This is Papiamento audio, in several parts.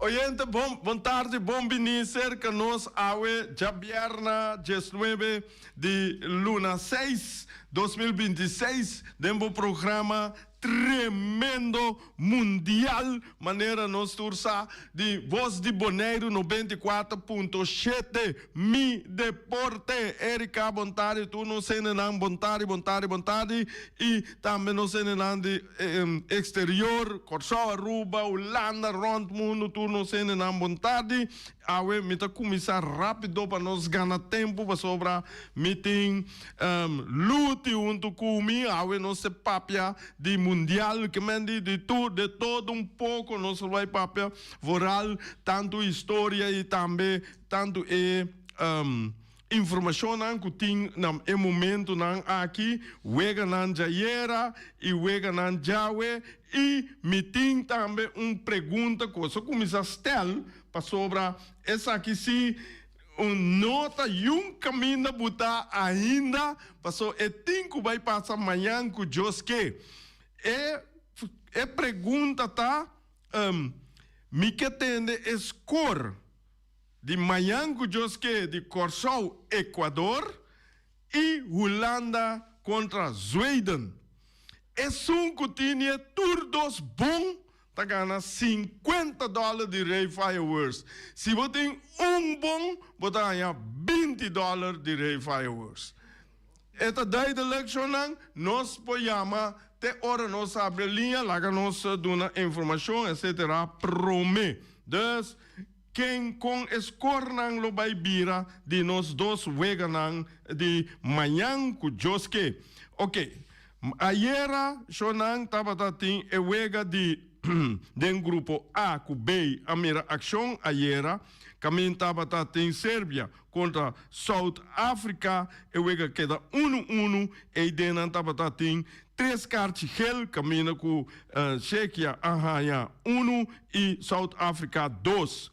Oyente, bon, bon tardi, bon bini serka nos awe djabièrna 19 di luna 6, 2026 den bo programa tremendo mundial manera nos tur sa di Voz di Boneiru 94.7 Mi Deporte. Erika, bon tardi, tur nos hendenan, bon tardi, bon tardi, bon tardi y tambe nos hendenan di exterior, Kòrsou, Aruba, Hulanda, rond mundo, tur nos hendenan, bon tardi. Awe mi ta kuminsá rápido pa nos gana tempu pasobra mi tin Luti huntu ku mi. Awe nos ta papia di mundial, ke men di di tur, de todo un poko nos lo bai papia, vooral tantu historia i tambe tantu e Informashonnan ku tin na e momentunan aki, weganan djayera i weganan djawe i mi tin tambe un pregunta ku boso kuminsá stel pasobra esaki si un no ta yun kaminda bu ta ainda paso e tin ku bai pasa mañan ku Dios ke. E e pregunta ta, mi ke tende e skor. Di mañan ku Dios ke di Kòrsou, Ecuador i Hulanda kontra Zweden. Esun ku tine tur dos bon ta gana 50 dòler di Rey Fireworks. Si bo tin un bon bo ta haña 20 dòler di Rey Fireworks. E ta duidelijk shonnan, nos por yama te ora nos habri liña laga nos duna informashon etcetera prome. Dus. Ken kon e skornan lo bai bira di nos dos weganan di mañan ku Dios ke? Oke, ayera shonan tabata tin e wega di den grupo A ku B a mira akshon ayera, kamin tabata tin Serbia kontra South Africa, e wega keda unu unu, eiden nan tabata tin tres karchi gel kaminda ku Tsjekia a haña unu i South Africa dos.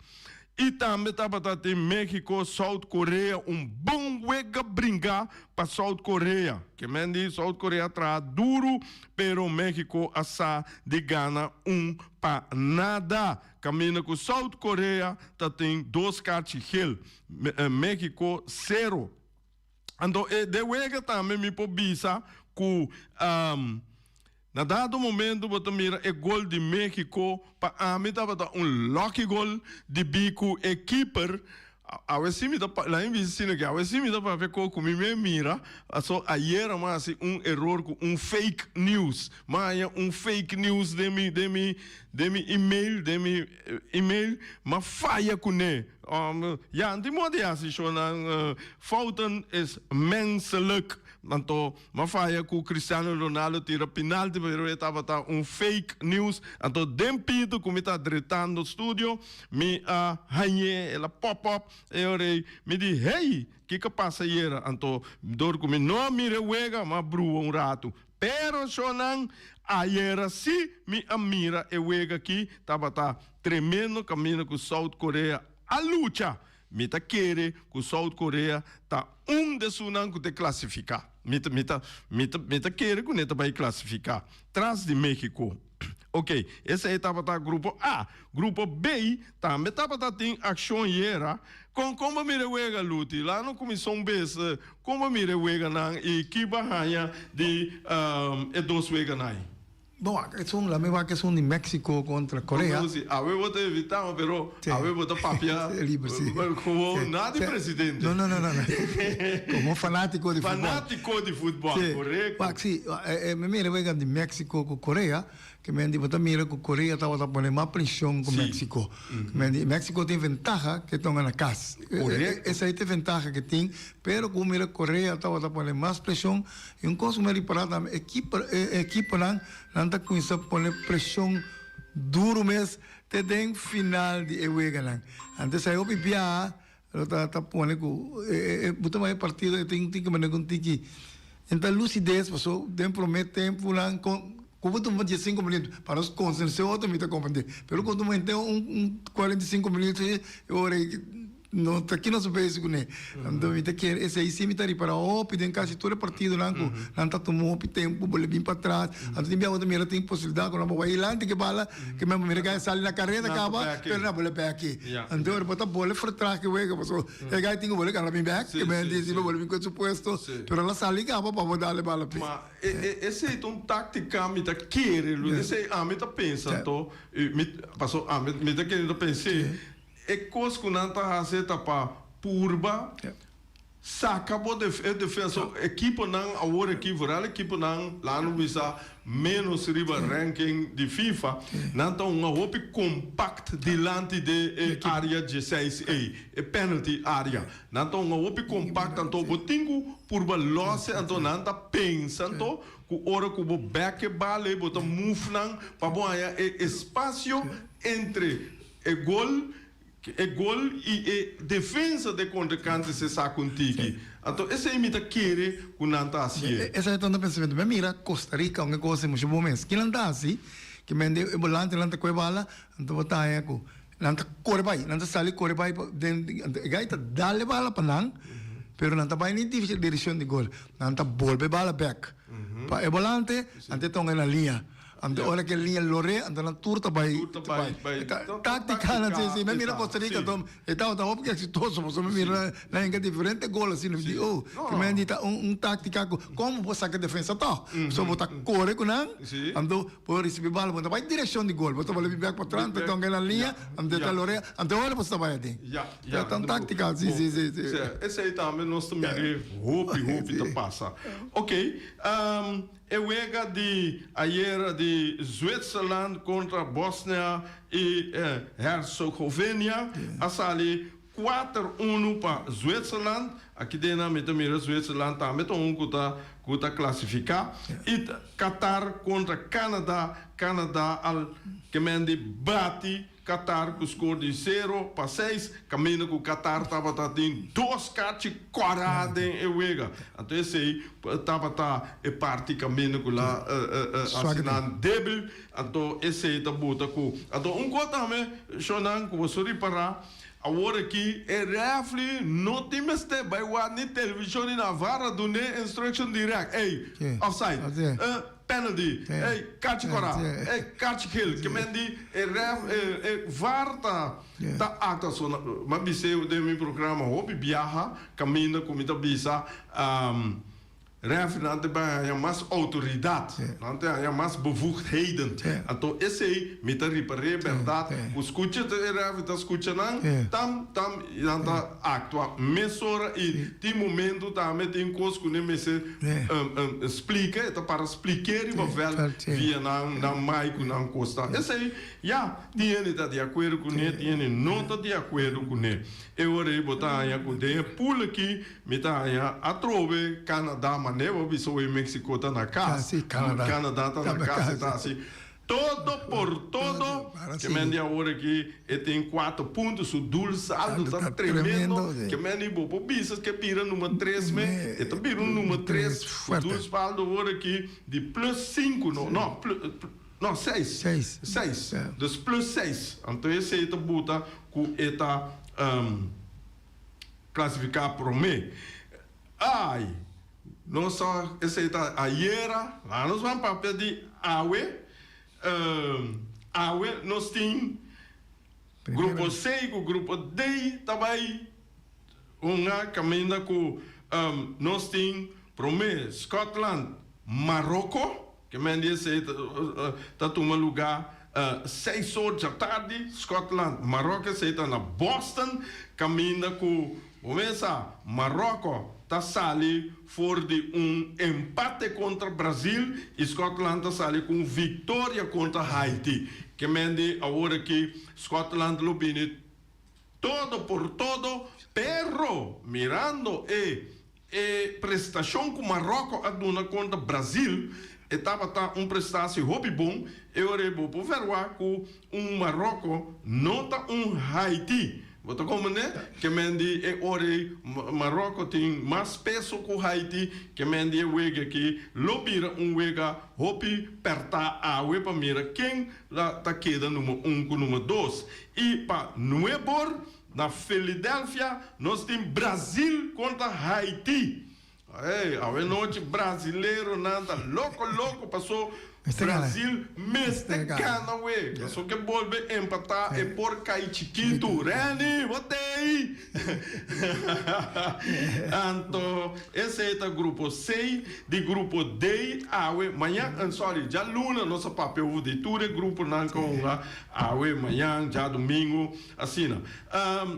I tambe tabata tin Mexico, South Korea, un bon wega bringa pa South Korea. Ke men di South Korea a traha duru pero Mexico a sa di gana un pa nada. Kaminda ku South Korea ta tin dos karchi gel, Mexico sero. Anto e de wega tambe mi por bisa ku na dado momento bo ta mira e gol di Mexico pa ami tabata un lucky gol debí ku e keeper awe si mi ta laga mi bisa asina ke awe si mi ta papia ko ku mi me mira paso ayera mi a hasi un eror ku un fake news mi a haña un fake news den mi den mi den mi email den mi email mi a faya kuné. Ya, anto modo di hasi shownan fouten is menselijk. Anto m'a faya ku Cristiano Ronaldo tira penalti pero e tabata un fake news. Anto den pito ku mi ta dretando studio mi a hañ'é, el a pop up e ora ei mi di hey, kiko a pasa ayera? Anto dor ku mi no a mira e wega m'a brua un ratu. Pero shownan ayera si mi a mira e wega aki tabata Tremendo caminda cu South Korea a lucha. Mi ta kere cu South Korea ta un de esunnan cu ta clasifica. Mi ta, mi ta, mi ta, mi ta kere cu ne ta bay clasifica tras di Mexico. Ok, esey tabata grupo A. Grupo B tambe tabata tin accion yera. Con, con bo mira e wega, Luti? Laat no cuminsa un bes. Con bo mira e weganan y ki bo a haña di e dos weganan ay? Bo wak esun, la mi wak esun di Mexico contra Korea. Bo si, awe bo ta evita, pero awe bo ta papia Liber, si. como na di presidente. No, no, no, no. Como fanatico di futbol. Fanatico di futbol, correcto. Wak si, mi mira wega di Mexico cu Korea, ke men di bo ta mira cu Korea tabata pone mas presion cu Mexico. Ke men di Mexico tin ventaha ke tonga na cas. Correcto. Esey ta e ventaha ke tin, pero cu mira Korea tabata pone mas presion. I un kos ku mi a ripará tambe, e keeper, e ekiponan, nan ta kuminsá pone preshon duru mes te den final di e weganan. Antes ai hopi biaha lo ta ta pone ku e e bo ta mira e partido e tin tin ku manda ku un tiki en ta lusides paso den promé tempunan kon ku bo tuma diesinko minuto pa nos konsentrá otro mi ta komprendé pero ku bo tuma henter un un 45 minuto e ora ei. No ta ki nos bezig kuné. Anto mi ta kere esei si mi ta ripará hopi den kasi tur e partidonan ku nan ta tuma hopi tempu bo le bin patras. Anto tin bia bo ta mira tin posibilidat ku nan bo bai dilanti ku e bala ke men bo mira ke a sali na kareda kaba pero nan bo le bek aki. Anto ora bo ta bole vertraag e wega pasobra e guy tin ku bole gana bin bek ke men di si bo bole bin ku su puesto pero el a sali kaba pa bo dal e bala p'e. Ma esei ta un taktika mi ta kere esei ami ta pensa anto mi pasobra ami mi ta kere ta pens'é. E kos ku nan ta hasi ta pa purba saka bo e defensa. Ekiponan awor aki, vooral ekiponan laat nos bisa menos riba ranking di FIFA, nan ta hunga hopi kompakt dilanti de e area dieseis ei, e penalty area. Nan ta hunga hopi kompakt anto bo tin ku purba lòs e anto nan ta pensa anto ku ora ku bo bèk e bal ei bo ta move nan pa bo haña e espasio entre E gol, e gol y e defensa de contrincante se sa con tiki. Anto esey mi ta kere cu nan ta hacié. Esey ta un pensamiento. Mi a mira Costa Rica un e cosa mucho bon mes. Ki nan ta haci? Ki men de e volante nan ta coge bala, anto bo ta haña cu nan ta core bay, nan ta sali core bay pa den, anto e guy ta dal e bala pa nan, pero nan ta bay ni direccion di gol. Nan ta bolbe bala bek pa e volante, anto e tonga na liña. Anto ora ke liña loré, anto nan tur ta bai. Tur ta bai, bai. Ta táctica nan si, si. Mi mira Costa Rica anto e tabata hopi exitoso, pasobra mi mira nan hinka diferente gol asina. Mi di, oh, ke men di ta un un táctica ku komo bo saka defensa tòg. Pasobra bo ta kore ku nan, anto bo risibí bala, bo ta bai direkshon di gol. Bo ta bole bèk pa tras, anto tonga nan liña, anto e ta loré, anto ora bo ta bai aden. Ta un táctica, si, si, si, si. Esei tambe nos ta mira hopi, hopi ta pasa. Oké. E wega di ayera di Zwitserland kontra Bosnia i Herzegovina a sali kuater unu pa Zwitserland. Aki den nan mi ta mira Zwitserland tambe ta un ku ta ku ta klasifiká. I Qatar kontra Canada, Canada al kemen di bati Qatar ku skor di 0-6, kaminda ku Qatar tabata tin dos kachi kòrá den e wega. Anto esei tabata e parti kaminda ku la hasi nan débil. Anto esei ta buta ku. Anto un kos tambe, shownan, ku boso ripará, awor aki e rèfri no tin mester bai wak ni televishon ni nada. VAR a dun'é instruction dirèkt, ey, offside. Penalty, ey, kachi kora, ey, kachi geel, ke men di e ref, e var ta ta actua so na, m'a bis'é den mi programa hopi biaha kaminda ku mi ta bisa refnan ta bai haña mas outoridat, nan ta haña mas bevoegdheden, anto esei mi ta ripar'é bèrdat ku skucha e ref ta skucha nan tam tam i nan ta actua mesora i tin momento tambe tin cos cu nan mester splica, e ta para spliké riba veld via nan nan mic cu nan cos ta. Esey ya, tin hende ta di acuerdo cune, tin hende no ta di acuerdo cune. E ora ey bo ta haña cu den e pool aki mi ta haña atrobe Canada, manera bo bisa hoy Mexico ta na cas, Canada ta na cas e ta haci. Todo por todo, ke men di awor aki e tin kuater punto, su doel saldo ta tremendo, ke men di bo por bisa ke bira number tres me, e ta bira un number tres, su doel saldo awor aki di plus sinku, no, no, no, seis, seis, dus plus seis, anto esei ta buta ku e ta klasifiká promé. Ai! Nos ta, esei ta ayera, laga nos ban papia di awe. Awe nos tin grupo C ku grupo D ta bai hunga kaminda ku nos tin promé Scotland, Maroko, ke men di esei ta tuma lugá seis or djatardi, Scotland, Maroko, esei ta na Boston, kaminda ku bo mesa Maroko ta sali for di un empate kontra Brazil i Scotland ta sali ku un viktoria kontra Haiti. Ke men di awor aki Scotland lo bini todo por todo, pero mirando e E prestashon ku Maròko a duna kontra Brazil e tabata un prestasi hopi bon, e ora ei bo por verwagt ku un Maròko no ta un Haiti. Bo ta komprendé? Ke men di e ora ei Maròko tin mas peso ku Haiti, ke men di e wega aki lo bira un wega hopi pèrtá awe pa mira ken la ta keda number un ku number dos. I pa nuebor. Na Philadelphia nos tin Brazil kontra Haiti. Hey, awe nochi brazileronan ta loko loko paso Brazil mester gana we. Paso ke bolbe empata e por kai chikitu. Renny, bo tei! Anto esei ta grupo C. Di grupo D awe mañan, sorry, djaluna nos a papia over di tur e gruponan ku a hunga awe, mañan, djadumingu. Asina.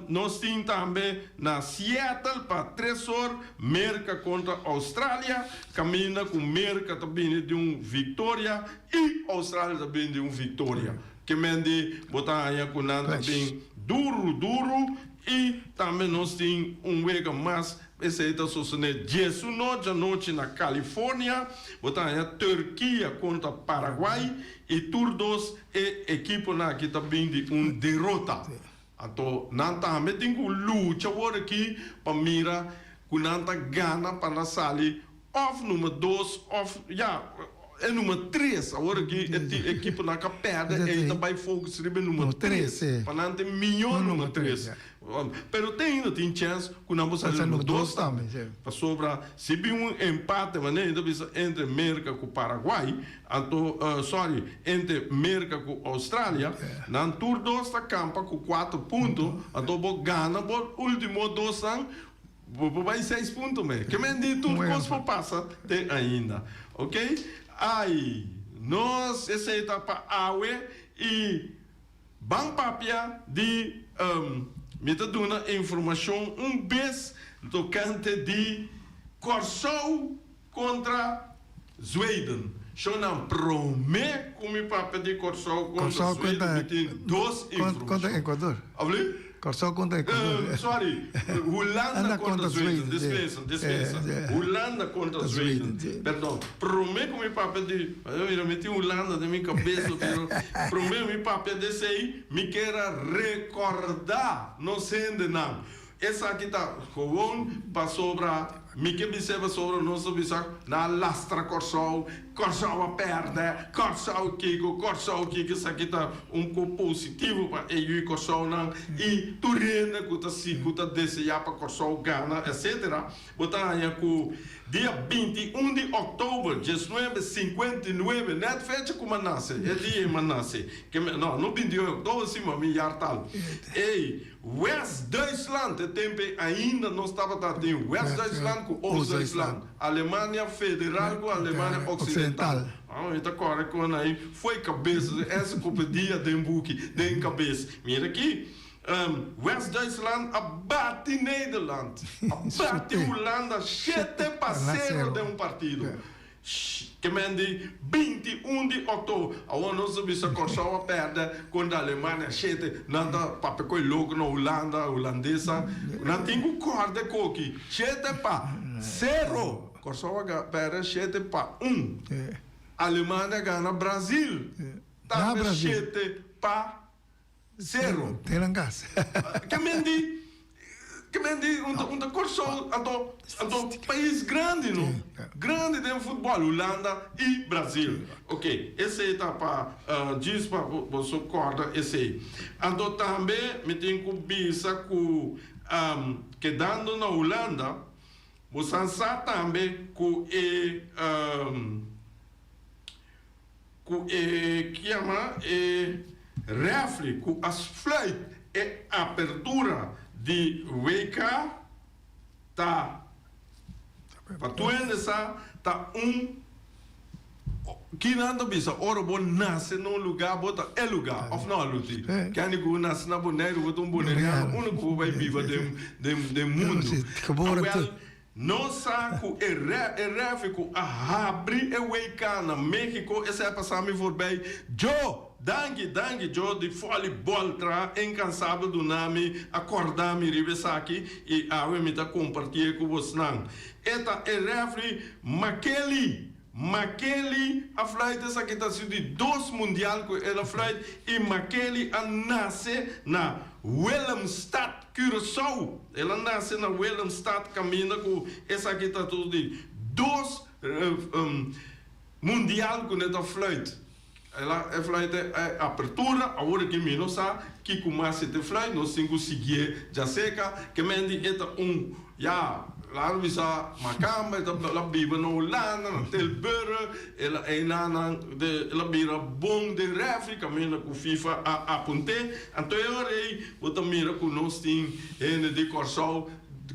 Nos tin tambe na Seattle pa tres or, Merka kontra Australia, kaminda ku Merka ta bini di un viktoria i Australia ta bini di un viktoria. Ke men di bo ta haña ku nan ta bin duru duru i tambe nos tin un wega mas, esei ta sosode diesuno djanochi na California, bo ta haña Turkia kontra Paraguay i tur dos E ekiponan aki ta bin di un derota. Anto nan tambe tin ku lucha awor aki pa mira ku nan ta gana pa nan sali òf number dos òf ya e number tres. Awor aki e tin ekiponan ka pèrdè ei ta bai focus riba e number tres pa nan tin mihó number tres. Pero te ainda tin chèns ku nan por sali number dos tambe. Pasobra si bin un empate manera mi ta bisa entre Merka ku Paraguay, anto sorry, entre Merka ku Australia, nan tur dos ta kampa ku kuater punto, anto bo gana bo ultimo dosnan, bo por bai seis punto me. Ke men di tur kos por pasa te ainda. Ok? Ai, nos esei ta pa awe i. Ban papia di Mi ta duna informashon un bes tokante di Kòrsou kontra Zweden. Shownan promé ku mi papia di Kòrsou kontra Zweden mi tin dos informashon. Kòrsou kontra Ecuador. Sorry, Hulanda kontra Zweden, dispensa, dispensa. Hulanda kontra Zweden, perdon. Promé ku mi papia di, mira mi tin Hulanda den mi kabes pero promé mi papia di esei mi kier a rekordá nos hendenan. Esaki ta gewoon pasobra mi ke bis'é pasobra nos ta bisa nan a lastra Kòrsou, Kòrsou a pèrdè, Kòrsou kiko, Kòrsou kiko, esaki ta un ko positivo pa e yu Kòrsounan i tur hende ku ta si ku ta deseá pa Kòrsou gana etsetera. Bo ta haña ku dia 21 di òktober 1959, nèt fecha ku m'a nase, e dia ei m'a nase, ke mi, no, no 21 òktober si, ma mi yar tal. Ei, West-Duitsland, e tempu ei ainda nos tabata tin West-Duitsland ku Oost-Duitsland, Alemania Federal ku Alemania Oksidental. Ah, mi ta kòrda kon ei fo'i kabes, ensiklopedia den buki, den kabes. Mira aki, West-Duitsland a bati Nederland, a bati Hulanda 7-0 den un partido. Ke men di 21 di òktober. Awor nos ta bisa Kòrsou a pèrdè kontra Alemania shete. Nan ta papia koe loko na Hulanda, hulandesa. Nan tin ku kòrda e koki. 7-0. Kòrsou a pèrdè 7-1. Alemania gana Brazil tambe 7-0. Te nan kas. Ke men di, ke men di un ta un ta Kòrsou anto anto pais grandi no, grandi den futbòl Hulanda i Brazil. Ok esei ta pa djis pa boso kòrda esei. Anto tambe mi tin ku bisa ku kedando na Hulanda boso a sa tambe ku e Ku e kiama e refri ku a sfluit e apertura di WK ta pa tur hende sa ta un ki nan ta bisa ora bo nase na un luga bo ta e luga of no Luti? Kende ku bo nase na Boneiru bo ta un boneriano unda ku bo bai biba den den mundu awel Nos sa ku e e refi ku a habri e WK na Mexico esei a pasa mi voorbij. Joe! Danki, danki Joe di volleyball traha incansabel duna mi a corda mi riba esaki y awe mi ta compartie cu bosnan. E ta e refri Makeli! Makeli a fluit esaki ta su di dos mundial ku el a fluit i Makeli a nase na Willemstad, Curaçao. El a nase na Willemstad kaminda ku esaki ta su di dos mundial ku ne ta fluit. El a e fluit e apertura, awor aki mi no sa kiko mas e ta fluit, nos tin ku siguié djaserka, ke men di e ta un, ya, laat bisa makamba, e ta el a biba na Hulanda, na Tilburg, el a einan de el a bira bon den refri kaminda ku FIFA a apunt'é, anto e ora ei bo ta mira ku nos tin hende di Kòrsou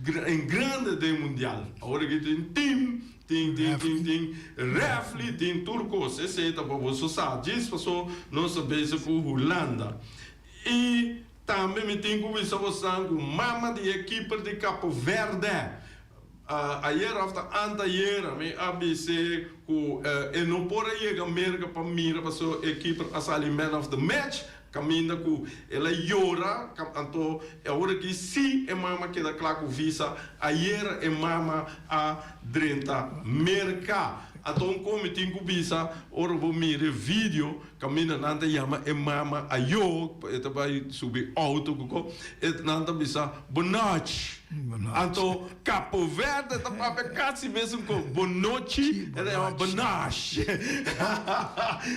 en grande den mundial, awor aki tin team Tin, tin, tin, tin refli, tin tur kos. Esei ta pa boso sa. Djis paso nos ta bezig ku Hulanda. I tambe mi tin ku bisa bosan ku mama di e keeper di Capo Verde, ayer of ta anteayer mi a bis'é ku e no por a yega Merka pa mira paso e keeper a sali man of the match. Caminda cu el a yora, anto e ora aki si e mama keda cla cu visa, ayera e mama a drenta Merca. Anto un con mi tin cu bisa, ora bo mira e video, caminda nan ta yama e mama ayo, e ta bay subi auto cu co, e nan ta bisa bonochi. Anto Capo Verde ta papia casi mesun cu bonochi, e ta yama bonosh.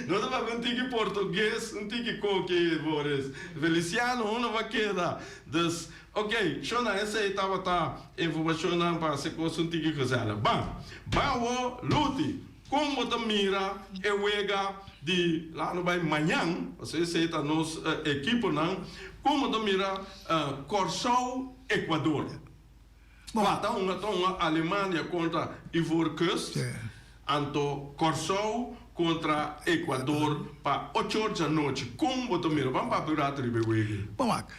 No ta papia un tiki portugues, un tiki koki, Boris. Feliciano, unda bo a keda? Dus, ok, shona, esey tabata informacionnan pa haci cos un tiki gezellig. Ban, ban awo, Luti, con bo ta mira e wega di laat bay mañan, pasobra esey ta nos ekiponan, con bo ta mira Kòrsou, Ecuador. Kua ta hunga ta hunga Alemania kontra Ivoorkust, anto Kòrsou kontra Ecuador pa ocho or djanochi. Kon bo ta mira? Ban papia un rato riba e wega ei. Bon wak,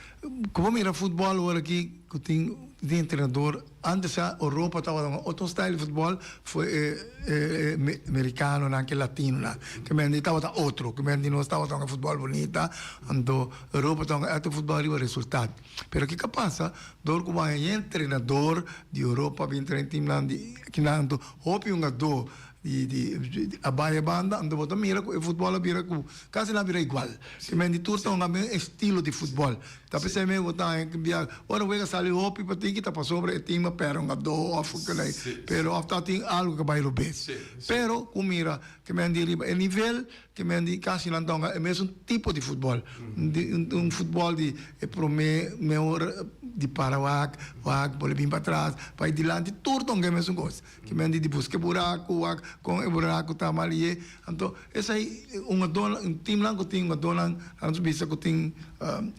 ku bo mira futbòl ora aki ku tin tin entrenador, antes sa Europa tabata un otro style di futbòl for e e merikanonan ku e latinonan, ke men di tabata otro, ke men di nos tabata hunga futbòl bunita, anto Europa ta hunga otro futbòl riba resultat. Pero kiko a pasa? Dor ku bai e entrenador di Europa bin train teamnan di kinan anto hopi hungadó di di a bai e banda anto bo ta mira ku e futbòl a bira ku kasi nan a bira igual. Ke men di tur ta hunga mes estilo di futbòl. Ta p'esei mes bo ta haña ku bia ora wega sali hopi pa tiki ta pasobra e team a pèrdè hungadó òf kila pero òf ta tin algu ku a bai robes. Pero ku mira ke men di riba e nivel Te men di casi nan ta hunga e mesun tipo di futbol. Un futbol di e prome mehor di para wak, wak bole bin patras, bai dilanti, tur ta hunga e mesun cos. Te men di di busca e buraco, wak con e buraco ta mal ye. Anto esai hungadornan, un teamnan cu tin hungadornan nan ta bisa cu tin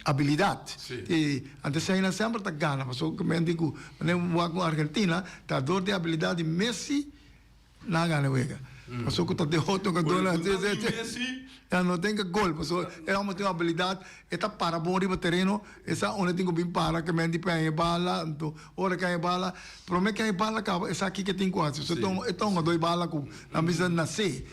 abilidad. Anto esai nan semper ta gana pasobra cu men di cu manera wak cu Argentina ta dor di abilidad di Messi. Nan a gana e wega. Pasobra ku ta den otro jugadornan. Ku ta tin Messi. Nan no tin ke gol. Pasobra e homber tin un abilidat. E ta para bon riba tereno. E sa unda tin ku bin para ke men di p'e haña e bala. Anto ora ke haña e bala, prome ke haña e bala kaba e sa kiko e tin ku hasi. Pasobra e ta un jugador di bala ku nan bisa nase.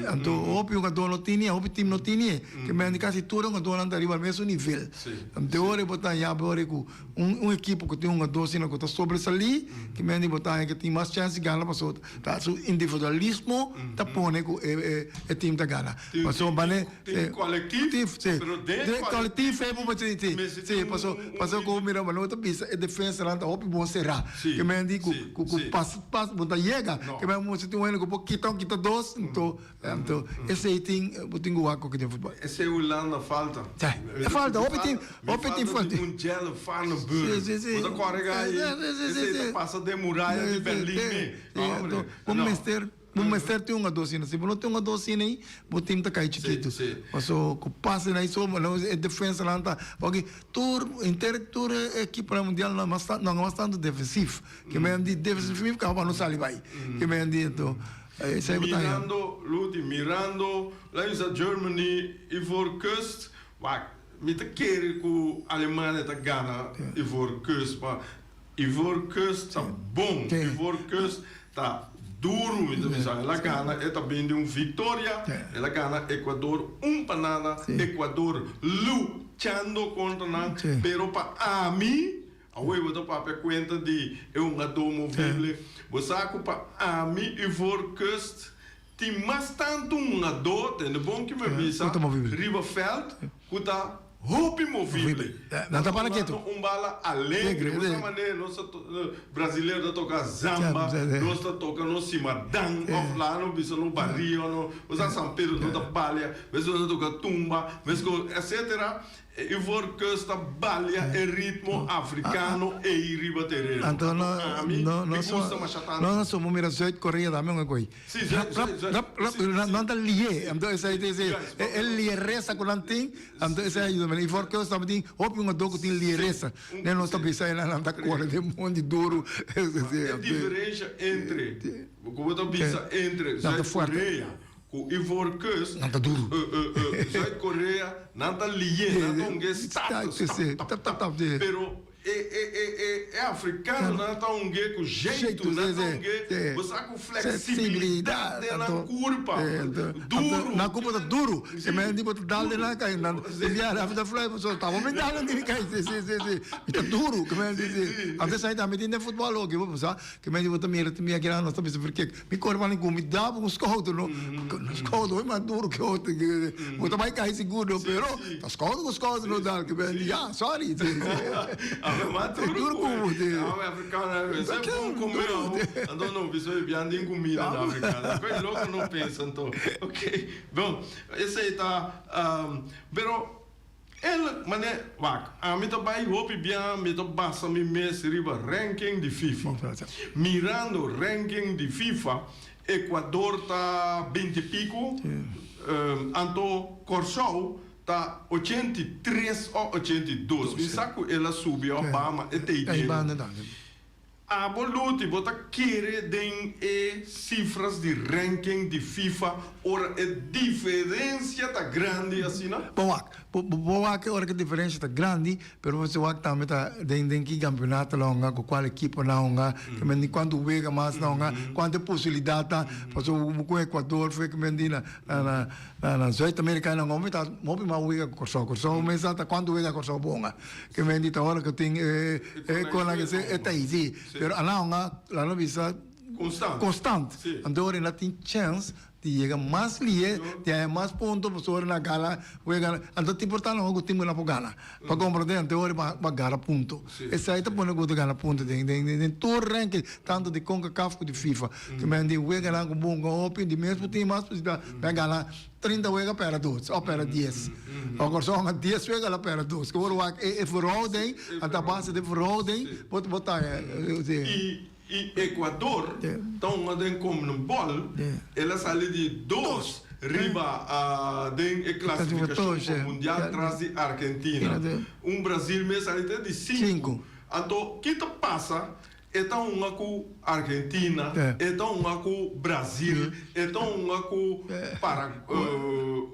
Anto hopi jugador no tini e, hopi team no tini e. Ke men di kasi tur e jugadornan ta riba mesun nivel. Anto ora bo ta haña bo ora ku Un un ekipo ku tin hungadó asina ku ta sobresalí, ki men di bo ta haña ku tin mas chèns di gana pasobra ta su individualismo ta pone ku e e e tim ta gana. Tin Pasobra tin bane tin kolektif, si pero den den kolektif kolektif e bo si si mester si tin paso un un paso ku mira bo ta bisa e defensanan ta hopi bon será. Si Ke men di ku si ku ku si. pas pas bo ta yega No. ke men mester tin un hende ku por kita un kita dos anto Anto esey tin bo tin ku wak koki den futbol. Esey Hulanda falta. Sí, e falta, hopi tin, hopi tin falta. Mi falta di un Jelle Vandenburg. Sí, sí, sí. Bo ta kòrda ka Sí, sí, sí, esey sí. ta pasa den muraya di Berlin me. Sí, anto bo mester, bo mester tin un ado asina. Si bo no tin un ado asina ei, bo tim ta kai chikitu. Sí, sí. Paso ku pase nan ei so, e defensanan ta, pasobra tur, henter tur e ekiponan mundial nan mas nan mas tantu defensief. Ke men di defensief kaba pa no sali bai. Ke men di anto. Mirando Luti, mirando la bisa Germany, Ivoorkust, wak, mi ta kere ku Alemania ta gana Ivoorkust, ma Ivoorkust ta bon, Ivoorkust ta duru, mi ta bisa, el a gana, e ta bin di un viktoria, el a gana Ecuador un pa nada, Ecuador luchando kontra nan, pero pa ami. Awor bo ta papia cuenta di e hungadó movible. Bo sa cu pa ami Ivoorkust tin mas tantu hungadó, tende bon ki mi a bisa, riba veld cu ta Hopi movible. Nan ta para ketu. Un bala alegre. Bo sa manera nos ta Brasilero ta toca zamba, nos ta toca nos simadan of laga nos bisa nos bario no, bo sa San Pedro no ta balia, mes nos ta toca tumba, mes cu etcetera. Ivoorkust ta balia e ritmo africano ey riba tereno. Anto no Ami no mi no so gusta masha tanto. no so bo mira Zuid Korea tambe un koy. Si, Zuid, Rap Zuid, Zuid. rap rap Si, nan si. nan ta lié. Anto esei ta esei Juist, e e lieresa ku nan tin, anto esei a yuda. Ivoorkust tambe tin hopi un adó ku tin lieresa. Un Ne nos ta bisa e nan ta kore den mondi duru. E diferensha entre, ku bo ta bisa entre Nan ta Zuid fuerte. Korea ku Ivoorkust, Nan ta duru. Zuid Korea nan ta lié, nan ta hunga e stap, stap, tap, tap, tap. Pero e e e e e afrikanonan ta hunga ku jeitu, nan ta hunga, bo sa ku fleksibilidat den nan kurpa, duru. Nan kurpa ta duru, e men di bo ta dal den nan kai, nan di bia nan ta fly, pasobra ta bo mi dal nan di kai, si si si si, mi ta duru, ke men di si, antes esei tambe tin den futbòl oki, bo sa, ke men di bo ta mira tin bia kinan nos ta bisa verkek, mi kore pa ningun, mi da bo un skouder no, un skouder hopi mas duru ke otro, bo ta bai kai sigur no, pero ta skouder ku skouder no dal, ke men di ya, sorry, si si. Ame mas duru ku bo, ame afrikano, esei bon kume amo, anto no bisa mi bian den kumida na afrikano, koe loko no pensa anto, ok, bon, esei ta, pero. El mane, Wak, ami ta bai hopi bia, mi ta basa mi mes riba ranking di FIFA. Mirando ranking di FIFA, Ecuador ta binti pico, anto Corsou ta 83 o 82. Mi sa cu el a subi of baha, ma e ta ei den. Abo Luti, bo ta kere den e cifras di ranking di FIFA ora e diferencia ta grandi asina? Bo wak, bo bo wak ora ku diferencia ta grandi, pero bo mester wak tambe ta den den ki campeonato lo hunga, ku kual ekipo nan hunga, ke men di kuantu wega mas nan hunga, kuantu e posibilidad ta, pasobra bo ku Ecuador fue ke men di na na na na Zuid America nan hopi ta hopi mas wega ku Kòrsou, Kòrsou mes ta kuantu wega Kòrsou bo hunga. Ke men di ta ora ku tin e e konan ke se e ta easy. Pero a nan a la no bisa Konstant. konstant. Si. Anto ora nan tin chèns di yega mas lihe, di haña mas punto pasobra ora nan gana wega. Anto tin por ta nan ku tin ku nan por gana. Pa komprondé anto ora bo a gara punto. Si. Esei ta pone ku bo ta gana punto den den den tur ranking tantu di Concacaf ku di FIFA. Ke men di weganan ku bunga hopi di mes bo tin mas posibilidat pa gana. 30 wega pera dos of pera dies. O Kòrsou a dies wega la pera dos. Ku ora wak e verhouding, a base di verhouding bo bo ta I i Ecuador ta hunga den Conmebol, el a sali di dos riba den e klasifikashon pa mundial tras di Argentina. Un Brazil mes sali te di sinku. Anto ki ta pasa? E ta hunga ku Argentina, e ta hunga ku Brazil, e ta hunga ku Para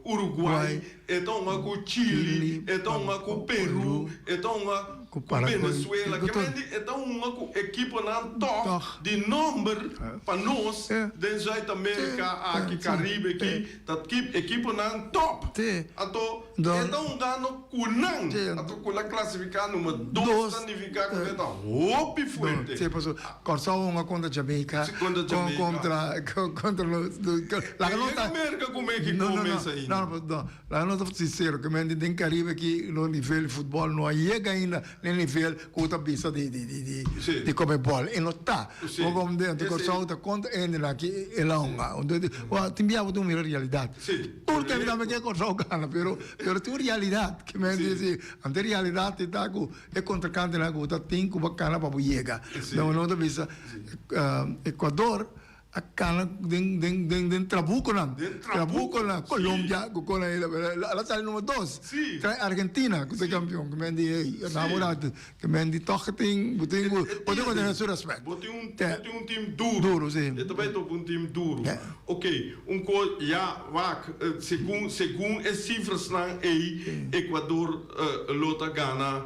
Uruguay, e ta hunga ku Chili, e ta hunga ku Peru, e ta hunga ku Venezuela. Ke men di e ta hunga ku ekiponan tòg di nòmber pa nos den Zuid Amerika aki, Caribe aki, ta ekiponan tòp. Anto E ta hungando ku nan. Anto ku la klasifiká number dos ta nifiká ku e ta hopi fuerte. Sí, pasobra Kòrsou hunga kontra Jamaica. Sí, kontra Jamaica. Kontra, kontra los, laga nos ta. E yega Merka ku Mexico mes ainda. No, no, no, laga nos ta sinsero, ke men den Karibe aki nos nivel di futbòl no a yega ainda n'e nivel ku ta bisa di di di di di Comebol. E no ta. Bo komprende? Anto Kòrsou ta kontra e hendenan aki e la hunga. Tin bia bo tin mira realidat. Tur tempu tambe ke Kòrsou gana, pero pero tin un realidat ke men di si, ante realidat e ta ku e kontrinkantenan ku bo ta tin ku bo kana pa bo yega. No no ta bisa Ecuador a kana den den den den trabukonan, trabukonan, Colombia ku kon a el a sali number dos, trae Argentina ku ta kampion, ke men di ey na Ke men di tòg tin, bo tin ku, bo tin ku tene su rèspèt. Bo tin un, bo tin un tim duru. Duru, si. E ta bai topa un tim duru. Ok, un kos, ya, wak, segun, segun e sifrasnan ei, Ecuador lo ta gana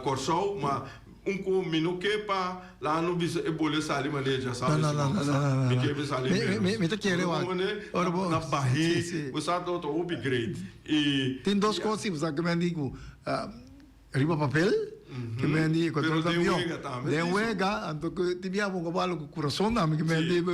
Kòrsou, ma un kos mi no ke pa laga no bisa e bole sali manera dja sabi No, no, no, no, no, no. Mi ke pa sali Mi, mi, mi ta kere wak. Ora bo, na bah'é, bo sa ta hopi great. I. Tin dos kos si, bo sa ke men di ku. Riba papel, ke men di Ecuador ta mihó. Den wega, anto ku tin bia bo balo ku kurason tambe ke men di,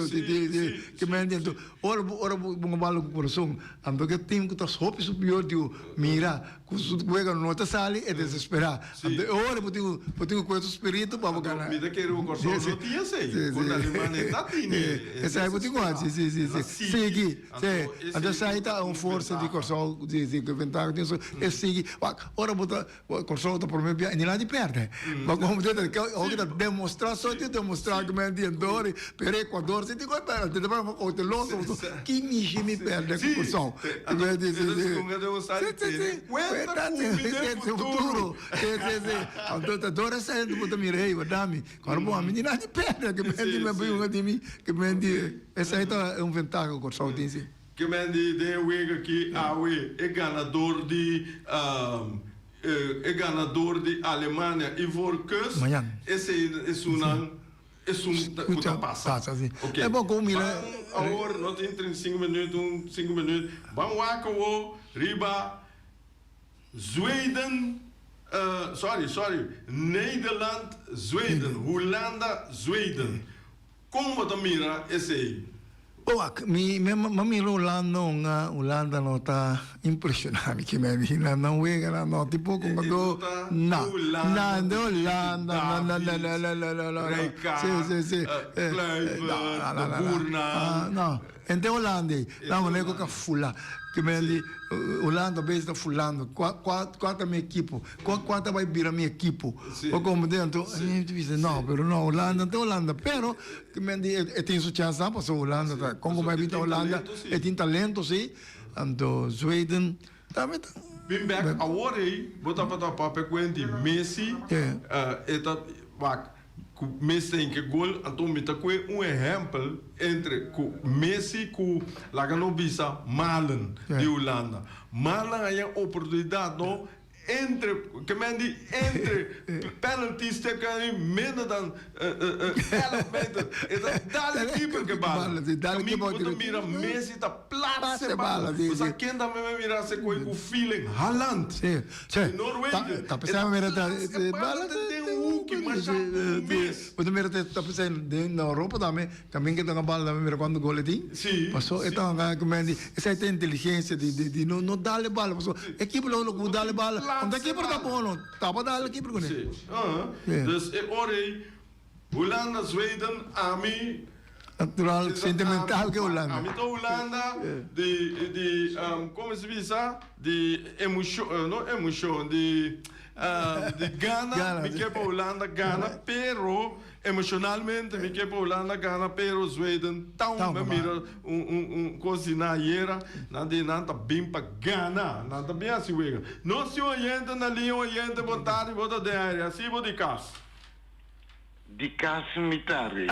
ke men di anto ora bo ora bo balo ku kurason, anto ke tim ku ta hopi superior di bo mira. Ku su wega no ta sali e desesperá. Anto e ora bo tin ku bo tin ku kue su spiritu pa bo gana. Mi ta kere ku Kòrsou no tin esei. Ku Alemania ta tini e Esei bo tin ku hasi, si, si, si. Sigui, si. Anto esei ta un forsa di Kòrsou, si, si, ku e ventaha ku tin e sigui. Wak, ora bo ta Kòrsou ta promé bia i ni laat di pèrdè. Bo komprende? Ta hopi ta demostrá, so tin demostrá ku men di Andorra, pero Ecuador si tin ku pèrdè. Te tabata kouteloso, pasobra ki mishi mi pèrdè ku Kòrsou. Si, si, si. Si, si, si. Kuenta ku mi den futuro. Si, si, si. Anto ta dor esei bo ta mira, hey, wardá mi. Kòrda bo, ami ni laat di pèrdè ku men di mi a yunga di mi, ku men di. Esei ta un ventaha ku Kòrsou tin, si. Ke men di den e wega aki awe e ganador di e ganador di Alemania Ivoorkust esei esunnan esun ku ta pasa. Ok ban awor no tin 35 minuut un sinku minuut ban wak awo riba Zweden sorry sorry Nederland Zweden Hulanda Zweden Kon bo ta mira esei? Wak, mi mi a mira Hulanda un Hulanda no ta impresiona mi ke men di nan nan wega nan no tipo ku no na na de Hulanda na na na na na na na na Rijkaard, si si si Kluivert, na de Boernan. No henter Hulanda ei nan manera ku ka fula ke men di Hulanda bes ta fulando kua kua kua ta mi ekipo. Kua kua ta bai bira mi ekipo. Bo komprende? Anto mi ta bisa no, pero no, Hulanda ta Hulanda. Pero ki men di e tin su chèns nan pasobra Hulanda ta kon ku bai bin ta Hulanda e tin talento si. Anto Zweden tambe ta. Bin bek awor ei bo tabata papia ku hende Messi e ta wak Ku Messi ta hinka gol, anto mi ta kue un ehèmpel entre ku Messi ku laga no bisa Malen di Hulanda. Malen a yen oportunidat no entre ke men di entre penalty stip ke men di minder dan elf meter e ta dal e keeper ke bala. Kaminda bo ta mira Messi ta plaats e bala. Bo sa ken tambe mi a mira se koe ku feeling? Haaland. Che, Di Noorwegen. ta pensá mi mira ta E ta bala ta den hoeki masha un mes. Bo ta mira ta pensá den na Europa tambe, kamin ke toka bala tambe mira kuantu gol e tin. Si. Paso e ta hunga ku men di esei ta inteligensia di di di no no dal e bala paso e keeper lo lo ku dal e bala, unda keeper ta bon no taba dal e keeper kuné. Si. Dus e ora ei Hulanda, Zweden, ami. Natural, sentimental ke Hulanda. Ami ta Hulanda di, di, como se bisa, di emocion, no emocion, di, di gana, mi ke pa Hulanda gana, pero emocionalmente mi ke pa Hulanda gana, pero Zweden ta un, mi mira un, un, un cos di nan ayera, nan di nan ta bin pa gana, nan ta bin haci wega. Nos tin oyente na liña, oyente, bon tardi, bo ta den aire, haci bo di cas. Di cas mi ta re.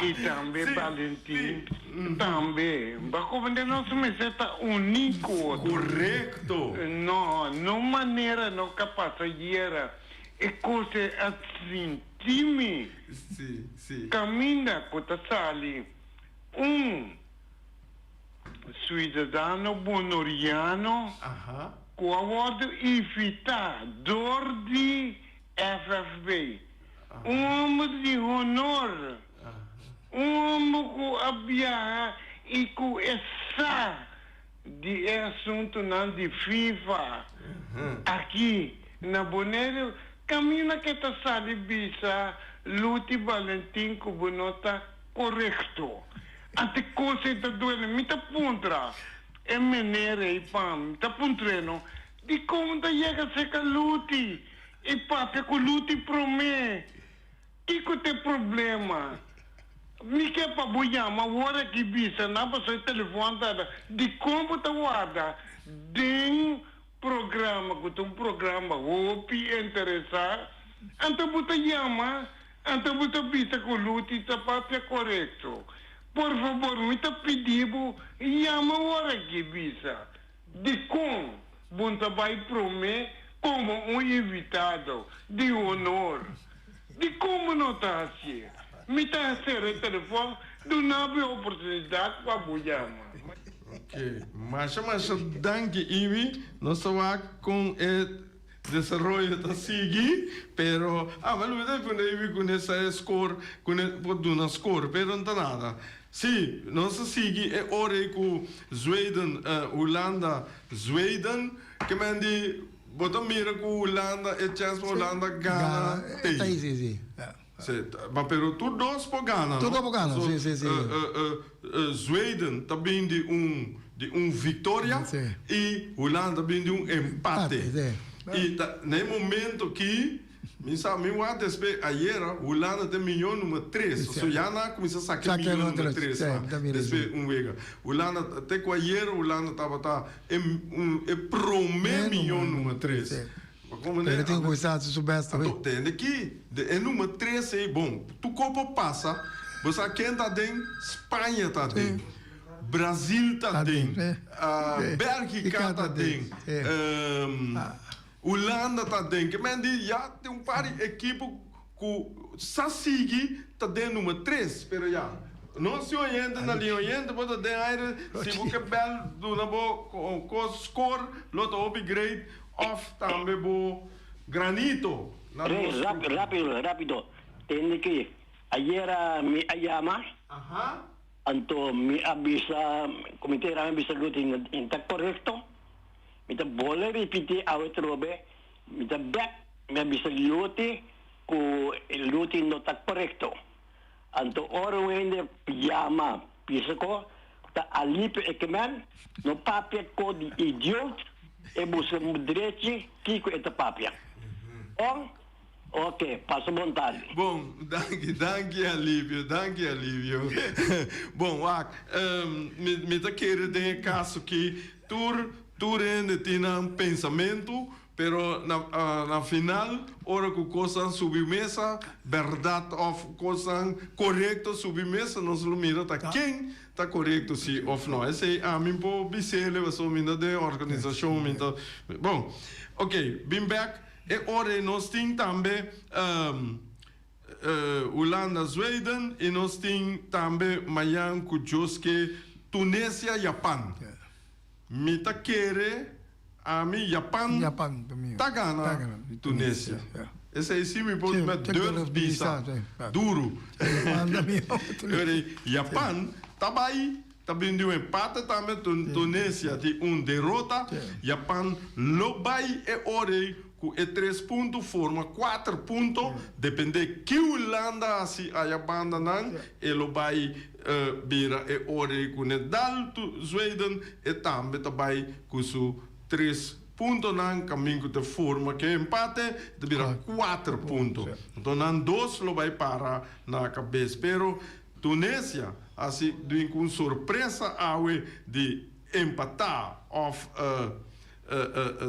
Y tambe Valentin tambe. Ba comprende nos mester ta uní cu otro. Correcto. No, no manera no ca pasa ayera. E cos e a sinti mi. Si, si. Caminda cu ta sali un ciudadano bonoriano cu a wordo invita door di FFB, Un homber di honor, un homber ku a biaha i ku e sa di e asuntunan di FIFA aki na Boneiru, kaminda ke ta sali bisa Luti Balentin ku bo no ta korekto. Ante kos ei ta duele. Mi ta puntra e meneer ei pa mi ta puntr'é no, dikon ta yega serka Luti? E papia ku Luti promé. Kiko ta e problema? Mi ke pa bo yama awor aki bisa nan pasobra e telefon ta da. Dikon bo ta warda den programa ku ta un programa hopi interesá? Anto bo ta yama, anto bo ta bisa ku Luti ta papia korekto. Por fabor mi ta pidi bo yama awor aki bisa. Dikon bo ta bai promé komo un invitado di honor? Dikon bo no ta hasié? Mi ta sera e telefòn, duna bo e oportunidat pa bo yama. Ok, masha masha danki Ibi, nos ta wak kon e desaroyo ta sigui, pero ah mi a lubida di pone Ibi ku ne sa e score, ku ne por duna score, pero no ta nada. Sí, nos a sigui e ora ei ku Zweden, Hulanda, Zweden, ke men di bo ta mira ku Hulanda e chèns pa Hulanda gana tei. Ta easy, sí. Sí, ma pero tur dos por gana, no? Tur dos por gana, sí, sí, sí. Zweden ta bin di un di un viktoria i Hulanda ta bin di un empate. I ta na e momento ki. Mi sa, mi wak despe ayera, Hulanda ta e miñó number tres. So ya nan a cuminsa saca e miñó number tres nan despe un wega. Hulanda, te cu ayera Hulanda tabata e e prome miñó number tres. Bo comprende? Pero tin cu cuminsa haci su best tambe. Anto, tende aki, de e number tres ey, bon, tur cos por pasa. Bo sa ken ta aden? Spaña ta aden. Brazil ta aden. Belgica ta aden. Hulanda ta den ke men di ya tin un par di ekipo ku sa sigui ta den number tres pero ya no si oyente na li oyente bo ta den aire si bo ke bel duna bo kos score lo ta hopi great of tambe bo granito na nos Rei rapido rapido tende ki ayera mi a yama anto mi a bisa komite a bisa luti ta korekto. Mi ta bolbe ripití awe trobe, mi ta bèk, mi a bisa Luti ku Luti no ta korekto. Anto ora un hende yama bisa ko ta alipio e kemen, no papia ko di idioot, e buska drechi kiko e ta papia. Bon? Ok, pasa bon tardi. Bon, danki, danki Alivio, danki Alivio. Bon, wak, mi, mi ta kere den e kaso ki tur, tur hende tin nan pensamentu, pero na, na final, ora ku kosnan subi mesa, bèrdat òf kosnan korekto subi mesa, nos lo mira ta ken ta korekto si òf no. Esei ami por bis'é, pasobra mi ta den organisashon, mi ta, bon, ok, bin bèk. E ora ei nos tin tambe Hulanda Zweden i nos tin tambe mañan ku Dios ke Tunesia Japan. Mi ta kere ami Japan ta gana Tunesia. Esei si mi por met durf bisa duru. Japan ta bai Ta bin di un empate tambe, Tunisia di un derota. Japan lo bai e ora ei ku e tres punto forma kuater punto, depende ki Hulanda hasi aya banda nan, e lo bai bira e ora ei ku ne dal Zweden, e tambe ta bai ku su tres puntonan kamin ku ta forma ku e empate ta bira kuater punto. Anto nan dos lo bai para na kabes pero. Tunesia a si bin cu un sorpresa awe di empata of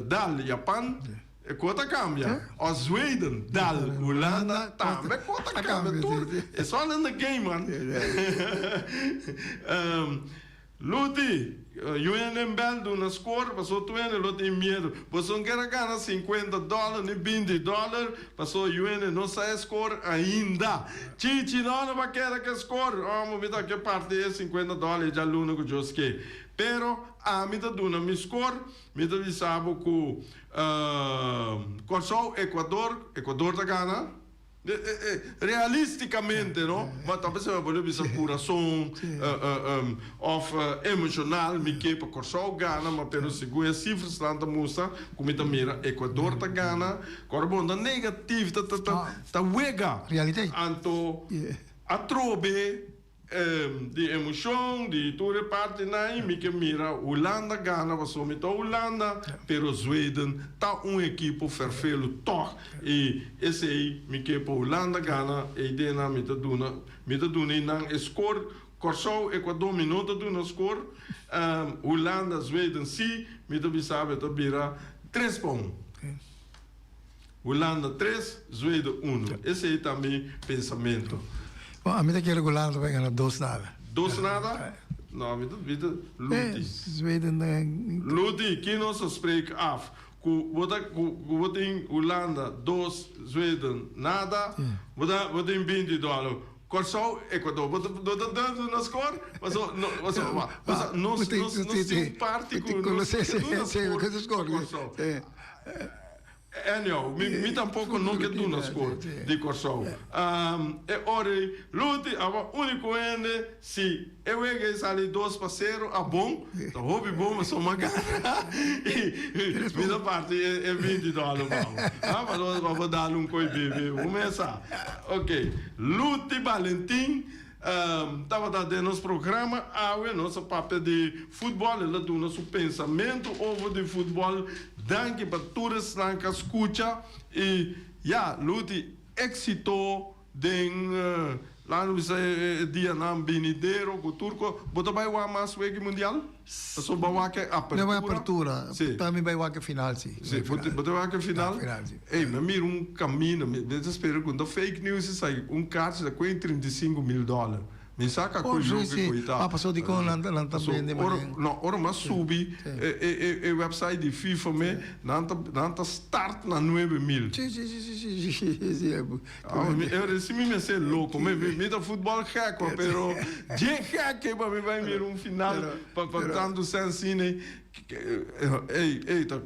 dal Japan, e co ta cambia. Of Zweden dal Hulanda tambe co ta cambia. Tur it's all in the game man. Luti, UN bel duna score paso tu hende lo tin miedo. Boso no kier a gana sinkuenta dollar ni binti dollar paso UN no sa e score ainda. Chichi no no ba keda ke score. Omo mi ta ke parti e sinkuenta dollar e djaluna ku Dios ke. Pero ami ta duna mi score, mi ta bisa bo ku Kòrsou Ecuador, Ecuador ta gana. Realisticamente no, ma ta bisa mi por bisa curason of emocional mi ke pa Corsou gana, ma pero segun e cifrasnan ta mustra cu mi ta mira Ecuador ta gana, ora bo no ta negativ ta ta ta wega, anto atrobe. Di emocion di tur e partinan y mi ke mira Hulanda gana pasobra mi ta Hulanda pero Zweden ta un ekipo ferfelu tog y esey mi ke pa Hulanda gana eydenan mi ta duna mi ta duna eynan e score Corsou Ecuador mi no ta duna score Hulanda Zweden si mi ta bisa bo e ta bira tres pa un Hulanda tres, Zweden uno. Esei ta mi pensamento. Bon, ami ta kere ku Hulanda ta bai gana dos nada. Dos nada? No, mi ta mi ta Luti. Zweden ta. Luti, ki nos a spreek af? Ku bo ta ku bo tin Hulanda dos, Zweden nada, bo ta bo tin binti dòler. Kòrsou, Ecuador. Bo ta bo ta durf duna skor? Paso no paso paso nos nos nos tin un parti ku nos ta duna skor pa Kòrsou. Anyhow, mi mi tampoco no ke duna score di Kòrsou. E ora ei Luti awa úniko hende si e wega ei sali 2-0 a bon, ta hopi bon pasobra mi a gana i mi ta parti e 20 dòler pa bo. Ah, pa nos pa bo dal un koi bebe, bo mes sa. Ok, Luti Balentin Tabata den nos programa awe, nos a papia di futbol, el a duna su pensamentu over di futbol. Danki pa tur esnan ku a skucha i ya, Luti, éksito den laga nos bisa e dianan binidero ku tur kos. Bo ta bai wak mas wega mundial? Pasobra bo a wak e apertura. Mi a bai apertura, ta mi bai wak e final si. Si, bo ta wak e final? Final si. Ey, mi a mira un camino, mi ta spera cu no ta fake news esaki, un kaartje ta cuesta 35.000 dollar. Mi sa ca cu loke cu e ta. Ah, pasobra dicon nan ta bende manera. No, ora mi a subi e website di FIFA me, nan ta start na 9.000. Si, si, si, si, si, si. Si mi mester loco, mi ta futbol gek, pero dje gek pa mi bai mira un final pa tantu sen asina. Ey, ey, ta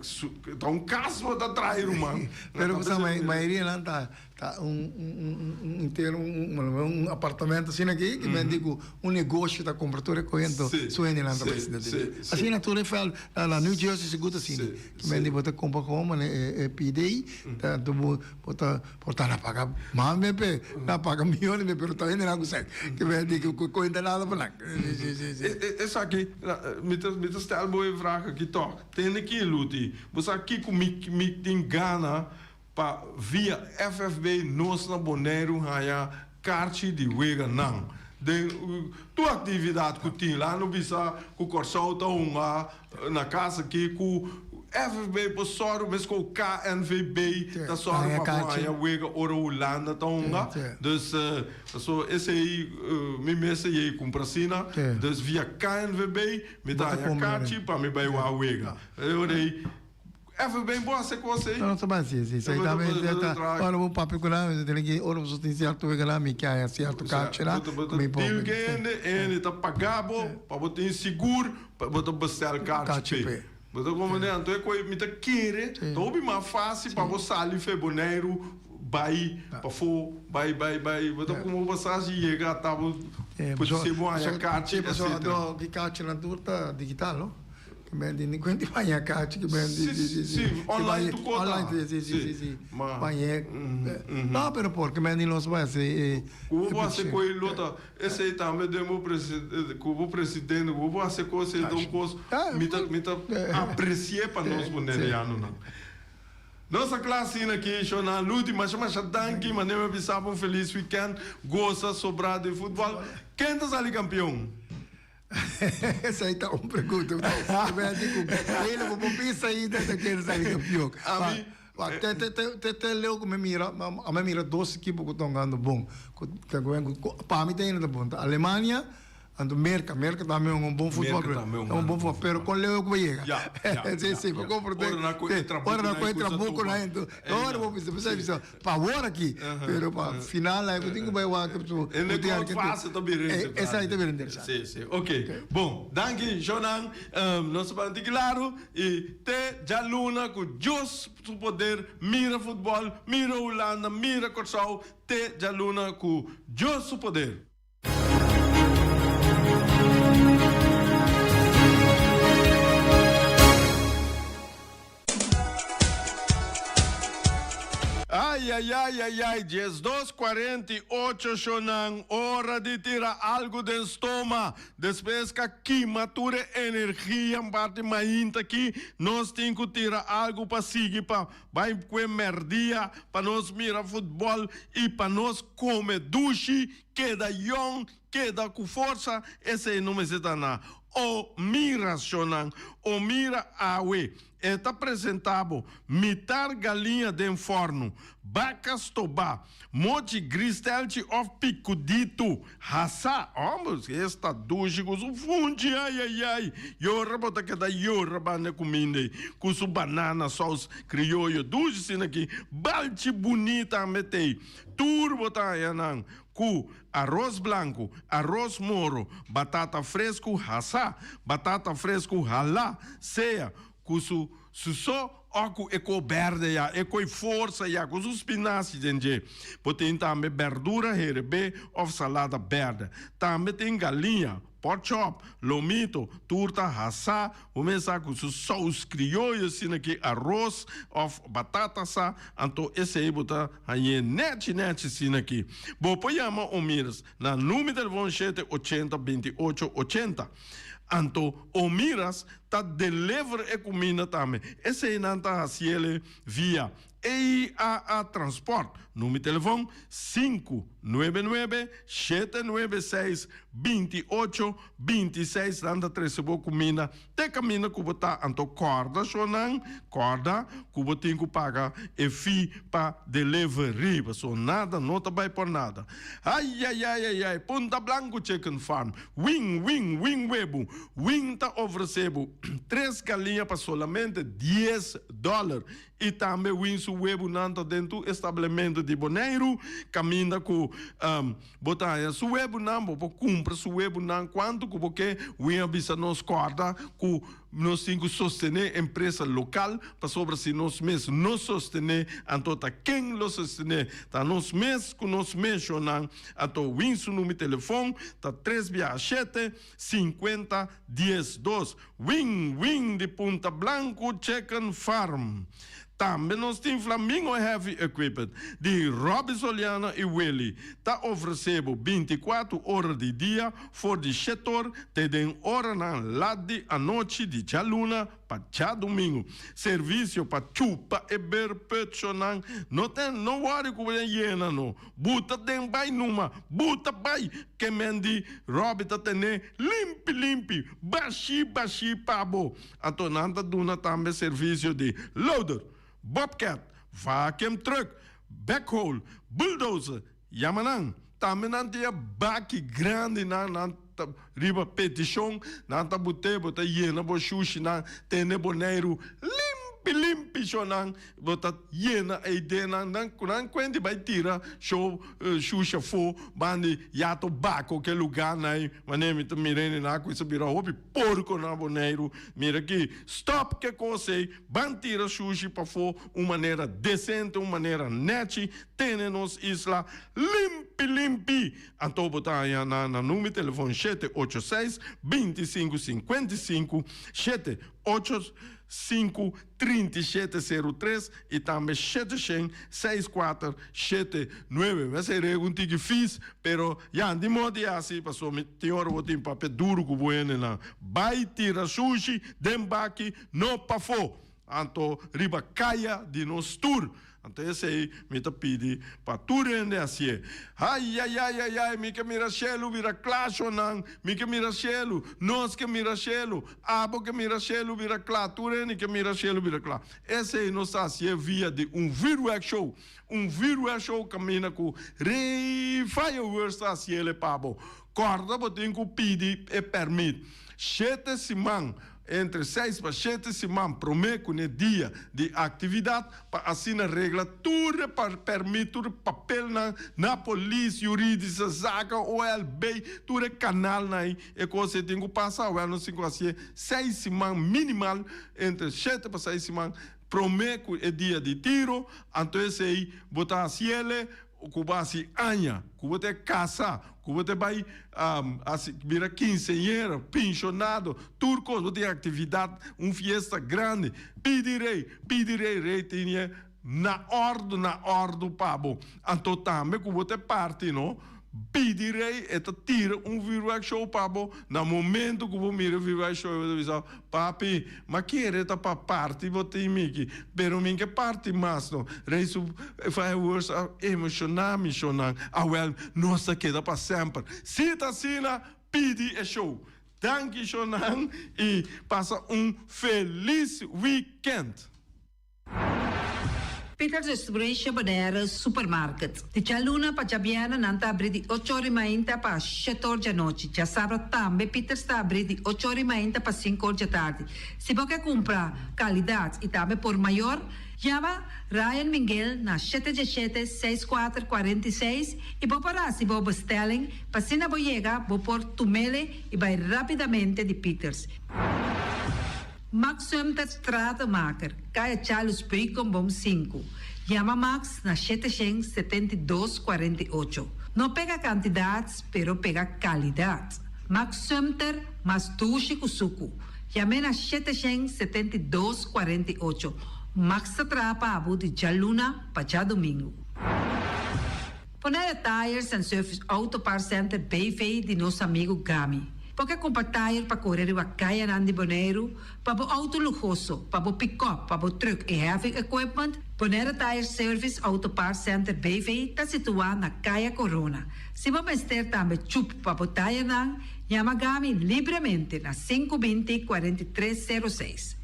ta un cas bo ta trae ruman. Pero bo sa mayoria nan ta ta un un un entero un un apartamento asina aki ki men di ku un negoshi ta kumpra tur e koento su hendenan ta bai sinta den. Asina tur e vèlt na New Jersey sigur ta asina. Ki men di bo ta kumpra komo manera e pidi ta bo bo ta Por ta na paga mas me pe, na paga miyones me, pero ta hende nan ku sek. Ke men di ku kuenta nada pa nan. Si, si, si. Esaki, mi ta, mi ta stel bo e vraag aki tòg. Tende ki, Luti, bo sa kiko mi, mi tin gana pa via FFB nos na Boneiru haña karchi di wega nan. Den tur aktividat ku tin, laga no bisa ku Kòrsou ta hunga na kas aki ku FFB por sòru mes ku KNVB ta sòru pa bo haña wega ora Hulanda ta hunga. Dus paso esei mi mes a yei kumpra asina. Dus via KNVB mi ta haña kachi pa mi bai wak wega. E ora ei FFB bo hasi kos ei. No, no ta bai hasi esei. Esei ta ora bo papia ku nan bo tene ki ora bo tin sierto wega nan mi ke haña sierto kachi nan ku mi por. Bo ta deal ku hende, hende ta paga bo pa bo tin sigur pa bo ta bestel kachi p'e. Bo ta comprende? Anto e koe mi ta kere ta hopi mas facil pa bo sali fe Boneiru bai pafó bai bai bai bo ta kuma bo pasashi yega ata bo pudi bo haña kachi etcetera. Ki kachinan tur ta digital no? Ki men di ni kuenti baña kachi ki men di di di Si online tu kota. Online si si si si bañ'é no pero por ki men di nos bai hasi e Ku bo hasi koe lo ta Esei tambe den bo ku bo presidente ku bo hasi kos ei ta un kos mi ta mi ta apresié pa nos bonerianonan. Nos a kla asina aki shona Luti masha masha danki manera mi a bisa bo un felis weekend gosa sobrá den futbòl ken ta sali kampion? Esei ta un pregunta ku mi a di ku Keila bo por bisa ainda ta ken sali kampion. Ami Te te te te te leu ku mi mira a mi mira dos ekipo ku ta hungando bon ku ta pa mi ta ainda ta bon ta Alemania anto Merka Merka tambe hunga un bon futbol Merka tambe hunga un bon futbol pero kon leu ku bo yega Ya ya si si bo komprende Ora nan ku e trabuku ora nan ku e trabuku nan ento ora bo bisa bisa bisa pa awor aki pero pa final nan bo tin ku bai wak su E ne kon fase ta bira interesante esei ta bira interesante si si ok bon danki shownan nos a banta klaru I te djaluna ku Dios su poder mira futbòl, mira Hulanda, mira Kòrsou, te djaluna ku Dios su poder. Ai ai ai ai ai 12 48 shonan ora di tira algu den stoma. Despues ka kima tur e energia un parti mainta aki, nos tin ku tira algu pa sigui pa bai kue merdia, pa nos mira futbòl i pa nos kome dushi, keda yòn, keda ku forsa, esei no mester ta na o mira shonnan, o mira awe. E ta presentá bo mitar galiña den fòrnu, baka stobá, mochi gristelchi òf pikuditu hasá. Hòmber, es ta dushi ku su funchi, ai ai ai! Yora bo ta keda yora banda kuminda ei ku su banana sous krioyo dushi asina aki. Balchi bunita a met'ei. Tur bo ta haña nan ku aros blanku, aros moro, batata fresku hasá, batata fresku halá, sea. ku su su so o ku e ko berde ya, e koi forsa ya, ku su spinashi den dje. Bo tin tambe berdura herebé of salada berde. Tambe tin galiña, pork chop, lomito, tur ta hasá, bo mes sa ku su sous krioyo asina ki aros of batata sa, anto esei bo ta hañ'é nèchi nèchi asina ki. Bo por yama Omirs na number telefon shete ochenta binti ocho ochenta. Anto Omiras ta deliver e kuminda tambe. Eseinan ta hasiele via EIAA Transport. Number telefon sinku nuebe nuebe shete nuebe seis binti ocho binti seis. Nan ta trese bo kuminda te kaminda ku bo ta. Anto kòrda shonnan, kòrda ku bo tin ku paga e fee pa delivery pasobra nada no ta bai por nada. Ayayayayay Punta Blanco Chicken Farm Win win win webu Win ta ofresé bo tres galiña pa solamente dies dòler i tambe win su webunan ta den tur establementu di Boneiru kaminda ku bo ta haña su webunan bo por kumpra su webunan kuantu ku bo ke Win a bisa nos kòrda ku Nos tin ku sostené empresa lokal pasobra si nos mes no sostené, anto ta ken lo sostené? Ta nos mes ku nos meshonnan. Anto win su number telefon ta tres biaha shete, sinkuenta, dies dos. Win win di Punta Blanku Chicken Farm. Tambe nos tin Flamingo Heavy Equipment di Robby Soliano i Willy ta ofresé bo bintikuatu ora di dia for di shetor te den oranan lat di anochi di djaluna pa djadumingu. Servisio pa chupa e berputchonan no ten no wòri ku bo den yena no. Buta den bai numa, buta bai ke men di Robby ta tene limpi limpi, bashí bashí pa bo. Anto nan ta duna tambe servisio di loader, bobcat, vacuum truck, backhoe, bulldozer, yama nan. Tambe nan tin e baki grandi nan nan ta riba petishon nan ta bute bo ta yena bo shushinan tene Boneiru limpi limpi shonan bo ta yena ei den nan nan ku nan kuenti bai tira sho shusha afo bandi yato bako ke luga nan manera mi ta mira hende nan a kuminsa bira hopi Porco na Boneiru, mira ki stop ke kos ei, ban tira shushi pafó un manera decente, un manera nechi, tene nos isla limpi limpi. Anto bo ta haña na na number telefon shete ocho seis, binti sinku sinkuenta i sinku, shete ocho sinku, 37 seru tres i tambe shete shen seis kuater shete nuebe. Mi a sey regu un tiki fis, pero ya di modi asi pasobra mi tin ora bo tin papia duru ku bo hendenan. Bai tira sushi den baki no pafó, anto riba kaya di nos tur. Anto esei mi ta pidi pa tur hende hasié. Aiaiaiaiai, mi ke mira shelu bira kla, shonnan, mi ke mira shelu, nos ke mira shelu, abo ke mira shelu bira kla, tur hende ke mira shelu bira kla. Esei nos ta hasié via di un vuurwerk show, un vuurwerk show kaminda ku Rey Fireworks ta hasiel e pa bo. Kòrda bo tin ku pidi e pèrmit shete siman. Entre seis pa shete siman promé ku n'e dia di aktividat pa asina regla tur e pèrmit, tur e papelnan na polis, juridische zaken, OLB, tur e kanalnan ei, e kos ei tin ku pasa. Awèl nos tin ku hasié seis siman minimal, entre shete pa seis siman promé ku e dia di tiro, anto esei bo ta hasiele. Ku bo hasi aña, ku bo ta kasa, ku bo ta bai hasi bira kinseñero, penshonado, tur kos, bo tin aktividat, un fiesta grandi, pidi rei, pidi rei, rei tin e na òrdu, na òrdu pa bo. Anto tambe ku bo ta parti no, pidi rei, e ta tira un vuurwerk show pa bo, na momento ku bo mira e vuurwerk show bo ta bisa, Papi, m'a kere ta pa parti bo tin miki, pero mi ke parti mas no. Rei su fireworks a emoshoná mi shownan. Awel, nos ta keda pa semper. Si ta asina, pidi e show. Danki shownan i pasa un felis weekend. Peter Distribution Bonaire Supermarket. Di djaluna pa djabièrnè nan ta abrí di ocho or di mainta pa shete or djanochi. Djasabra tambe Peters ta abrí di ocho or di mainta pa sinku or djatardi. Si bo ke kumpra kalidat i tambe por mayor, yama Ryan Minguel na shete djeshete, seis kuater, kuarenta i seis i bo por hasi bo bestelling pa asina bo yega bo por tumele i bai rápidamente di Peters. Max Sumter Stratenmaker, Kaya Charles Beukenboom 5. Yama Max na 772 48. No pega kantidat, pero pega kalidat. Max Sumter, mas dushi ku suku. Yam'é na 772 48. Max ta traha pa abo di djaluna pa djadumingu. Bonaire Tires and Service Auto Parts Center BV di nos amigu Gami. Bo ke kumpra tire pa kore riba kayanan di Boneiru, pa bo outo luhoso, pa bo pikòp, pa bo trùk i heavy equipment? Bonaire Tire Service Auto Parts Center BV ta situá na Kaya Corona. Si bo mester tambe chup pa bo tirenan, yama Gami libremente na 520 43 06.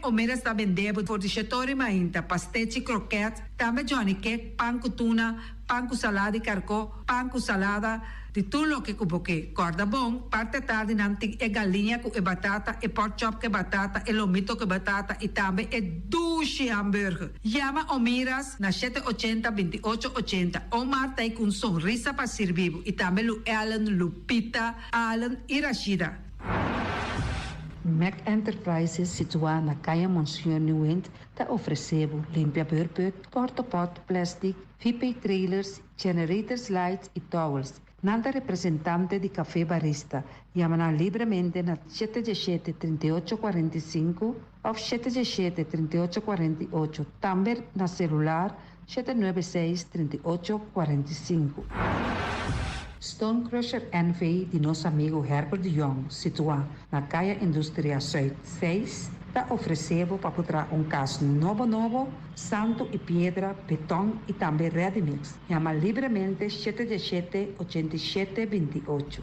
Omeras ta bende bo for di shetori mainta, pastechi, kroket, tambe Johnny cake, pan ku tuna, pan ku salada di karkó, pan ku salada, di tur loke ku bo ke. Kòrda bon, parti atardi nan tin e galiña ku e batata, e pork chop ku e batata, e lomito ku e batata i tambe e dushi hamburger. Yama Omiras na 780 28 80. Omar ta ei ku un sonrisa pa sirbi bo i tambe Lu Ellen, Lupita, Allen i Rashida. Mac Enterprises situá na Kaya Monseñor Nieuwind ta ofresé bo limpia beurput, portopot, plastic, VP trailers, generators lights i towels. Nan ta representante di Café Barista. Yama nan libremente na 717 38 45 òf 717 38 48, tambe na selular 796 38 45. Stone Crusher NV di nos amigu Herbert de Jong, situá na Kaya Industria Zuid 6, ta ofresé bo pa por traha un kas nobo nobo, santu i piedra, beton i tambe ready mix. Yama libremente 717 87 28.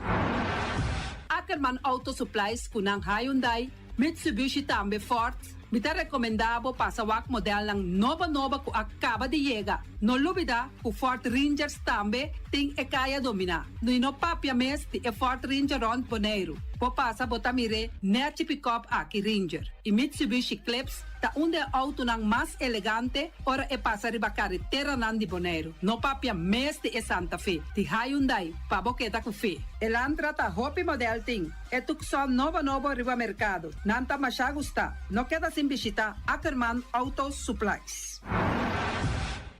Ackerman Auto Supplies ku nan Hyundai, Mitsubishi tambe Ford. Mi ta rekomendá bo pasa wak modelnan nobo nobo ku a kaba di yega. No lubidá ku Ford Rangers tambe tin e kaya dominá. I no papia mes di e Ford Ranger rònt Boneiru. Bo pasa bo ta mir'é nèchi pikòp aki Ranger. I Mitsubishi Eclipse ta un di e outonan mas elegante ora e pasa riba kareteranan di Boneiru. No papia mes di e Santa Fe di Hyundai pa bo keda ku fe. Elantra ta hopi modèl tin. E Tucson nobo nobo riba merkado. Nan ta masha gustá. No keda sin bishitá Ackerman Auto Supplies.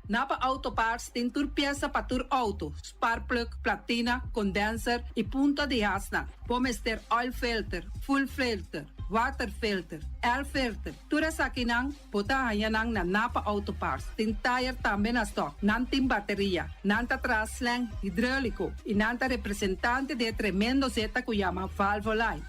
Napa Auto Parts tin tur piesa pa tur outo, sparkplug, platina, condenser i punta di hasnan. Bo mester oil filter, fuel filter, water filter, air filter. Tur esakinan bo ta haña nan na Napa Auto Parts. Tin tayer tambe na stock. Nan tin bateria. Nan ta traha slang hidróliko i nan ta representante di e tremendo zeta ku yama Valvoline.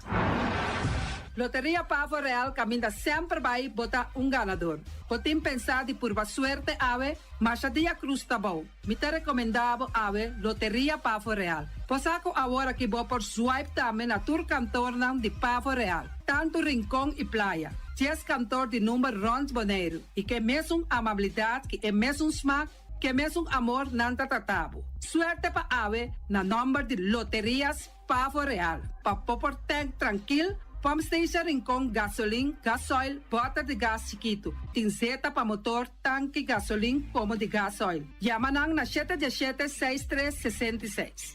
Loteria Pavo Real kaminda semper bai bo ta un ganador. Bo tin pensá di purba suerte awe? Masha dia krus ta bou. Mi ta rekomendá bo awe Loteria Pavo Real. Bo sa ku awor aki bo por swipe tambe na tur kantornan di Pavo Real, tantu Rincon i Playa. Dies kantor di number rònt Boneiru i ke mesun amabilidat ki e mesun smak, ke mesun amor nan ta trata bo. Suerte pa awe na nòmber di Loterias Pavo Real. Pa bo por tank trankil, pump station Rincon gasolin, gasoil, bòter di gas chikitu. Tin zeta pa motor, tanki gasolin komo di gasoil. Yama nan na shete diesshete seis tres 66.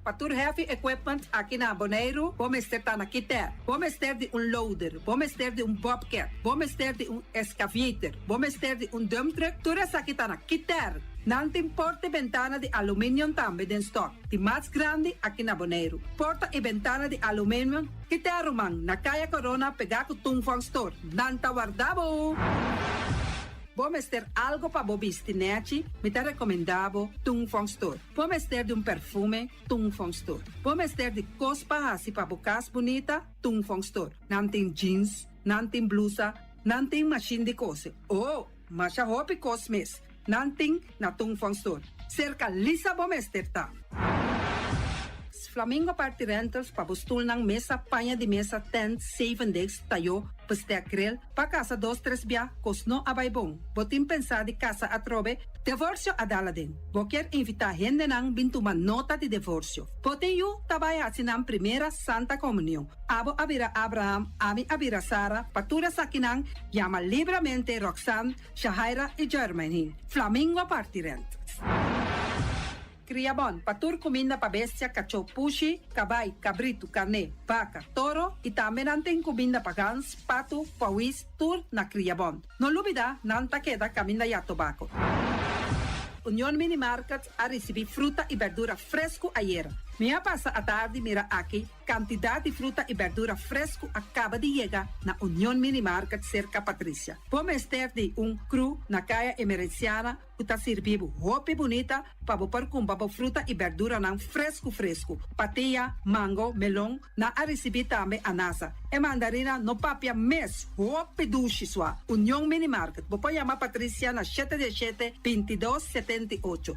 Pa tur heavy equipment aki na Boneiru, bo mester ta na Kiter. Bo mester di un loader, bo mester di un bobcat, bo mester di un excavator, bo mester di un dump truck, tur esaki ta na Kiter. Nan tin porta i bentana di aluminium tambe den stock, di mas grandi aki na Boneiru. Porta i bentana di aluminium, Kiter ruman, na Kaya Corona pegá ku Tung Fong Store. Nan ta warda bo! Bo mester algo pa bo bisti nèchi? Mi ta rekomendá bo Tung Fong Store. Bo mester di un perfume? Tung Fong Store. Bo mester di kos pa hasi pa bo kas bunita? Tung Fong Store. Nan tin jeans, nan tin blusa, nan tin mashin di kose. Oh, masha hopi kos mes. Nan tin na Tung Fong Store. Serka Lisa bo mester ta. Flamingo Party Rentals pa bo stulnan, mesa, paña di mesa, tent, zeven desk, tayó, bestek grill, pa kasa dos tres bia, kos no a bai bon. Bo tin pensá di kasa atrobe? Divorsio a dal aden. Bo kier invitá hendenan bin tuma nota di divorsio. Bo tin yu ta bai hasi nan primera Santa Komunion. Abo a bira Abraham, ami a bira Sara, pa tur esakinan yama libremente Roxanne, Shahaira i Jermaine. Flamingo Party Rentals. Kriabon, pa tur kuminda pa bestia, kachó, pushi, kabai, kabritu, karné, baka, toro i tambe nan tin kuminda pa gans, patu, pawis, tur na Kriabon. No lubida, nan ta keda kaminda ya tobako. Union Mini Market a risibí fruta i berdura fresku ayera. Mi a pasa atardi mira aki Kantidat di fruta i bèrdura fresku a kaba di yega na Union Mini Market serka Patricia. Bo mester di un kru na Kaya Emerenciana ku ta sirbi bo hopi bunita pa bo por kumpra bo fruta i bèrduranan fresku fresku. Patia, mango, melon, nan a risibí tambe anasa. E mandarina no papia mes, hopi dushi sua. Union Mini Market, bo por yama Patricia na shete diesshete, bintidos, setenti'ocho.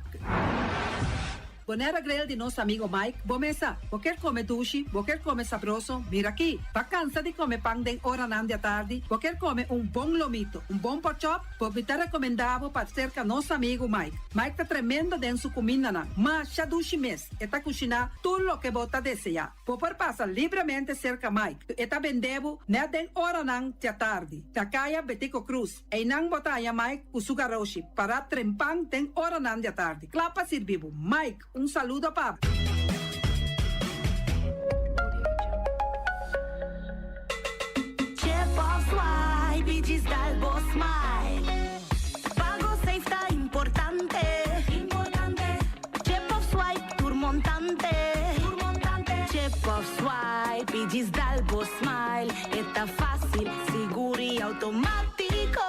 Bonera Grill di nos amigo Mike, bo mesa. Bo kier come dushi, bo kier come sabroso, mira aki. Ba cansa di come pan den oranan di atardi, bo kier come un bon lomito, un bon porkchop, bo mi ta recomenda bo pa cerca nos amigo Mike. Mike ta tremendo den su cumindanan, masha dushi mes, e ta cushina tur loke bo ta desea. Bo por pasa libremente cerca Mike, e ta bende bo net den oranan di atardi, na caya Betico Cruz. Einan bo ta haña Mike ku su garoshi pará trempan den oranan di atardi, kla pa sirbi bo. Mike, un saludo pa bo. Chip of swipe i djis dal bo smile. Pago safe ta importante. Chip of swipe tur montante. Chip of swipe i djis dal bo smile. E ta fácil, sigur i automátiko.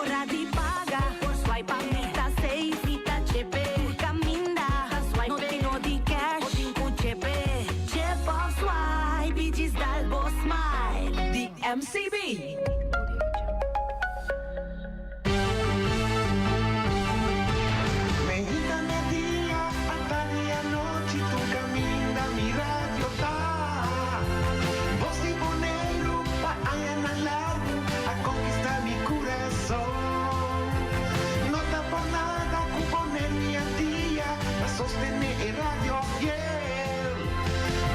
Ora di paga, por swipe pa mi ta safe i ta chepe. Tur kaminda, ta swipe no tin no di cash, bo tin ku chepe. Chip of swipe i djis dal bo smile. Di MCB. Meinta media, atardi anochi tur caminda mi radio ta. Bos di Boneiru pa añanan largu a conquista mi curason. No ta por nada cu Boneiru y Antia ta sostene e radio fiel.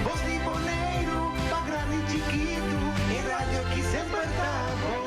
Bos di Boneiru pa grandi y chikitu e radio ki semper ta bon.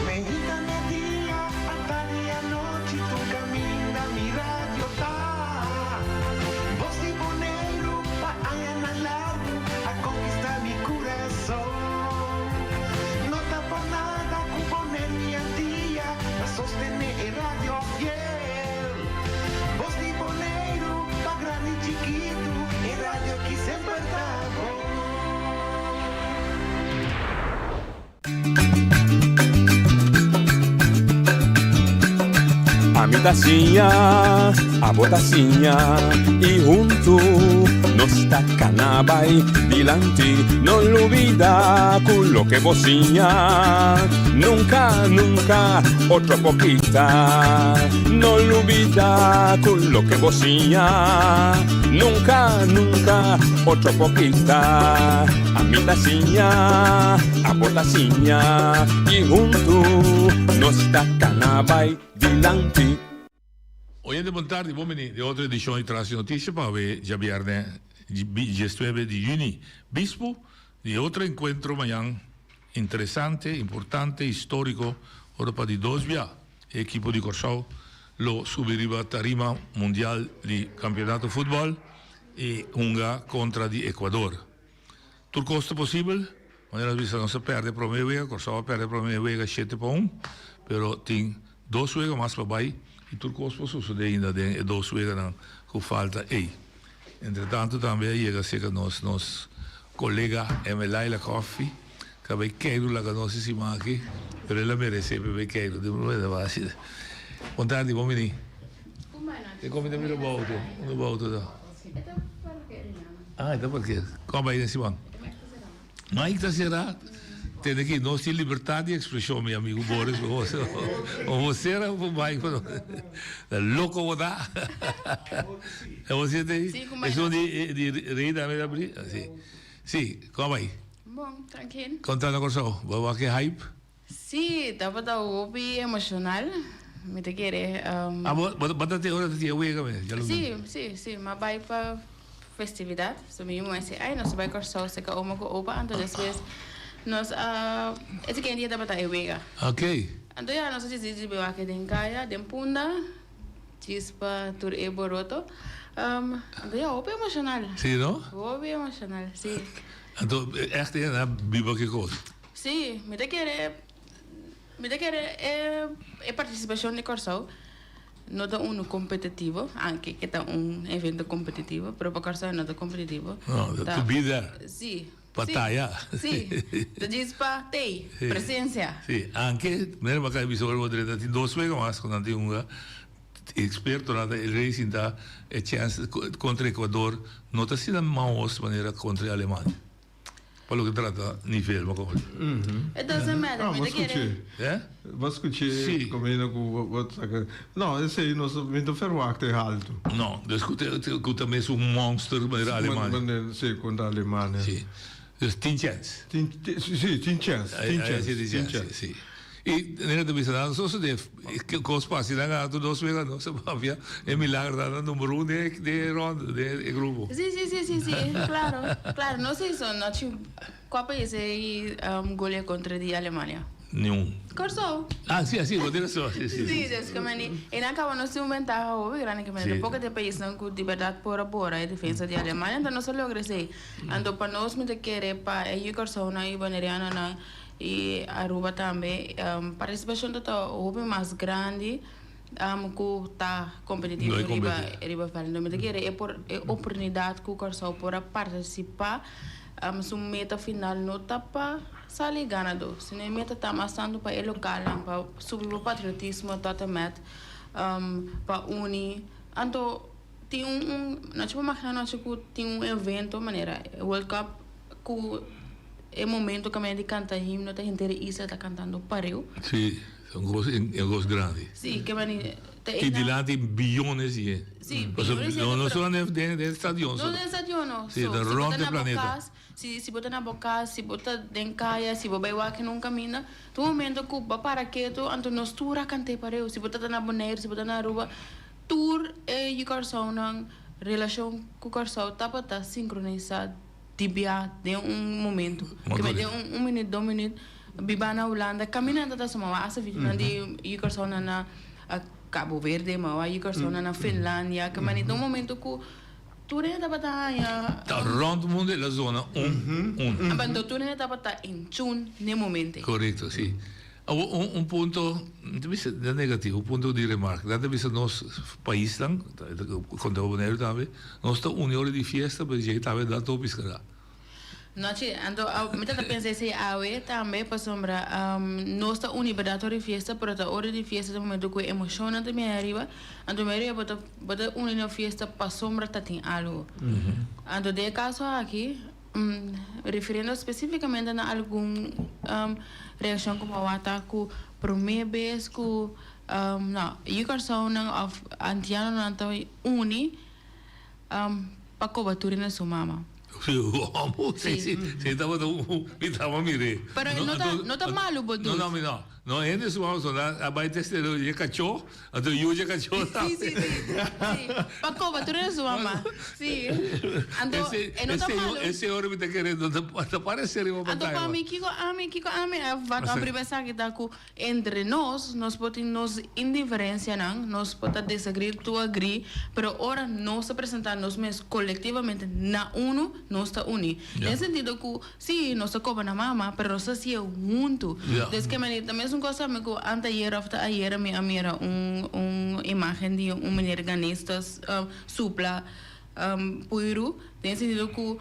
Meinta media, atardi anochi tur caminda mi radio ta. Bos di Boneiru pa añanan largu a conquista mi curason. No ta por nada cu Boneiru y Antia ta sostene e radio fiel. Bos di Boneiru pa grandi y chikitu e radio ki semper ta bon. Ami ta siña, abo ta siña y huntu nos ta cana bay dilanti. No lubida cu loke bo siña nunca, nunca otro por kita. No lubida cu loke bo siña nunca, nunca otro por kita. Ami ta siña, abo ta siña y huntu nos ta cana bay dilanti. Oyente bon tardi, bon bini den otro edicion di Tras di Noticia pa awe djabierne diesnuebe di juni. Bispu di otro encuentro mañan interesante, importante, historico, ora pa di dos bia e ekipo di Corsou lo subi riba tarima mundial di campeonato futbol y hunga contra di Ecuador. Tur kos ta posibel, manera nos bisa nos a pèrdè promé wega, Kòrsou a pèrdè promé wega shete pa un, pero tin dos wega mas pa bai i tur kos por sosodé ainda den e dos weganan ku falta ei. Entretantu tambe a yega serka nos nos kolega Emelaila Coffie ku a bai keiru laga nos e siman aki, pero el a meresé pa e bai keiru di un manera fásil. Bon tardi, bon bini. E komi ta mira bo outo, unda bo outo ta? Ah, e ta parkeer. Kon bai den Simon? Mike ta sera. Tende ki nos tin libertad di expresion mi amigo Boris. O bo sera o bo Mike. Ta loco bo ta. E bo siente ahí? Esun di di Rey tambe ta abri? Si. Si, kon bai? Bon, trankil. Kon ta na Kòrsou? Bo a wak e hype? Sí, tabata hopi emocional. Mi ta kere. Ah, bo, bo ta te ora ta tin e wega mes, djaluna? Sí, sí, sí. M'a bai pa festividad. So mi muhé si, ay, nos ta bai Kòrsou serka oma ku opa. Anto despues nos a, e siguiente dia tabata e wega. Oké. Anto ya, nos a disidí di bai wak den kaya, den Punda, djis pa tur e boroto. Anto ya, hopi emocional. Sí, no? Hopi emocional, sí. Anto, ègt e nan a biba ki kos? Sí, mi ta kere, mi ta kere e e partisipashon di Kòrsou no ta unu kompetitivo, anke ke ta un evento kompetitivo, pero pa Kòrsou e no ta kompetitivo. No, ta to be there. Sí. Pa taya. Sí, ta djis pa tei, presensia. Sí, anke, manera bo a kai bisa ora bo drenta tin dos wega mas ku nan tin hunga, ekspertonan ta racing ta e chèns kontra Ecuador no ta asina maos manera kontra Alemania. Pa loke trata nivel, ma como It doesn't matter, mi ta kere. Eh? Bo scuché comino cu bo saca. No, esey nos mi ta verwacht e halto. No, dus cu cu ta mes un monster manera Alemania. Si, contra Alemania. Si. Dus tin chens. Tin, si, tin chens, tin chens, tin chens. Si. I nera ta bisa nan sosode kos pa si nan gana tur dos wega nos a papia e milagro ta na number un den e ronda den e grupo. Si si si si si claro claro nos hizo nochi kua pais e golia kontra di Alemania? Niun. Kòrsou. Ah si si bo tin rason si si. Si des ke meni e nan kaba nos tin un bentaha hopi grandi ke meni poko di e paisnan ku di bèrdat por a bora e defensa di Alemania anto nos a logra esei anto pa nos mi ta kere pa e yu kòrsounan i bonerianonan I Aruba tambe partisipashon ta ta hopi mas grandi ku ta kompetitivo riba riba vèlda. Mi ta kere e por e oportunidat ku Kòrsou por a partisipá su meta final no ta pa sali ganadó sino e meta ta mas tantu pa e lokalnan pa subi bo patriotismo tot en mèt pa uni. Anto tin un un no por imaginá nochi ku tin un evento manera World Cup Ku e momento kaminda di kanta himno ta henter e isla ta kantando pareu. Sí, ta un kos, un kos grandi. Sí, ke mani ta I dilanti biyones di hende. Sí, biyones di hende. No solamente den den stadion. No den stadion no. Sí, ta rònt e planeta. Si si bo ta na bo kas, si bo ta den kaya, si bo bai wak en un kaminda, ta un momento ku bo a para ketu, anto nos tur a kant'é pareu. Si bo ta na Boneiru, si bo ta na Aruba, tur e yu Kòrsounan, relashon ku Kòrsou tabata sinkronisá. Di bia den un momento. Ke me den un minuut, dos minuut, biba na Hulanda, kaminda ta ta suma wak hasta videonan di yu Kòrsounan na Cabo Verde, ma wak yu Kòrsounan na Finlandia, ke manera den un momento ku tur hende tabata haña. Ta rònt mundu e la zona un un. Anto tur hende tabata in tune n'e momento ei. Korekto, si. Awor un un punto, mi ta bisa no negativo, un punto di remarca. Nan ta bisa nos paisnan, konta pa Boneiru tambe, nos ta uni ora di fiesta pero djei tambe nan ta hopi skará. No chi, anto mi ta ta pensa esei awe tambe pasobra nos ta uni berdad ora di fiesta pero ta ora di fiesta ta momento ku e emoshonnan ta bini ariba, anto mayoria bo ta bo ta uni na fiesta pasobra ta tin algo. Anto den e kaso aki. Refiriendo spesífikamente na algun reakshon ku bo a wak ta ku promé bes ku no yu Kòrsounan òf antianonan ta uni pa koba tur na su mama. Sí, sí, sí, tabata un, mi tabata mir'é. Pero no ta, no ta malu bo dus. No, no, mi no. No, hende su mama so a bai testero dje kachó, anto yu dje kachó tambe. Sí, sí, sí. Sí. Pa koba tur hende su mama. Sí. Anto e no ta malu. Ese ora mi ta kere no ta parece riba pantaya. Anto pa mi kiko ami, kiko ami a wak a riba esaki ta ku entre nos, nos por tin nos indiferencianan, nos por ta disagree to agree, pero ora nos ta presenta nos mes colectivamente na uno, nos ta uni. Den sentido ku Sí, nos ta koba na mama, pero nos ta hasié huntu. Des ke manera ta mesun kos tambe ku anteayer òf ta ayer mi a mira un un imágen di un meneer ganés ta supla puiru, den sentido ku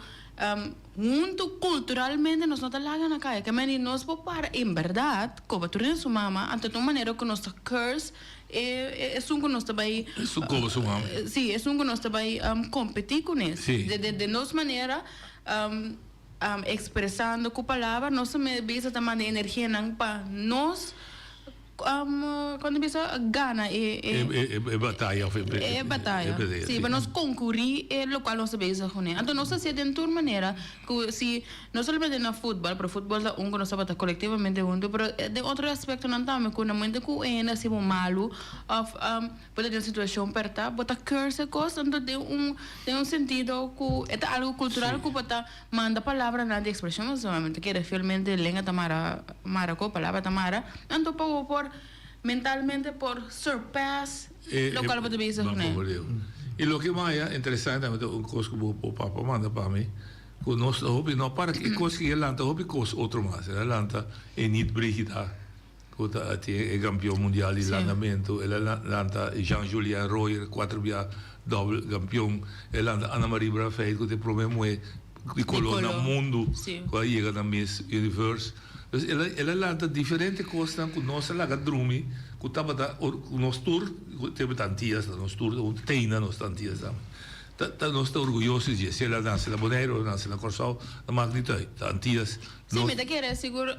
Huntu kulturalmente nos no ta laga na kaya. Ke meni nos por para en bèrdat koba tur den su mama, anto ta un manera ku nos ta curse e esun ku nos ta bai. Esun koba su mama. Si, esun ku nos ta bai kompetí kuné. Si. De nos manera ekspresando ku palabra nos ta bisa ta manda energianan pa nos. Cuando bisa gana e E bataya of e bataya. Si, pa nos concuri e locual nos ta bezig cune. Anto nos ta hacié den tur manera cu si no solamente na futbal, pero futbal ta un cu nos tabata colectivamente hunto, pero den otro aspectonan tambe cu na momento cu un hende haci bo malu of bo ta den un situacion perta, bo ta curse e cos, anto den un den un sentido cu e ta algo cultural cu bo ta Manda palabranan di ekspreshon pasobra mi ta kere fielmente lenga ta mara mara ku palabra ta mara anto pa bo por mentalmente por surpass lokual bo ta bisa kuné. I loke maya interesante tambe ta un kos ku bo papa manda pa mi ku nos ta hopi no para e kos ki e lanta hopi kos otro mas el a lanta Enid Brigida ku ta tin e kampion mundial di landamentu, el a lanta Jean Julien Royer kuater bia dòbel kampion, el a lanta Ana Marie Braafheid ku ta e promé muhé di koló na mundu ku a yega na Miss Universe. Dus el a el a lanta diferente kosnan ku nos a laga drumi ku tabata ku nos tur ku tabata Antias nos tur teina nos ta Antias tambe ta ta nos ta orguyoso di dje si el a nase na Boneiru o nase na Kòrsou no mak ni tui ta Antias Sí, mi ta kere sigur.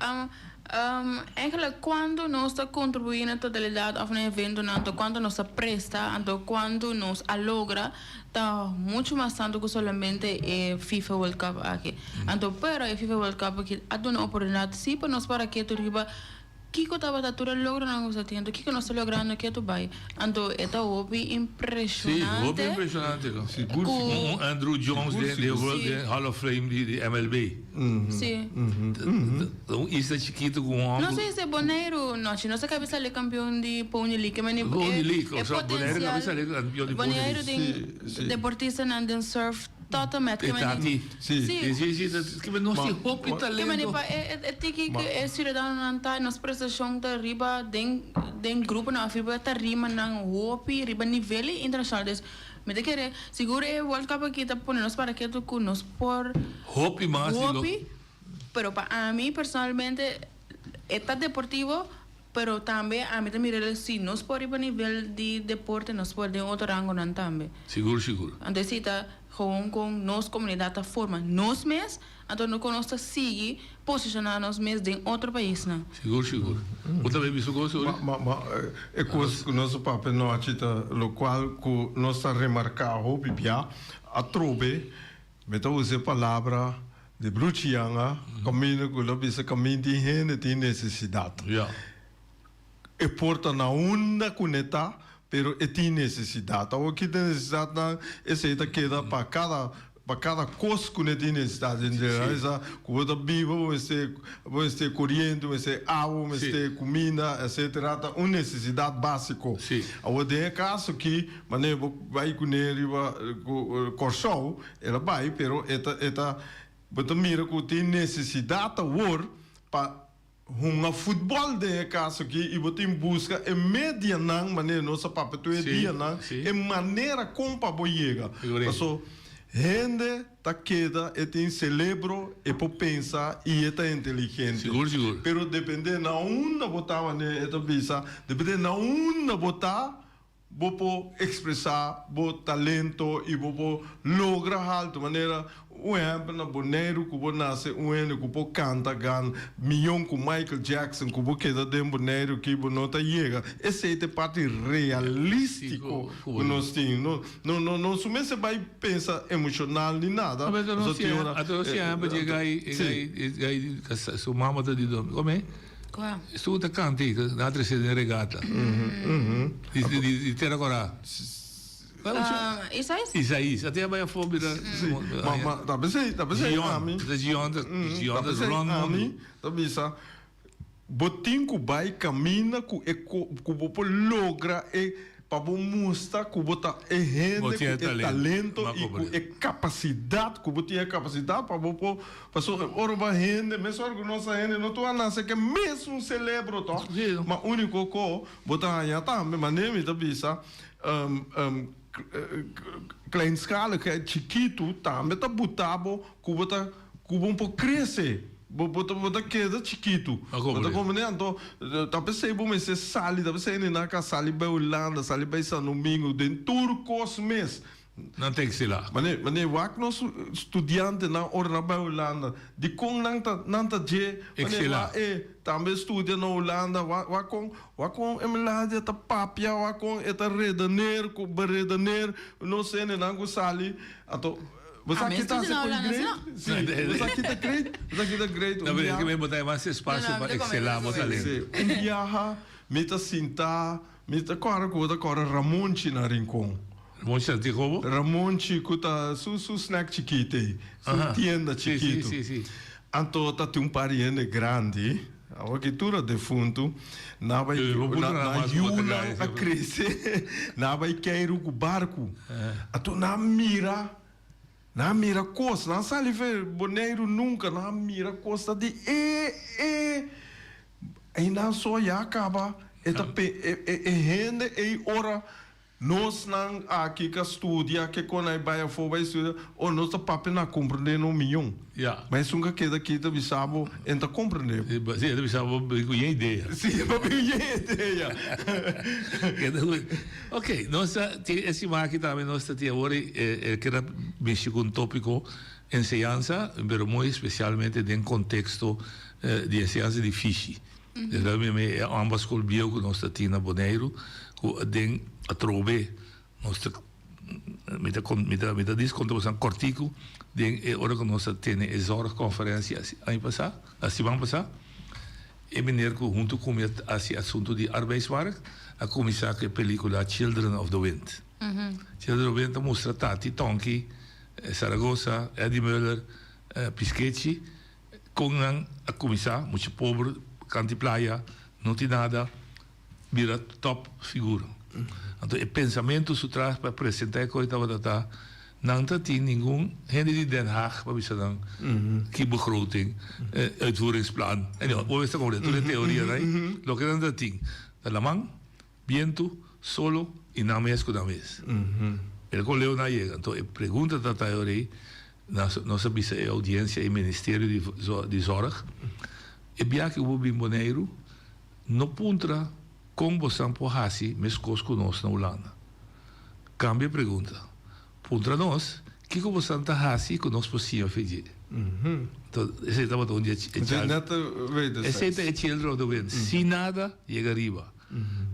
Eigenlijk cuanto nos ta contribui na totalidad of na eventonan, anto cuanto nos ta presta, anto cuanto nos a logra ta mucho mas tanto cu solamente e FIFA World Cup aki. Anto pero e FIFA World Cup aki a duna oportunidad si pa nos para ketu riba kico tabata tur e logronan cu nos a tin, anto kico nos ta logrando ketu bay. Anto e ta hopi impresionante. Sí, hopi impresionante. Sigur, sigur. Un Andruw Jones den den World den Hall of Fame di di MLB. Sí. Ta un isla chikitu ku un hòmber. No sé si Boneiru no, si nos a kabi sali kampion di Pony League, meni Pony League, e osea Boneiru kabi sali kampion di Pony League. Boneiru den deportistanan den surf tot en met. E ta aki. Sí. Sí, sí, sí. Ke nos tin hopi talento. Ke meni pa e tiki ku e siudadanonan ta, nos prestashon ta riba den den gruponan òf riba tarimanan hopi riba nivel internashonal. Dus mi ta kere sigur e World Cup aki ta pone nos para ketu ku nos por Hopi mas di lo. Hopi, pero pa ami personalmente e ta deportivo, pero tambe ami ta mira el si nos por riba nivel di deporte nos por den otro rangonan tambe. Sigur sigur. Anto esei ta gewoon con nos comunidad ta forma nos mes, anto no con nos ta sigui posiciona nos mes den otro paisnan. Sigur sigur. Bo ta bay bisa cos Uri? Ma ma e cos cu nos a papia nochi ta locual cu nos ta remarca hopi bia atrobe. Mi ta usa e palabra di Bruchi Yanga kaminda ku el a bisa kaminda tin hende tin nesesidat. E por ta na unda ku ne ta, pero e tin nesesidat. Awor ki ta nesesidatnan? Esei ta keda pa kada pa kada kos ku ne tin nesesidat. Esa ku bo ta biba bo mester bo mester koriente, bo mester awa, bo mester kuminda etsetera ta un nesesidat básiko. Awor den e kaso aki Manera bo bai kuné riba Kòrsou, el a bai, pero e ta e ta bo ta mira ku tin nesesidat awor pa hunga futbòl den e kaso aki i bo tin buska e medianan, manera nos a papia tur e dianan, e manera kon pa bo yega. Paso hende ta keda e tin selebro, e por pensa i e ta inteligente. Pero depende na unda bo ta, manera e ta bisa, depende na unda bo ta, Bo por expresa bo talento y bo por logra halto. Manera un ehempel na Boneiru cu bo nace un hende cu por canta gan miyon cu Michael Jackson cu bo keda den Boneiru ki bo no ta yega. Esey ta e parti realistico cu nos tin. No no no no su mester bay pensa emocional ni nada. Pasobra tin ora. Ato si ehempel di e guy e guy e guy su mama ta di domingo. Kua? Esun ta kanta ei, nan a trese den regata. Di Tera Kora. Isais? Isais. A te bai afó bira. Si. Ma, ma, ta pesei, ta pesei ami. Ta Gion, ta Gion ta rond mundu. Ami ta bisa, bo tin ku bai kaminda ku e ku bo por logra e Pa bo mustra ku bo ta e hende ku e talento i ku e kapasidat, ku bo tin e kapasidat pa bo por, pasobra ora bo a hende, mes ora ku nos a hende no tur a nase ku e mesun selebro tòg, ma úniko ku bo ta haña tambe, manera mi ta bisa, kleinschaligheid, chikitu, tambe ta buta bo ku bo ta. ku bo por krese. Bo bo ta bo ta keda chikitu. Bo ta komprendé? Anto ta p'esei bo mester sali, ta p'esei hende nan ka sali bai Hulanda, sali bai San Domingo, den tur kos mes. Nan ta ekselá. Mane mane wak nos studiantenan ora nan bai Hulanda, dikon nan ta nan ta dje mane wak e tambe studia na Hulanda, wak wak kon wak kon e Meladia ta papia, wak kon e ta redeneer ku beredeneer nos hendenan ku sali, anto bo sa Ami ki ta studia hasi na ku e Hulanda, great? si no? Si, bo sa ki ta great? Bo sa ki ta great? No, Un pero biaha es ke bo ta mas espacio No, no, pa mi ta come, ekselá mi ta bo come. talento. Si, un biaha mi ta sinta Mi ta kòrda ku bo ta kòrda Ramonchi na Rincon. Ramonchi ta di kobo? Ramonchi ku ta su su snack chikit ei, su tienda chikitu. Si, si, si. Anto ta tin un par di hende grandi, awor ki tur a defuntu, nan a bai nan yunan a krese, nan a bai keiru ku barku. Anto nan a mira, nan a mira kos, nan a sali fe Boneiru nunka, nan a mira kos ta di e e. Einan so ya caba e ta pe e hende ei ora nos nan aki ka studia ke kon ai bai afo bai studia ora nos ta papia na comprende no miyon ma esun ka keda aki ta bisa bo en ta comprende bo. Si e ta bisa bo bin ku yen idea. Si e ta bin ku yen idea. Ok nos ta tin e siman aki tambe nos ta tin awor e keda mishi ku un topico Enseñansa, pero muy especialmente den contexto di enseñansa di fishi. Despues mi mi e ambas school bieu cu nos ta tin na Boneiru, cu den atrobe nos ta, mi ta mi ta mi ta dis conta boso cortico den e ora cu nos ta tene e zorgconferencia aña pasa, siman pasa, e meneer cu hunto cu mi a haci asunto di arbeidsmarkt a cuminsa cu e pelicula Children of the Wind. Children of the Wind ta mustra Tati Tonki, Saragoza, Eddie Muller, Piskechi, kon nan a kuminsá, mucha pober, kanti playa, no tin nada, bira top figura. Anto e pensamentu su tras pa presentá e kos tabata ta, nan ta tin ningun hende di Den Haag pa bisa nan ki begroting, uitvoeringsplan, anyhow, bo mester komprende tur e teorianan ei, loke nan ta tin ta laman, Bientu, solo i nan mes ku nan mes. Mira kon leu nan a yega. Anto e pregunta ta ta ora ei, nos a bisa e oudiensia e ministerio di di zorg, e biaha ku bo bin Boneiru, no puntra kon bosan por hasi meskos ku nos na Hulanda. Kambia e pregunta. Puntra nos, kiko bosan ta hasi ku nos por siña fe dje? Anto esei tabata un di e Esei ta e children of the wind. Sin nada, yega riba.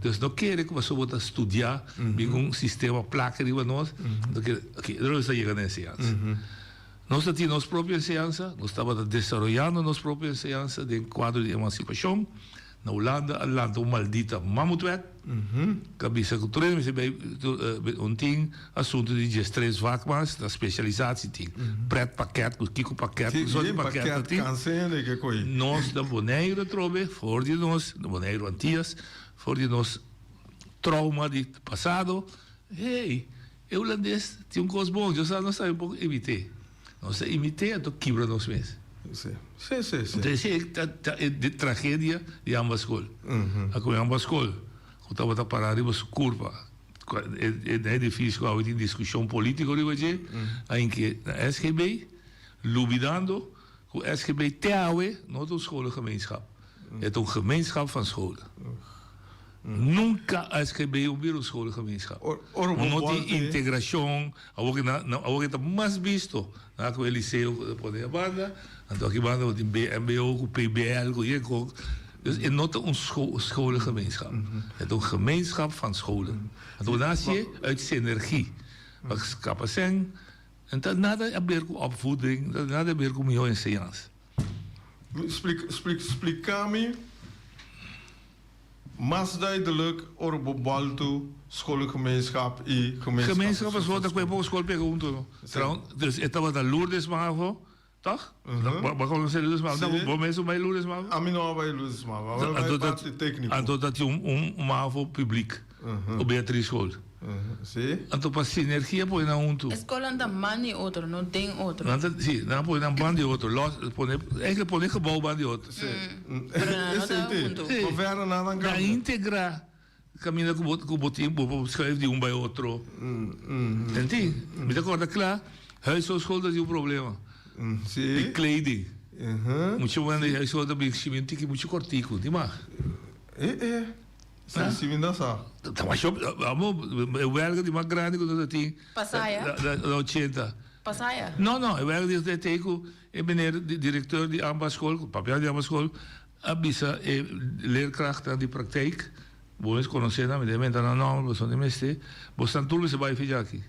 Dus no kere ku pasobra bo ta studia bin ku un sistema plaka riba nos, no kere, oke, nos ta yega na enseñansa. Nos ta tin nos propio enseñansa, nos tabata desaroyando nos propio enseñansa den kuadro di emansipashon. Na Hulanda a lanta un maldita mamutwet ku a bisa ku tur hende mester bai un tin asuntu di diestres vak mas, na spesialisatie tin pretpakket ku kiko pakket, ku sort di pakket ta tin. Nos na Boneiru atrobe for di nos, na Boneiru Antias, for di nos trauma di pasado, hey, e hulandes tin un kos bon, djos nos sabi poko imit'é. Nos ta imit'é anto kibra nos mes. Sí, sí, sí. Entonces esei ta ta e tragedia di ambas skol. A ku e ambas skol ku tabata pará riba su kurpa, e e edifisio ku awe tin diskushon polítiko riba dje, a hinke na SGB, lubidando Ku SGB te awe no ta un scholengemeenschap. E ta un gemeenschap van scholen. Nunka SGB un bira un scholengemeenschap. Ora bo No tin bolbe. integrashon. Awor ke na awor ke ta mas bisto na ku e liceo ku ta pone a banda, anto aki banda bo tin BMBO ku PBL ku yen kok. Dus e no ta un scholengemeenschap. E ta un gemeenschap van scholen. Anto bo nan hasié uit synergie. Pa skapa sèn. En ta nada haber ku opvoeding, ta nada haber ku mihó enseñansa. Splik, splik, splika mi mas duidelijk ora bo bòltu scholengemeenschap i gemeenschap. Gemeenschap van school ta ku e poko skol pega huntu no. Trouw, dus e tabata Lourdes Mavo, tòg? Bo bo konosé Lourdes Mavo? Sí. Bo mes un bai Lourdes Mavo? Ami no a bai Lourdes Mavo, ami a bai parti tékniko. Anto ta tin un un mavo publiek op Beatriz School. Sí. Anto pa sinergia pone nan huntu. E skolnan ta man di otro, no den otro. Nan ta, sí, nan a pone nan ban di otro, los, pone, eigenlijk pone gebouw ban di otro. Sí. Pero nan no ta huntu. Sí. Pa verder nan nan Nan kambia. integra kaminda ku bo, ku bo tin, bo por schuif di un bai otro. Sentí? Mi ta kòrda kla, huishoudskol ta tin un problema. Di kleding. Mucha muhé di high school ta bin shimi un tiki muchu kòrtiku, di mag. E e. Si, si mi no sa. Ta masha, amo, e wèlga di mas grandi ku nos a tin. Pasaya? Na ochenta. Pasaya? No, no, e wèlga di te ku e meneer direkteur di Ambachtsschool, papia di Ambachtsschool, a bisa e leerkrachtnan di praktijk, bo mes konosé nan, mi ta inventá nan nòmber, pasobra no mester, bosnan tur mester bai fecha aki.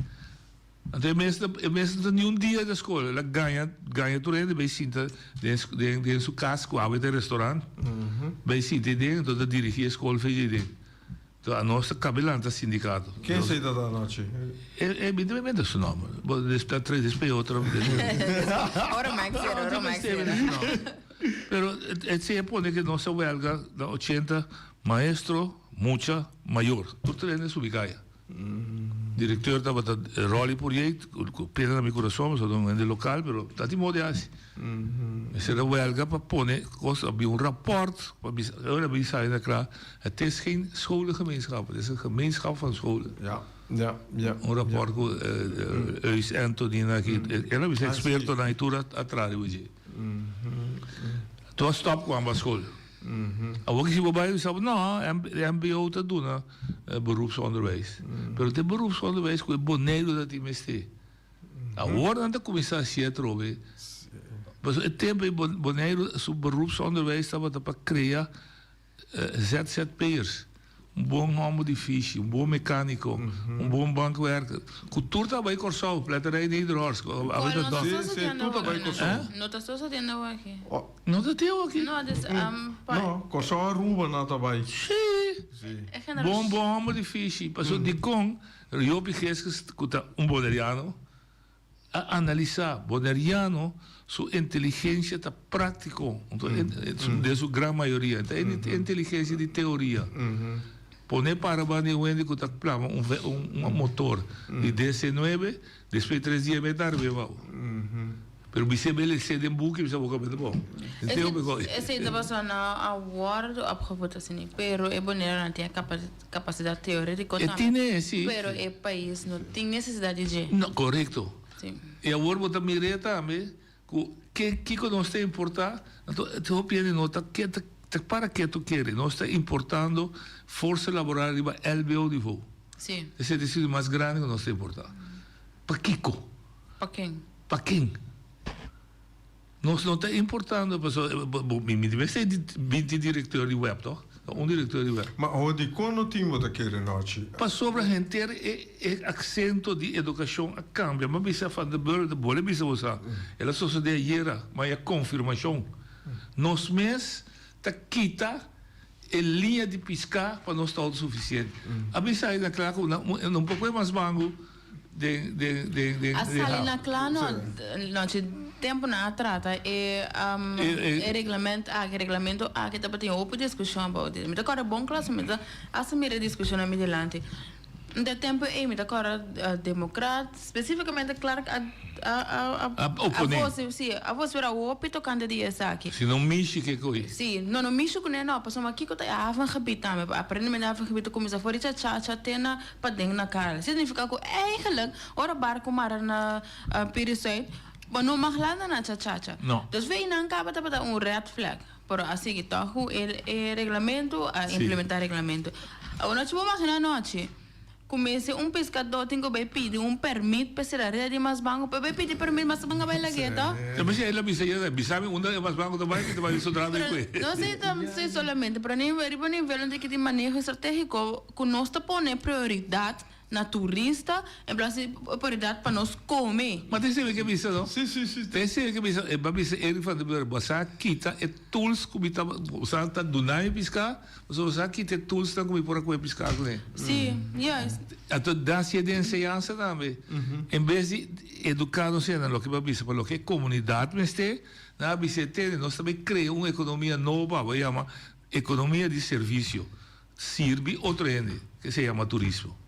Anto e mes e mes no ta ni un dia na skol, el a gaña gaña tur hende bai sinta den den den su kas ku awe ta e restaurant, bai sinta ei den, anto ta dirigí e skol fecha ei den. Anto anos ta kabe lanta sindikato. Ken esei ta ta anochi? E e mi ta menta su nòmber. Bo despues a despues e otro. Ora Mike sera, ora Mike sera. Pero esei a pone ke nos a wèlga na ochenta, maestro, mucha, mayor, tur tres hende subi kaya. Directeur tabata Rolly Pourier, cu pena na mi curason, pasobra ta un hende local, pero ta tin modo di haci. Mester a welga pa pone cos, a bin un rapport, pa bisa, ora a bin sali na cla, het is geen scholengemeenschap, het is een gemeenschap van scholen. Ja, ja, ja. Un rapport cu Eus Anthony na aki, el a bisa expertonan y tur a traha riba dje. Tur a stop cu ambas school. Awor ki si bo bai bisa bo no, mbo ta duna beroepsonderwijs. Pero te beroepsonderwijs ku e Boneiru ta tin mester. Awor nan ta kuminsá hasié atrobe. Pasobra e tempu ei Boneiru su beroepsonderwijs tabata pa krea ZZP'ers. Un bon hòmber di fishi, un bon mekániko, un bon bankwerker. Ku tur ta bai Kòrsou, Pletterij Nederhorst. Kual no ta sosodiendo awor? No ta sosodiendo awor aki. No ta tin awor aki? No, dus pa. No, Kòrsou Aruba nan ta bai. Sí. Bon bon hòmber di fishi. Pasobra dikon Jopi Geskes ku ta un boneriano A analisá Boneriano su inteligencia ta práctico, den su gran mayoria. Ta inteligencia di teoria. Pone para banda di un hende cu ta plama un motor di DC nuebe, despues di tres dia me ta arbe abao. Pero bis'é bel esei den buki, bisa bo kabes ta bon. Esei ta pasobra nan a wordo opgevoed asina, pero e Boneriano tin e Capacidad teoretico tambe. E tine, si. Pero e pais no tin necesidad di dje. No, corecto. Si. E awor bo ta mir'é tambe cu ke kico nos ta importa, anto e hopi hende no ta ke ta para ke tu kere. Nos ta importando forsa laboral riba LBO niveau. Si. Esei ta e sitio mas grandi cu nos ta importa. Pakico? Pa ken? Pa ken? Nos no ta importando pasobra bo mi mi mester di binti directeur di web toch? Ta un directeur di web. Ma awo dikon no tin bo ta kere nochi? Pasobra henter e e aksento di edukashon a kambia. Mi a bisa Van der Burg, ta bole bisa bo sa. El a sosode ayera, ma e konfirmashon. Nos mes ta kita e liña di piská pa nos ta outosufisiente. A bisa ayina kla ku na un poko e mas mangu. Den den den den A sali na kla no nochi tempu nan a trata e e reglamento aki reglamento aki tabatin hopi diskushon about dit mi ta kòrda bon kla so mi ta hasta mira e diskushonnan mi dilanti den tempu ei mi ta kòrda demokrat spesifikamente Clark a a a A oponé. a si a vosifera hopi tokante di esaki. Si no mishi ke koe. Si no no mishi kuné no pasobra kiko ta e havengebied tambe aparentemente e havengebied ta kuminsá for di chachacha te na Paden na kara. Significa cu eigenlijk ora barco mara na Piri Zuid, bo no mag landa na Chachacha. No. Dus fe nan caba tabata un red flag. Pero a sigui toch cu e reglamento, a implementa reglamento. Awor bo imagina anochi cu mester un pescador tin cu bay pidi un permit pa cera red di mas banco, pa bay pidi permit mas banco a bay lag'e toch? Ta bisa el a bisa ya, bisa mi unda e mas banco ta bay, mi ta bay zodra mi cu e. No si ta si solamente, pero riba nivel nan tin ki tin maneho estrategico. Ku nos ta pone prioridat na turista en plas di prioridat pa nos kome. Ma ta esei ke bisa no? Si, si, si. Ta esei ke bisa, e ba bisa Eric van der Burg, bo sa kita e tools ku mi ta, bo sa ta duna mi piská, pasobra bo sa kita e toolsnan ku mi por a kohe piská kuné. Si, juist. Anto da si e den enseñansa tambe. En bes di eduká nos hende na loke bo a bisa pa loke e komunidat mester, nan a bisa e tene, nos ta bay krea un ekonomia nobo, bo a yama ekonomia di servisio. Sirbi otro hende, ke se yama turismo.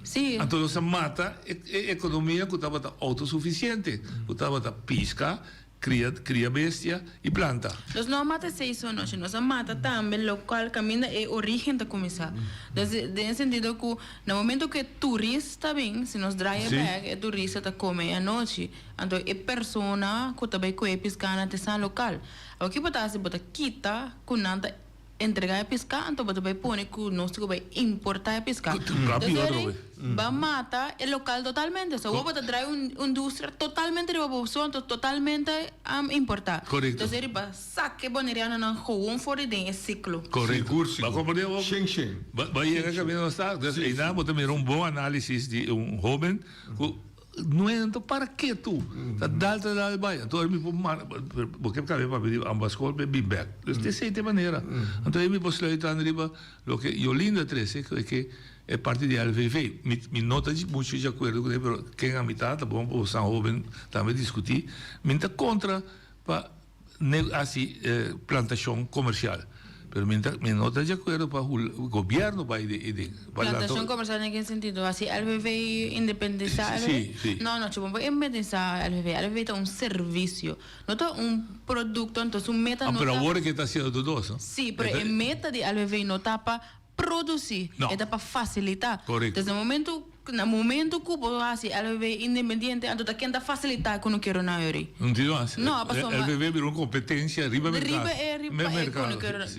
Sí. Anto nos a mata e ekonomia ku tabata outosufisiente, ku tabata piska, Kria, kria bestia i planta. Nos no a mata esei so nochi, nos a mata tambe lokual kaminda e orígen ta kuminsá. Dus den e sentido ku na momento ku e turista bin, si nos draai e bèk, e turista ta kome e anochi. Anto e persona ku ta bai kohe piská na te san lokal. Awor ki bo ta hasi? Bo ta kita ku nan ta Entregá e piská, anto bo ta bai pone ku nos tin ku bai importá e piská. Entonces eri ba mata e lokal totalmente. So awor bo ta drai un industria totalmente riba bo so, anto totalmente importá. Entonces eri ba saka e bonerianonan gewoon for di den e siklo. Korekto. Sigur, sigur. Ba komprendé awor? Shen, shen. Ba yega kaminda nos ta. Entonces einan bo ta mira un bon análisis di un hóben ku No e ta para ketu, ta dal ta dal bai. Anto mi por manda, bo ke kambia papia di ambas skol pa e bin bek. Dus ta esei ta e manera. Anto mi por sluit aan riba loke Jolinda a trese ku e ke e parti di LVV. Mi mi no ta muchu di akuerdo kuné pero ken a mi ta, ta bon pa bosan hoben tambe diskutí. Mi ta kontra pa hasi plantashon komersial. Pero mi ta mi no ta di akuerdo pa gobierno bai den e den. Plantashon komersial den ken sentido? Hasi LVV independisá LVV? Si, si. No, no, bo no por independisá LVV. LVV ta un servisio, no ta un produkto, anto su meta no ta. Pero awor ke ta hasiendo tur dos, no? Si, pero e meta di LVV no ta pa produsí, e ta pa fasilitá. Korekto. Desde momento, na momento ku bo hasi LVV independiente, anto ta ken ta fasilitá ku no kero na yori? No tin mas. No, pasobra. LVV bira un kompetensia riba merkado. Riba e, riba e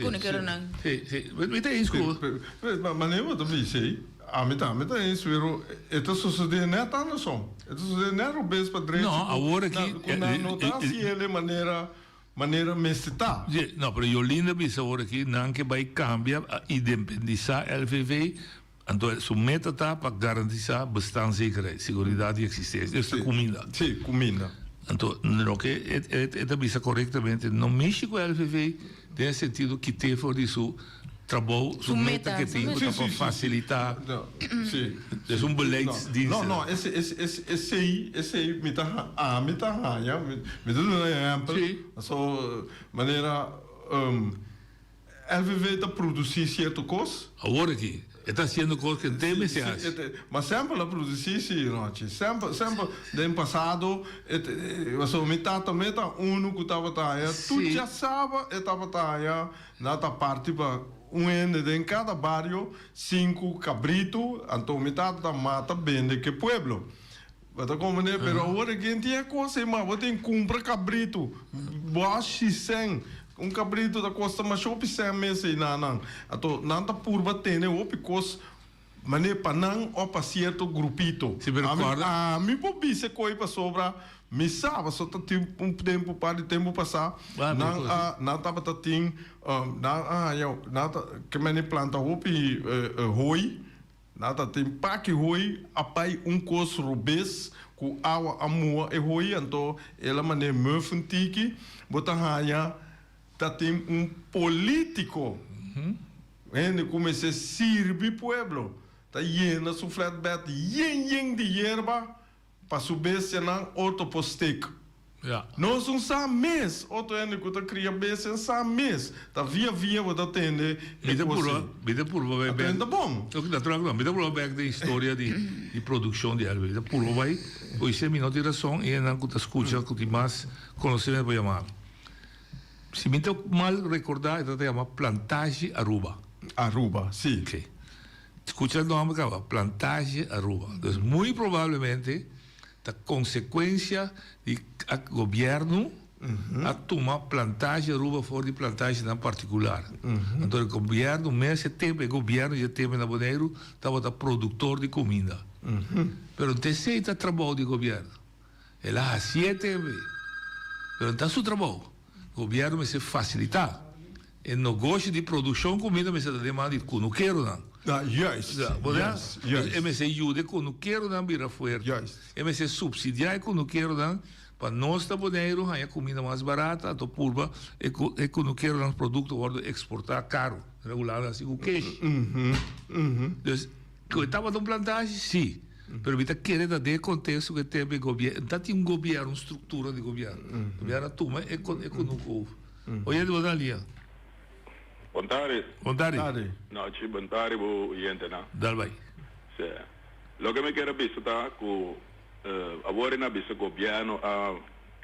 ku no kero nan. Si, si. Mi ta eens ku bo. Pero, manera bo ta bisa ei, ami tambe ta eens, pero e ta sosodé nèt andersom. E ta sosodé nèt robes pa drechi No, awor aki. ku nan no ta hasi el e manera. Manera mester ta. Ye, no, pero Jolinda a bisa awor aki nan ke bai kambia a independisá LVV, anto su meta ta pa garantisá bestaanszekerheid, seguridat di eksistensia, esta kuminda. Sí, kuminda. Anto loke e e ta bisa korektamente, no mishi ku LVV den e sentido kit'é for di su trabou, su meta ke tin ku ta pa fasilitá, es un beleidsdienst. No, no, esei, esei mi ta, ami ta haña, mi ta duna un ehèmpel, so manera LVV ta produsí sierto kos. Awor aki e ta hasiendo kos ke den mester hasi. Ma semper el a produsí si, Rochi, semper, semper den pasado, pasobra mi tata me ta unu ku tabata haña, tur djasaba e tabata haña. Nan ta parti pa un hende den kada bario sinku kabritu, anto mi tata ta mata bende ke pueblo. Bo ta komprende? Pero awor e ken tin e kos ei, ma bo tin kumpra kabritu, bo a shi sèn. Un kabritu ta kosta masha hopi sèn mes ei na nan. Anto nan ta purba tene hopi kos Manera pa nan o pa cierto grupito. Si mi recorda. Ami por bisa koe pasobra mi sa, pasobra ta tin un tempo, par di tempo pasá, nan a, nan tabata tin, nan a haña, nan ta, ke mene planta hopi hooi, nan ta tin paki hooi, a bai un kos robes ku awa a muha e hooi, anto el a manera muf un tiki, bo ta haña ta tin un politico. Hende ku mester sirbi pueblo ta yena su flatbed yen yen di yerba pa su bestianan otro por stek. Nos un sa mes, otro hende ku ta kria bestia sa mes, ta via via bo ta tende e kos ei. Mi ta purba bai bek. Ta bon. Naturalmente mi ta purba bek den historia di produkshon di LB. Mi ta purba bai, oise mi no tin rason i hendenan ku ta skucha ku tin mas konosementu por yama. Si mi ta mal recorda e ta ta yama Plantage Aruba. Aruba, si. Ok. Scucha e nomber caba, Plantage Aruba. Dus muy probablemente ta consecuencia di a gobierno a tuma Plantage Aruba for di plantagenan particular. Anto e gobierno mes e tempo, e gobierno dje tempo na Boneiru tabata productor di cuminda. Pero no ta esey ta trabou di gobierno. El a hacié tv, pero no ta su trabou. Gobierno mester facilita. E nogoshi di produccion comida mester ta den man di cunukeronan. Juist, juist, juist. E mester yuda e cunukeronan bira fuerte. Juist. E mester subsidia e cunukeronan pa nos na Boneiru haña comida mas barata, anto purba e cunukeronan producto wordo exporta caro. Regular haci cu kesh. Dus. Ku e tabata un plantashi? Sí. Pero mi ta kere ta den e konteksto ku e tempu e gobièrnu, ta tin un gobièrnu, un struktura di gobièrnu. Gobièrnu a tuma e e kunuku over. Oyente bo ta na liña. Bon tardi. Bon tardi. Nochi, bon tardi bo oyentenan. Dal bai. Sí. Loke mi kier a bisa ta ku awor e na bisa gobièrnu a.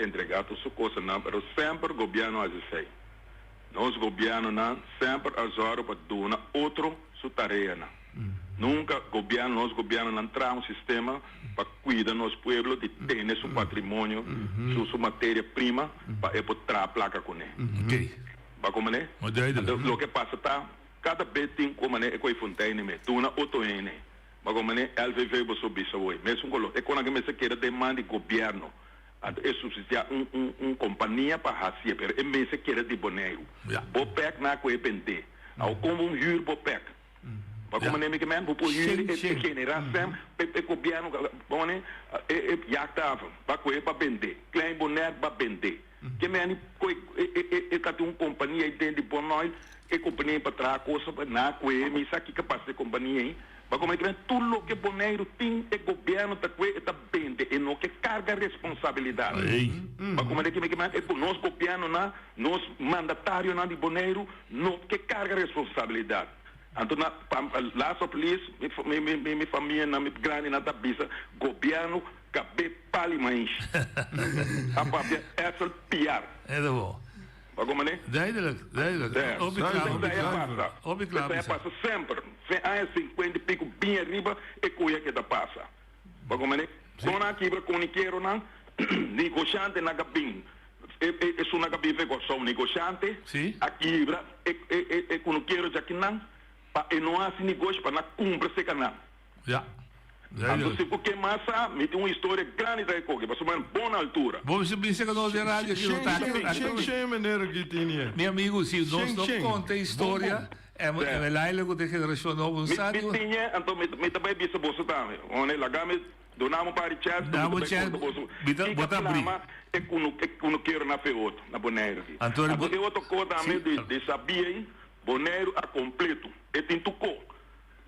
entregá tur su kosanan, pero semper gobièrnu a hasi esei. Nos gobièrnunan semper a zòru pa duna otro su tareanan. Nunka gobièrnu, nos gobièrnunan traha un sistema pa kuida nos pueblo di tene su patrimonio, su su materia prima pa e por traha plaka kuné. Bo a komprendé? Anto loke pasa ta kada bes tin ku manera e koe fontein me duna otro hende. Bo a komprendé? LVV boso bisa awor mesun koló. E konan ke mester keda den man di gobièrnu. Anto e subsidiá un un un kompania pa hasié, pero e mester keda di Boneiru. Bopec na ku e bendé. Awor kon bo hür Bopec? Bo a komprendé mi ke men? Bo por hür e e generá sèn pa e gobièrnu bo mane e e jachthaven ba kohe pa bendé. Klein Bonaire ba bendé. Ke men ku e e e e ta tin un kompania ei den di Bonoil, e kompania ei pa traha kosa pa na kue mi sa kiko pasa e kompania ei. Bo a komprende ke men tur loke Boneiru tin e gobièrnu ta kue e ta bende e no ke karga responsabilidat. Bo a komprende ke mi ke men e nos gobièrnunan nos mandatarionan di Boneiru no ke karga responsabilidat. Anto na last of least mi mi mi mi famianan mi grandinan ta bisa gobièrnu Kabé pali maishi. A papia Edsel Piar. E ta bo. Bo a komprendé? Duidelijk, duidelijk. Dè. Hopi kla, hopi Esei a kla. pasa. Hopi kla Esei a bisa. pasa semper. Fe aña sinkuenta i piku bin ariba e koe ke ta pasa. Bo a komprendé? Si. Kon a kibra konikeronan, negoshantenan ka bin. E e esunnan ka bin fe Kòrsou, negoshante Si. a kibra e e e e kunukero djakinan pa e no hasi negoshi pa nan kumpra seka nan. Ja. Anto si ku ke mas sa, mi tin un historia grandi ta e koke, pasobra mi bon na altura. Bo mester bisa ku nos den radio aki no ta aki. Shen shen meneer Gitinie. Mi amigu, si nos no konta e historia, e laila ku ta e generashon nobo no sa. Mi tin e, anto mi ta bai bisa boso tambe. Hone, laga mi duna mi un par di chèns, anto mi ta bai konta boso kiko plama e kunukero na Feot, na Boneiru aki. Anto e otro ko tambe di sabia ei, Boneiru a kompleto, e tin tur ko.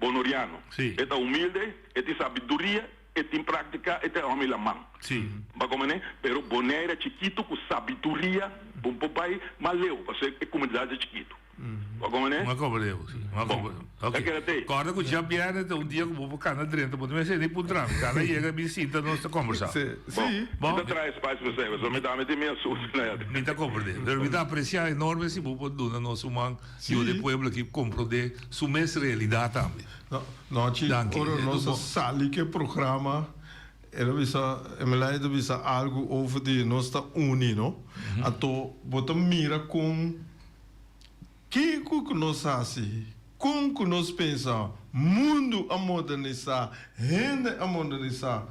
Bonoriano. Sí. E ta humilde, e tin sabiduria, e tin práctica, e ta e hòmber laman. Sí. Bo a komprendé? Pero Bonaire chikitu ku sabiduria bo por bai mas leu, pasobra e komunidat ta chikitu. Bo a komprendé? Bo a komprendé bo, sí. Bo a Bon, komprendé. Ok. e keda t'ei. Kòrda ku djabièrnè ta un dia ku bo por kana drenta, bo ta mester ni puntra mi. Kana yega bin sinta nos ta kòmbersá. Sí. Bon, Bon. mi ta traha espacio pa esei, pasobra mi tambe tin mi asuntu na e. Mi ta komprendé. Pero mi ta apresiá enorme si bo por duna nos un man. Yuda e pueblo aki komprondé su mes realidat tambe. No, nochi Danki. ora E nos a bon. sali ku e programa, el a bisa, Emelay ta bisa algu over di nos ta uni, no? Anto bo ta mira kon kiko ku nos hasi, kon ku nos pensa, mundu a modernisá, hende a modernisá,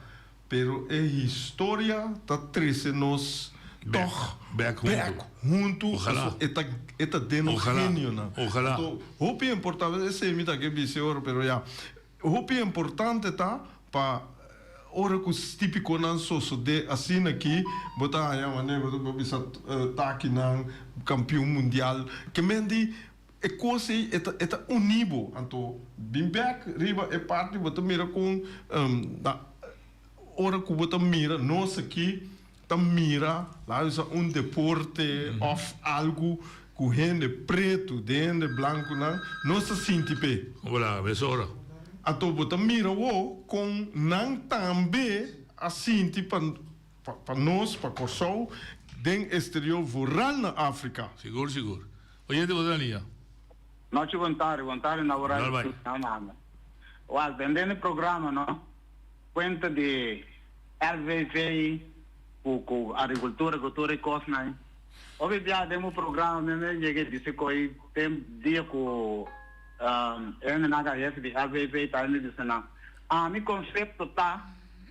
Pero e historia ta trece nos toch Bek, bek huntu. Ojalá. Paso e ta e ta den nos Ojalá. genionan. Ojalá. Anto hopi importante, esey mi ta ke bisa ora, pero ya, hopi importante ta pa ora cu tipiconan sosode asina aki, bo ta haya manera bo ta bisa takinan campeon mundial, ke men di E kos ei e ta e ta uní bo. Anto bin bèk riba e parti bo ta mira kon na ora ku bo ta mira nos aki ta mira laga bisa un deporte òf algu ku hende pretu den hende blankunan nos ta sinti p'e. Hola, mesora. Anto bo ta mira wou kon nan tambe a sinti pa pa nos pa Kòrsou den esterior vooral na Afrika. Sigur sigur. Oyente bo ta lia. Nochi bon tardi, bon tardi na ora Dal bai. na manda. Wal, tendendo e programa no, cuenta di LVV cu cu agricultura cu tur e cosnan. Hopi bia den bo programa mi me yega e bisa cu e tem dia cu hende nan ka hefe di LVV ta mi bisa nan, ami concepto ta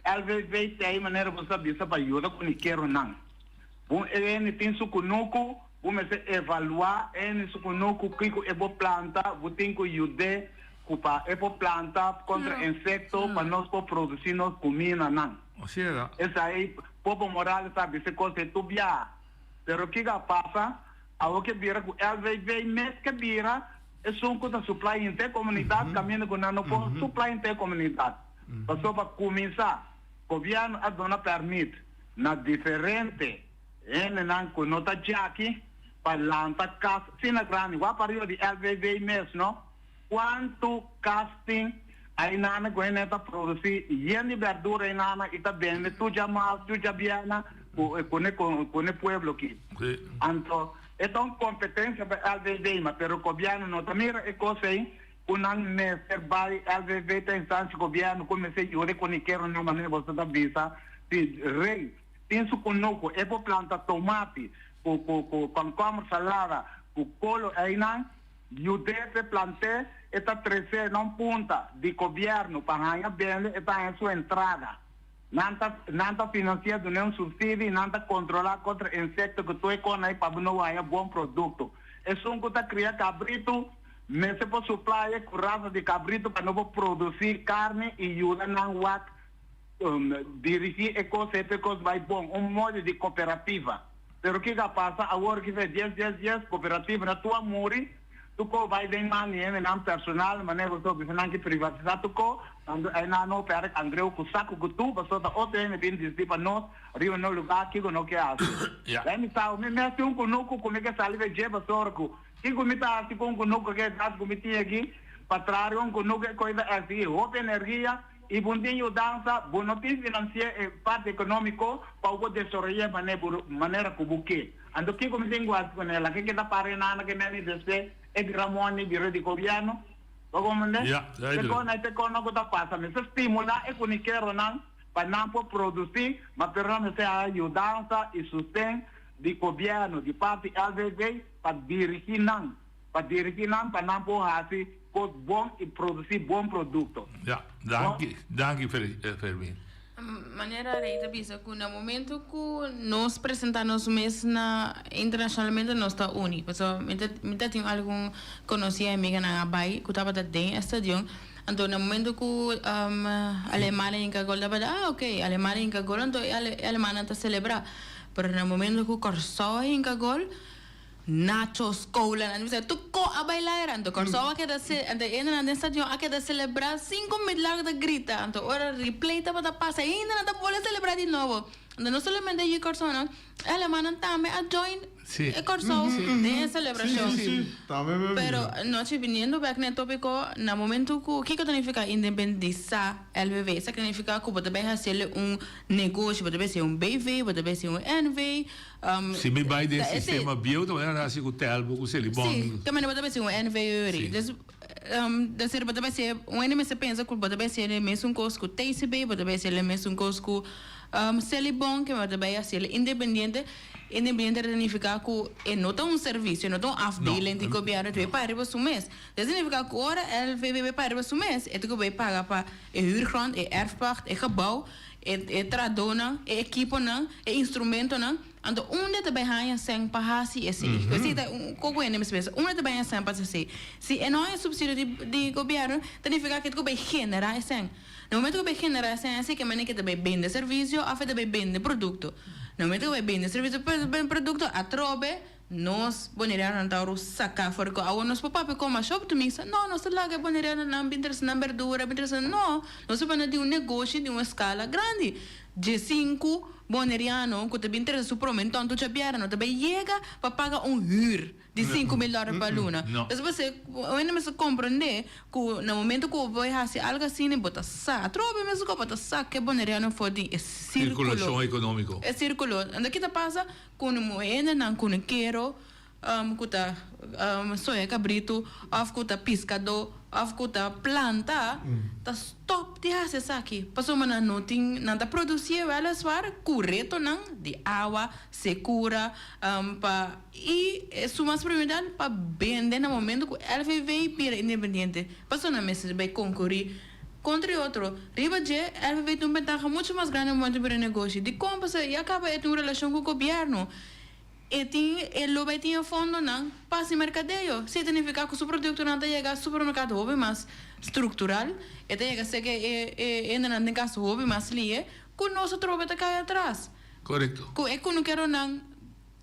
LVV ta e manera bo sa bisa pa yuda cu nikeronan. Bo hende tin su cunucu. Bo mester evaluá e su kunuku kiko e por planta, bo tin ku yud'é ku pa e por planta kontra insekto pa nos por produsí nos kumindanan. Esei Popo Morales a bisa e kos ei tur biaha. Pero kiko a pasa? Awor ke bira ku LVV mes ke bira esun ku ta suplai henter komunidat kaminda ku nan no por suplai henter komunidat. Pasobra pa kuminsá gobièrnu a duna pèrmit na diferente. Hendenan ku no ta djaki pa lanta kas asina grandi. Wak pariba di LVV mes no. Kuantu kas tin ainana ku hende ta produsí yen di bèrdura ainana i ta bende tur djamas, tur djabièrnè. Ku ku ku e pueblo aki. Anto e ta un kompetensia pa LVV ma pero gobièrnu no ta mira e kos ei ku nan mester bai LVV ta instansia gobièrnu ku mester yuda e kunikeronan manera boso ta bisa si rei tin su kunuku e por planta tomati ku ku ku kònkòmber salada ku kolo einan yud'é p'e plant'é e ta tres'é na un punta di gobièrnu pa haña bende e ta haña su entrada. Nan ta nan ta financia dun'e un subsidio y nan ta controla contra insecto cu tur e con ay pa bo no haya bon producto. Esun cu ta cria cabrito mester por supply e cu raza di cabrito pa no por produci carne y yuda nan wak dirigi e cos ey pa e cos bay bon, un modo di cooperativa. Pero kico a pasa awor ki fe dies dies dies cooperativa na tur a muri. Tuko bai den man di hendenan personal, manera boso bisa nan ki privatisá tuko, tantu einan no pèrdè kangreu ku saku ku tu, pasobra ta otro hende bin disdi pa nos riba nos lugá kiko no ke hasi. Lei mi sa, mi mes tin un kunuku ku mi ke sali be dje pasobra ku kiko mi ta hasi ku un kunuku ke edat ku mi tin aki pa traha riba un kunuku e kos ta eksigí hopi energia i bo no tin yudansa, bo no tin finansié e parti ekonómiko pa bo por desaroy'é manera ku bo ke. Anto kiko mi tin ku hasi ku nela? Ke keda para e nana ke meni despe e bira moni bira di gobièrnu? Bo komprendé? Ja, Te duidelijk. kon te kon ku ta pasa. Mester stimulá e kunikeronan pa nan por produsí, ma pero nan mester haña yudansa i sosten di gobièrnu, di parti LVV pa dirigí nan, pa dirigí nan pa nan por hasi kos bon i produsí bon produkto. Ja, danki, danki Fermin. Manera Rey ta bisa cu na momento cu nos presenta nos mes na internacionalmente nos ta uni. Pasobra mi ta mi ta tin algun conoci amiganan a bay cu tabata den e stadion. Anto na momento cu Alemania hinca gol tabata ah ok Alemania hinca gol anto e Alemannan ta celebra. Pero na momento cu Corsou a hinca gol. Nachos, cola, nan bisa tur ko a baila era. Anto Kòrsou a keda se, anto e hendenan den stadion a keda selebrá sinku minuut largu ta grita. Anto ora replay tabata pasa e hendenan ta bolbe selebrá di nobo. Anto no solamente yu Kòrsounan, e alemanan tambe a join e Kòrsou den e selebrashon. Pero nochi biniendo bèk na e tópiko, na momento ku kiko ta nifiká independisá LVV? Esaki ta nifiká ku bo ta bai hasiel un negoshi, bo ta bai hasiel un BV, bo ta bai hasiel un NV. Si mi bai den sistema bieu ta manera hasi ku Telbo ku Selibon. Si, ta manera bo ta bai hasi un NV uri. Dus, desir bo ta bai hasi, un hende mester pensa ku bo ta bai hasi e mesun kos ku TCB, bo ta bai hasi e mesun kos ku Selibon, ke bo ta bai hasi independiente. Independiente ta signifiká ku e no ta un servisio, e no ta un afdeling di gobièrnu, e ta bai paga riba su mes. Esei signifiká ku ora LVB bai paga riba su mes, e ta ku bai paga pa e huurgrond, e erfpacht, e gebou. E trahadónan, e ekiponan, e instrumentonan, anto unda ta bai haña sèn pa hasi esei? Esei ta un koko hende mester pensa, unda ta bai haña sèn pa hasi esei? Si e no haña supsidio di di gobièrnu, ta nifiká ke ta ku bai generá e sèn. Na momento ku bai generá e sèn, esei ke manera ke ta bai bende servisio òf e ta bai bende produkto. Na momento ku bai bende servisio bende produkto, atrobe Nos bonerianonan ta oro saká for ku awor nos por papia ku masha optimista, no, nos ta laga e bonerianonan bin trese nan berdura, bin trese nan, no, nos ta pone di un negoshi di un eskala grandi. Diesinku boneriano ku ta bin trese su prome nton tucha bièrnè no ta bai yega pa paga un hür di 5000 dòler pa luna. Entonces bo un hende mester komprendé ku na momento ku bo bai hasi algu asina bo ta sa, atrobe mes ku bo ta saka e boneriano for di e sirkulo. Sirkulashon ekonómiko. E sirkulo. Anto ki ta pasa? Ku no hendenan ku no kero ku ta soya kabritu òf ku ta piskadó òf ku ta planta ta stòp di hasi esaki pasobra nan no tin nan ta produsí wèleswar ku retonan di awa, sekura pa i su mas primordial pa bende na momento ku LVV bira independiente pasobra nan mester bai konkurí kontra e otro. Riba dje, LVV tin un bentaha muchu mas grandi na momento di bira negoshi. Dikon? Pasobra ya kaba e tin un relashon ku gobièrnu. E tin, e lo bai tin e fondonan pa hasi merkadeo. Si ta nifiká ku su produktonan ta yega supermerkado hopi mas struktural, e ta yega seke e e hendenan den kas hopi mas lie, ku nos atrobe ta kai atras. Korekto. Ku e kunukeronan.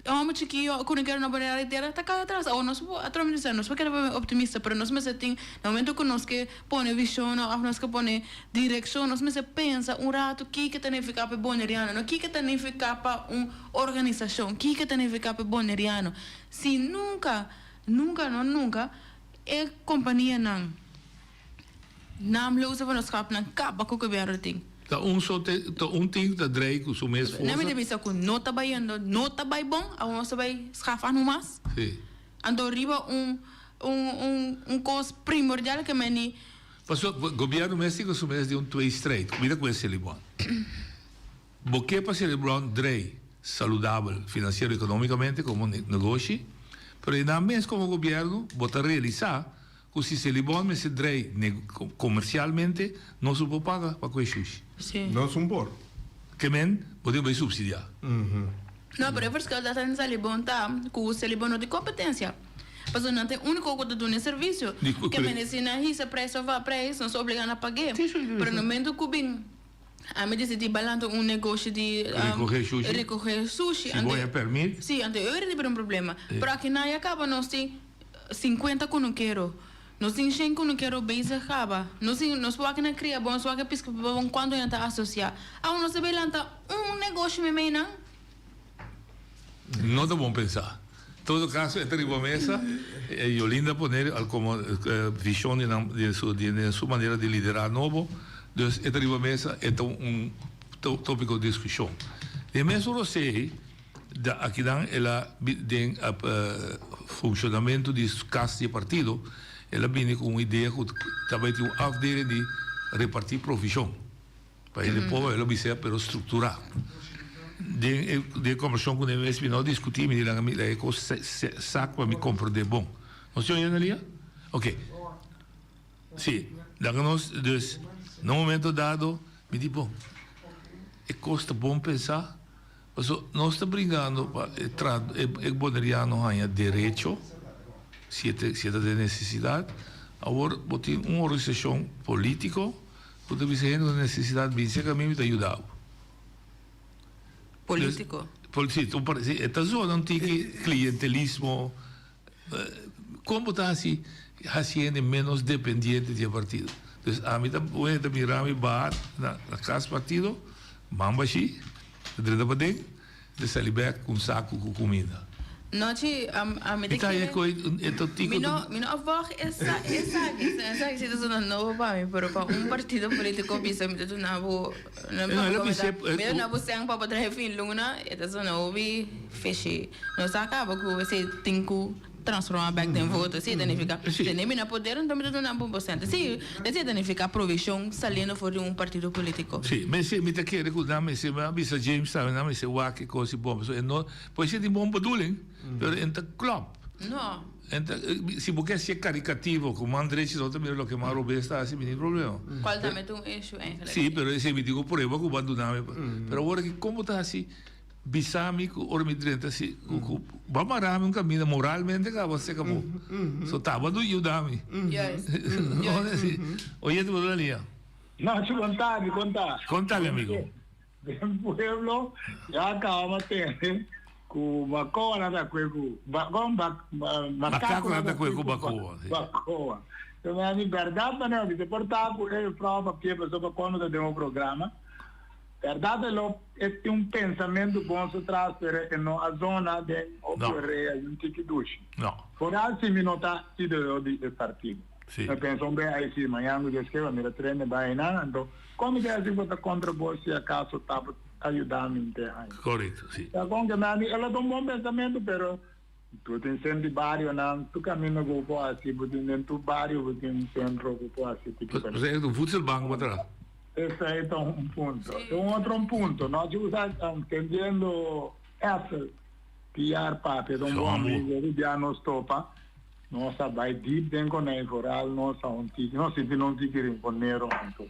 E homber chikio ku no kere no bone di tera ta kai atras. Awor nos por atrobe mester sa nos por keda por optimista pero nos mester tin na momento ku nos ke pone vishon òf nos ke pone direkshon nos mester pensa un ratu kiko ta nifiká pa e boneriano no kiko ta nifiká pa un organisashon kiko ta nifiká pa e boneriano si nunka nunka no nunka e kompanianan naamloze vennootschapnan kaba ku gobièrnu tin. Ta un so te, ta un team ta drei ku su mes forsa. Nan mi ta bisa ku no ta bayendo, no ta bai bon, awor nos ta bai schaf aan mas. Si. Anto riba un un un un kos primordial ke meni. Paso gobierno mes tin ku su mes den un tweestrijd. Mira ku e Selibon. Bo ke pa Selibon drei saludabel financiero economicamente komo negoshi, pero e nan mes komo gobierno bo ta realisa Ku si Selibon mester drei komersialmente, nos no por paga pa ku e shushi. Sí. Nos un por. Ke men, bo tin ku bai supsidiá. No, pero e verschil dat den Selibon ta ku Selibon no tin kompetensia. Pasobra nan ta e úniko ku ta duna e servisio. Ke men si nan hisa preis òf baha preis, nos ta obligá na pag'é. Pero no momento ku bin ami disidí bai lanta un negoshi di Rekohé shushi. rekohé sushi. Si bo haña pèrmit. Sí, anto e ora ta bira un problema. Pero akinan ya kaba nos tin. 50 kunukero. Nos tin shen kunukero bezig kaba. Nos tin, nos wak na kria bon, nos wak piska bon kuantu nan ta asosiá. Awor nos ta bay lanta un negoshi meimei nan. No ta bon pensá. Todo kaso e ta riba mesa, Yolinda a pone al komo vishon di nan, di su, di su manera di liderá nobo. Dus e ta riba mesa, e ta un tópiko di diskushon. Den mesun rosei. Da akinan el a den funshonamentu di kas di e partido, el a bini ku un idea ku ta bai tin un afdeling di repartí provishon pa hende pober, el a bis'é pero strukturá. Den e kombershon ku nan mes mi no a diskutí, mi di nan mi e kos sak pa mi komprondé bon. Nos tin oye Analia? Oke. Si, laga nos dus na un momento dado mi di bon e kos ta bon pensá. Paso nos ta bringando pa e tra e boneriano haña derecho si e ta si e ta den nesesidat. Awor bo tin un organisashon politiko ku ta bisa hende ku ta nesesidat bin serka mi mi ta yuda bo. Politiko? Si, un par si e ta zona un tiki klientelismo. Kon bo ta hasi hasi hende menos dependiente di e partido? Dus ami ta un hende ta mira mi baha na kas partido, man bashí, ta drenta paden, ta sali bek ku un saku ku kuminda. Nochi, ami ta Mi ta kere. haña ku e ta tiko Mi no, mi no a wòg esa, esaki, esaki si ta sona nobo pa mi, pero pa un partido politico bisa mi ta duna bo, No, el a bis'é, mi ta duna bo sèn pa bo traha fin luna, e ta sona hopi fishy. Nos a caba cu esey tin cu transforma bek den voto. Esey ta nifica tene mi na poder enton mi ta duna bo un porcento. Esey esey ta nifica provision saliendo for di un partido politico. Si, mester mi ta kere cu nan mester mi a bisa James tambe nan mester wak e cos di bon pasobra e no por esey tin bon bedoeling pero e no ta klop. No. E ta si bo ke hacié caricativo cu man drechi no ta mira loke man robes ta haci mi tin problema. Cual tambe ta un issue eigenlijk. Si, pero esey mi tin cu prueba cu bo a duna mi pero awor aki como ta haci Bisa mi ku ora mi drenta si ku ku bo a mara mi un kaminda moralmente kaba seka bo. So taba du yuda mi. Oyente bo ta na liña. Nacho konta mi konta. Konta mi amigo. Den pueblo ya kaba ma tende ku bakoa na ta kue ku kon Makako na ta kue ku bakoa. Bakoa. So mi bèrdat manera mi ta por ta ku e juffrouw papia pasobra kono ta den un programa. Berdad e lo e tin un pensamentu bon su tras pero e no a zona den hopi No. orea y un tiki dushi. No. Foral si mi no ta idolo di e partido. Si. Mi pensa un be ay si mañan cu Dios keba mi ta trene bay eynan anto con mi ta haci bo ta contra bo si acaso ta bo a yuda mi te aña. Correcto, si. Ta con ke mi a mi e lo ta un bon pensamentu pero tu tin sent di barionan tu caminda cu bo por haci bo tin den tu bario bo tin un centro cu por haci tiki Pues e un voedselbank bo traha. Esei ta un punto. E un otro un punto, no ci usa entendiendo Ethel Piar papia ta un bon amigo hopi bia nos topa, nos a bai diep den konei vooral nos a un tiki, nos sinti nos un tiki rinconero anto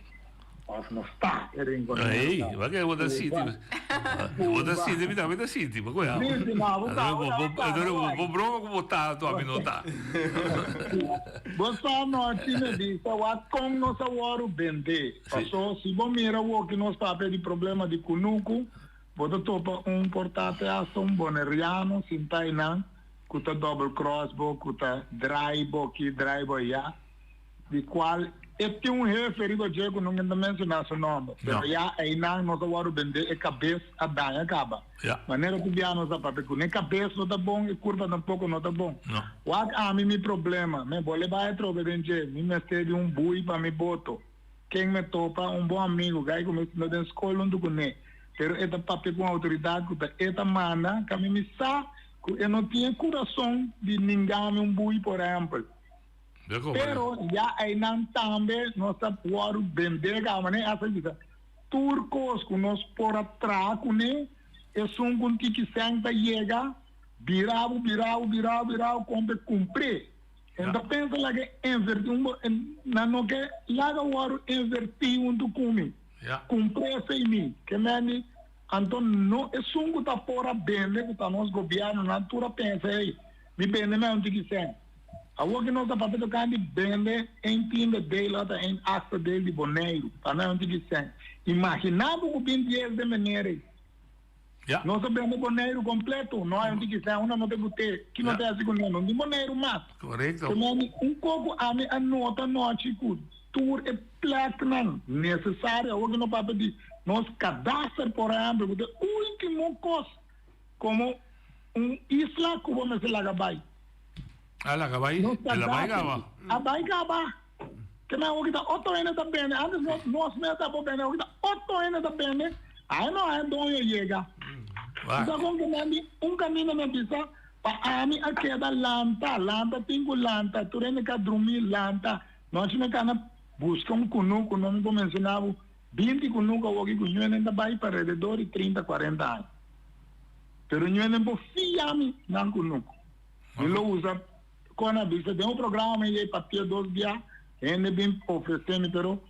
of nos ta e rinconero. Ey, wak e bo ta sinti, bo ta sinti mi tambe ta sinti, bo koe Si, si, no, bo ta, bo ta, bo ta, Bo broma ku bo ta anto ami no ta. Bo sa nochi me bisa wak kon nos a wòru bendé. Paso si bo mira woki nos papia di problema di kunuku, bo ta topa un por ta te hasta un boneriano sinta einan ku ta double cross bo, ku ta draai bo aki, draai bo aya, di kual e tin un hefe riba dje ku no ta menshoná su nòmber. Pero ya einan nos a wòru bendé e kabes a daña kaba. Manera ku bia nos a papia ku ne kabes no ta bon, e kurpa tampoko no ta bon. Wak ami mi problema, me bo le bai atrobe den dje, mi mester di un bui pa mi boto. Ken me topa, un bon amigu, gai ku mi sinta den skol huntu kuné, pero e ta papia ku un outoridat ku ta e ta manda, kami mi sa ku e no tin e kurason di ninga mi un bui, por ehèmpel. Pero ya einan tambe nos ta wòrdu bendé kaba, manera Esther bisa, tur kos ku nos por a traha kuné, esun ku un tiki sèn ta yega, bira bo, bira bo, bira bo, bira bo, kon pa e kumpr'é. E ta pensa laga inverti un bo nan no ke laga wòrdu inverti huntu ku mi. Kumpr'é esei mi. Ke mende anto no esun ku ta por a bende ku ta nos gobièrnu nan tur a pensa ei mi bende mi un tiki sèn. Awor ki nos ta papia tokante di bende ein tiende deel òf ein achtste deel di Boneiru pa nan un tiki sèn. Imaginá bo ku bin dies den manera ei. Ja. Nos a bende Boneiru completo. No hay un tiki sèn, una no te gut'é. Ki no te hasi ku no? No tin Boneiru mas. Correcto. Te mami un koko ami a nota anochi ku tur e pleknan nesesario awor ki no papia di nos kadaster por ehempel ku ta e ultimo kos komo un isla ku bo mester laga bai. A laga bai? Nos El a bai kadaster kaba? a bai kaba. Te mami awor ki ta otro hende ta bende. Antes nos nos mes ta por bende awor ki ta otro hende ta bende. Ai no ai doño yega. Sa kon ku nan di un kaminda mi a bisa pa ami a keda lanta, lanta tin ku lanta, tur hende ka drumi lanta. Nochi mi kana buska un kunuku, no mi por menshoná bo binti kunuku awoki ku ñuenen ta bai pa rededor di trinta, kuarenta aña. Pero ñuenen por fia mi nan kunuku. Mi lo usa kon a bisa den un programa mi yei papia dos bia hende bin ofresé mi pero.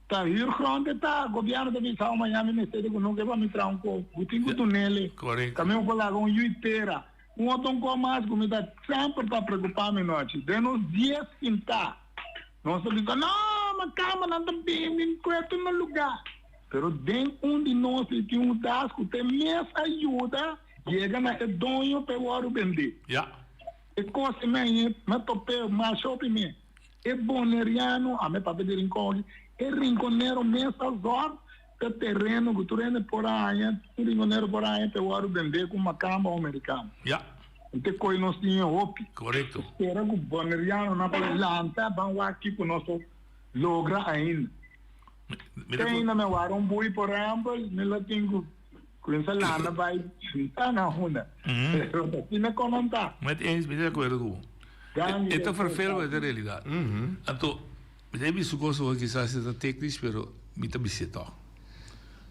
Ta huurgrond e ta, gobierno ta bisa awe mañana mi mester di ku nunka e pa mi traha un ko, bo tin ku dunele. Correcto. Tambe bo por laga un yu tera. Un otro un ko mas ku mi ta semper ta preocupa mi nochi. Den nos dies sintá nos ta bisa no, ma kama nan ta bini kueto na luga. Pero den un di nos ei tin un das ku te mes a yuda yega na e doño pa e wòrdu bendé. Ya. E kos ei mi a top'é masha hopi mi. E boneriano, ame papia di Rincon aki, e rinconero mes a zòrg p'e tereno ku tur hende por a haña, tur rinconero por a haña p'e wòrdu bendé ku makamba o merikano. Ya. I te koe nos tin e hopi. Korekto. Spera ku bonerianonan por lanta ban wak kiko nos por logra ainda. Mi ta Te ainda mi a wara un bui por ehèmpel, mi lo tin ku kuminsá landa bai sinta na hunda. Pero ta asina komentá. Met eens, mi ta di akuerdo ku bo. E ta vervel pero e ta realidat. Anto, mi ta bisa un kos awor kisas e ta teknisch pero mi ta bis'é tòg.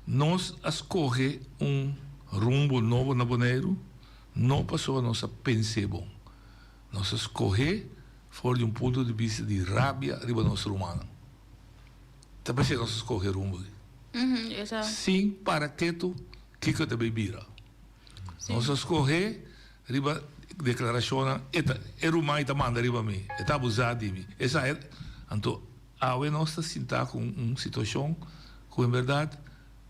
Nos a skohe un rumbo nobo na Boneiru no pasobra nos a pens'é bon. Nos a skohé for di un punto di bista di rabia riba nos rumannan. Ta p'esei nos a skohe rumbo aki. Sin para ketu kiko ta bay bira. Nos a skohe riba deklarashonnan, e ta e ruman ei ta manda riba mi, e ta abusá di mi, esei e. Anto awe nos ta sintá ku un situashon ku en bèrdat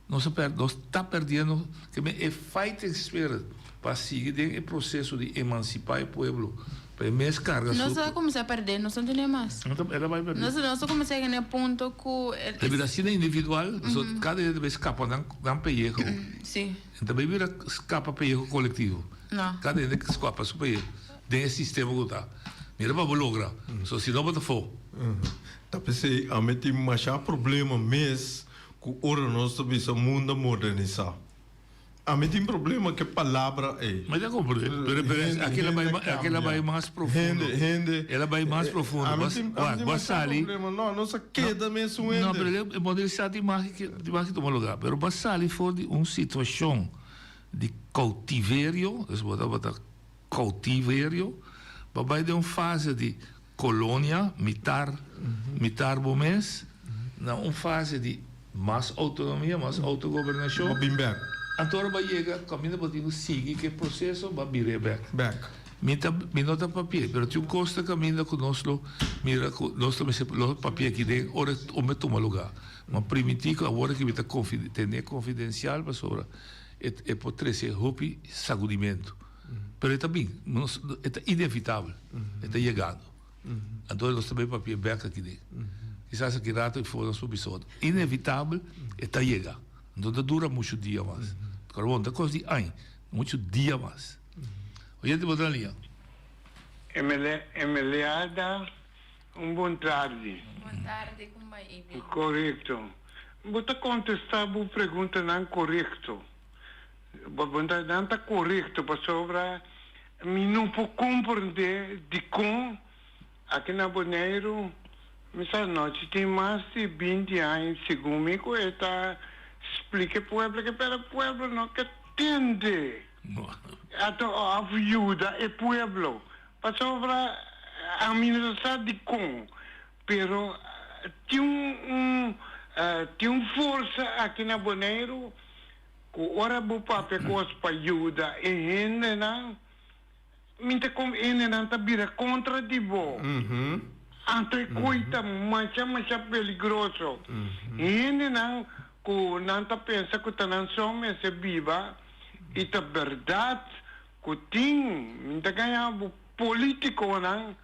nos a pèr nos ta pèrdiendo ke men e fighting spirit pa sigui den e proseso di emansipá e pueblo pa e mes karga su. Nos a kuminsá pèrdè, nos no tene mas. El a bai pèrdè. Nos nos a kuminsá yega na e punto ku e. E bira asina individual, pasobra kada hende ta bai skapa nan nan peyeho. Si. E ta bai bira skapa peyeho kolektivo. No. Kada hende skapa su peyeho den e sistema ku ta. Mira pa bo logra. So si no bo ta fo. Ta p'esei ami tin masha problema mes ku ora nos ta bisa mundo a modernisá. Ami tin problema ku e palabra ei. Mi ta komprendé, pero pero aki el a bai aki el a bai mas profundo. Hende, hende. El a bai mas profundo. Ami tin, ami tin Bo a masha sali. problema. No, nos a keda mesun hende. No, pero e modernisá tin mas ki tin mas ki tuma lugá. Pero bo a sali for di un situashon di koutiverio, dus bo tabata koutiverio, bo a bai den un fase di kolonia, mitar, mitar bo mes, na un fase di mas outonomia, mas outogobernashon. Bo bin bek. Anto ora bo a yega kaminda bo tin ku sigui ku e proseso, bo a bir'é bek. Bek. Mi ta, mi no ta papi'é, pero tin un kos ta kaminda ku nos lo mira ku nos ta mester lo papi'é aki den ora e ome tuma lugá. Ma primintí ku awor aki mi ta konfi, ten'é konfidensial pasobra e e por trese hopi sagudimentu. Pero e ta bin, nos, e ta inevitabel, e ta yegando. Anto nos ta bay papia bek aki den. Kisas aki rato i for nos por bisa otro. Inevitabel, e ta yega. No ta dura mucho dia mas. Pero bon, ta kos di añ, mucho dia mas. Oyente bo ta na liña. Emiliada. Un bon tardi. Bon tardi, con bai Ibi? Corecto. Bo ta contesta bo preguntanan corecto. Bo nan ta corecto pasobra mi no por comprende dicon aki na Boneiru mi sa nochi tin mas di binti aña segun mi cu e ta splica e pueblo ke pero e pueblo no ke tende ato of yuda e pueblo pasobra ami no sa dicon Pero tin un tin un forsa aki na Boneiru ku ora bo papia kos pa yuda e hendenan, mi ta kom hendenan ta bira kontra di bo. Anto e koi ta masha masha peligroso. Hendenan ku nan ta pensa ku ta nan so mester biba i ta bèrdat ku tin, mi ta gaña bo, politikonan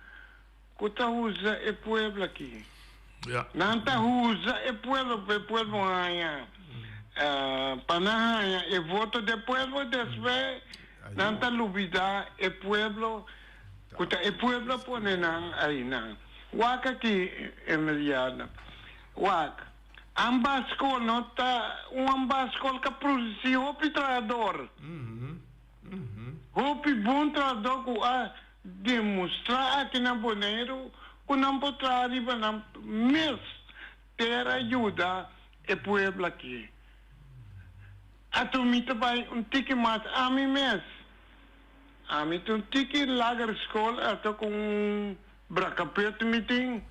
Ku ta usa e pueblo aki. Nan ta usa e pueblo pa e pueblo haña pa nan haña e voto di e pueblo despues nan ta lubida e pueblo ku ta e pueblo a pone nan ainan. Wak aki Emiliano wak ambas skol no ta un ambas skol ka produsi hopi trahador hopi bon trahador ku a Demostrá aki na Boneiru ku nan por traha riba nan mes tera yuda e pueblo aki. Ato mi ta bai un tiki mas ami mes. Ami ta un tiki lager skol ato ku un brakapet mi tin.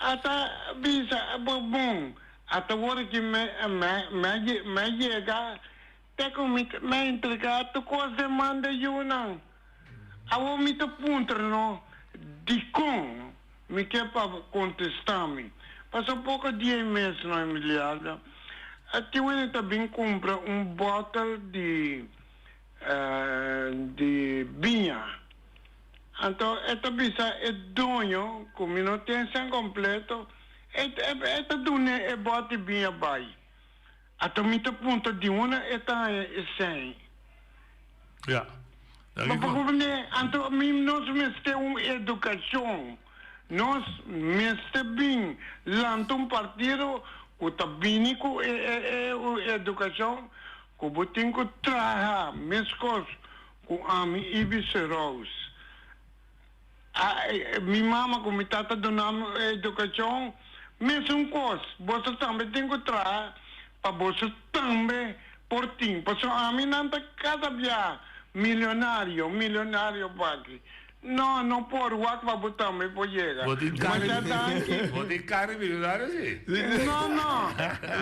Ata bisa bo bon ata wor ki me me yega te ku mi me entrega tur kos den man de yunan. Awor mi ta puntra no dikon mi ke pa kontestá mi. Pasobra poko dia i mes no Emiliada a tin wende ta bin kumpra un bòtel di di biña. Anto e ta bisa e doño ku mi no tin sèn kompleto e e ta dun'é e bòt di biña bai. Anto mi ta puntra di unda e ta haña e sèn. Ja. Ma pa goberné, anto mi nos mester un edukashon. Nos mester bin lanta un partido ku ta bini ku e e e edukashon ku bo tin ku traha meskos ku ami Ibi Serous. A mi mama ku mi tata duna mi edukashon mesun kos. Boso tambe tin ku traha pa boso tambe por tin. Pasobra ami nan ta kada bia milionario, milionario paki. No, no por. Wak pa bo tambe por yega. Bo tin kara Masha danki. Bo tin kara di milionario si? No, no.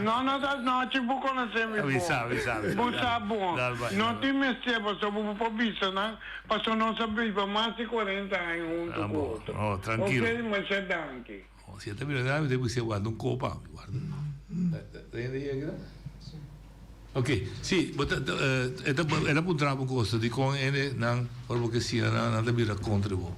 No, no ta nochi bo konosé mi Mi bon. sa, mi sa, mi sa. Bo sa bon. Dal bai, No dal bai. tin mester pasobra bo por bisa nan pasobra nos a biba mas di cuarenta aña hunto Ah, cu bo. otro. Oh, trankilo. Ok, masha danki. Oh, si e ta milionario mi ta bisa warda un kopa. Warda. Ta hende yega? Ok, si, bo ta, e ta, e ta puntra bo un cosa, dikon hende nan ora bo ke siña nan, nan ta bira kontra bo?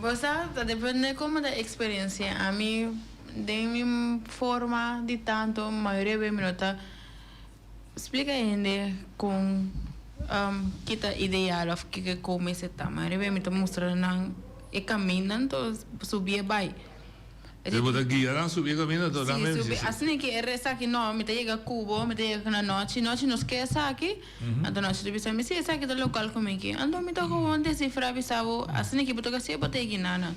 Bo sa, ta depende komo ta eksperensia. Ami, den mi forma di tanto, mayoria bes mi no ta splika hende kon ki ta ideal òf kiko kon mester ta. Mayoria bes mi ta mustra nan e kaminda, anto subi e bai. Pero bo ta guia nan subi e kaminda to nan Sí, subi. Asina ki e resa aki no, mi ta yega Cubo, mi ta yega na nochi, nochi nos ke esaki, anto nochi ta bisa mi, sí, esaki ta local ku mi ki. Anto mi ta gewoon desifrá bisa bo, asina ki bo ta hasié bo ta yega nana.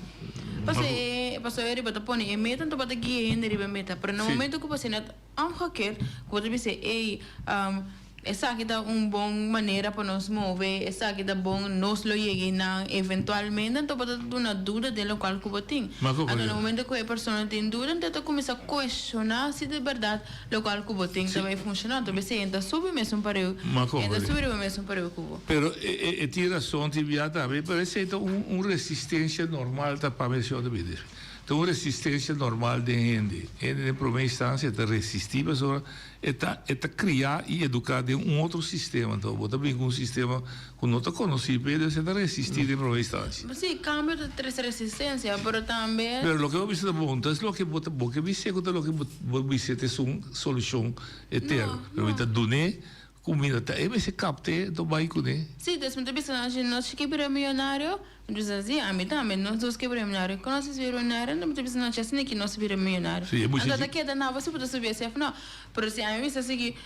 Pasobra e, pasobra e riba ta pone e meta, anto bo ta guia hende riba e meta. Pero na momento ku bo hasi net omgekeerd, ku bo ta bisa, ey, Esaki ta un bon manera pa nos move, esaki ta bon, nos lo yega einan eventualmente, anto bo ta duna duda den lokual ku bo tin. Anto na momento ku e persona tin duda, anto e ta kuminsá kuestioná si di bèrdat lokual ku bo tin ta bai funshoná. Anto b'esei e ta subi mesun pareu, e ta subi riba mesun pareu ku bo. Pero e tin rason tin bia tambe, pero esei ta un resistencia normal ta pa mi señor ta bini. Ta un resistencia normal den hende. Hende den prome instancia ta resisti pasobra E ta e ta kriá i eduká den un otro sistema. Anto bo ta bin ku un sistema ku no ta konosí p'e, dus e ta resistí den promé instansia. Sí, kambio ta trese resistensia, pero tambe. Pero loke bo bisa ta bon, ta es loke bo ta bo ke bis'é ku ta loke bo bo bis'é ta esun solushon eterno. Pero mi ta dun'é kuminda, ta e mester kapt'é, anto bai kuné. Sí, dus mi ta bisa nan, si nos chiki bira miyonario. Mi bisa si, ami tambe, nos dos ke bira milionario. Kon nos a bira milionario? Mi ta bisa no, chas ni ki nos a bira milionario. Sí, e Anto ta keda na bo si bo ta subi esef no. Pero si ami bisa si ki,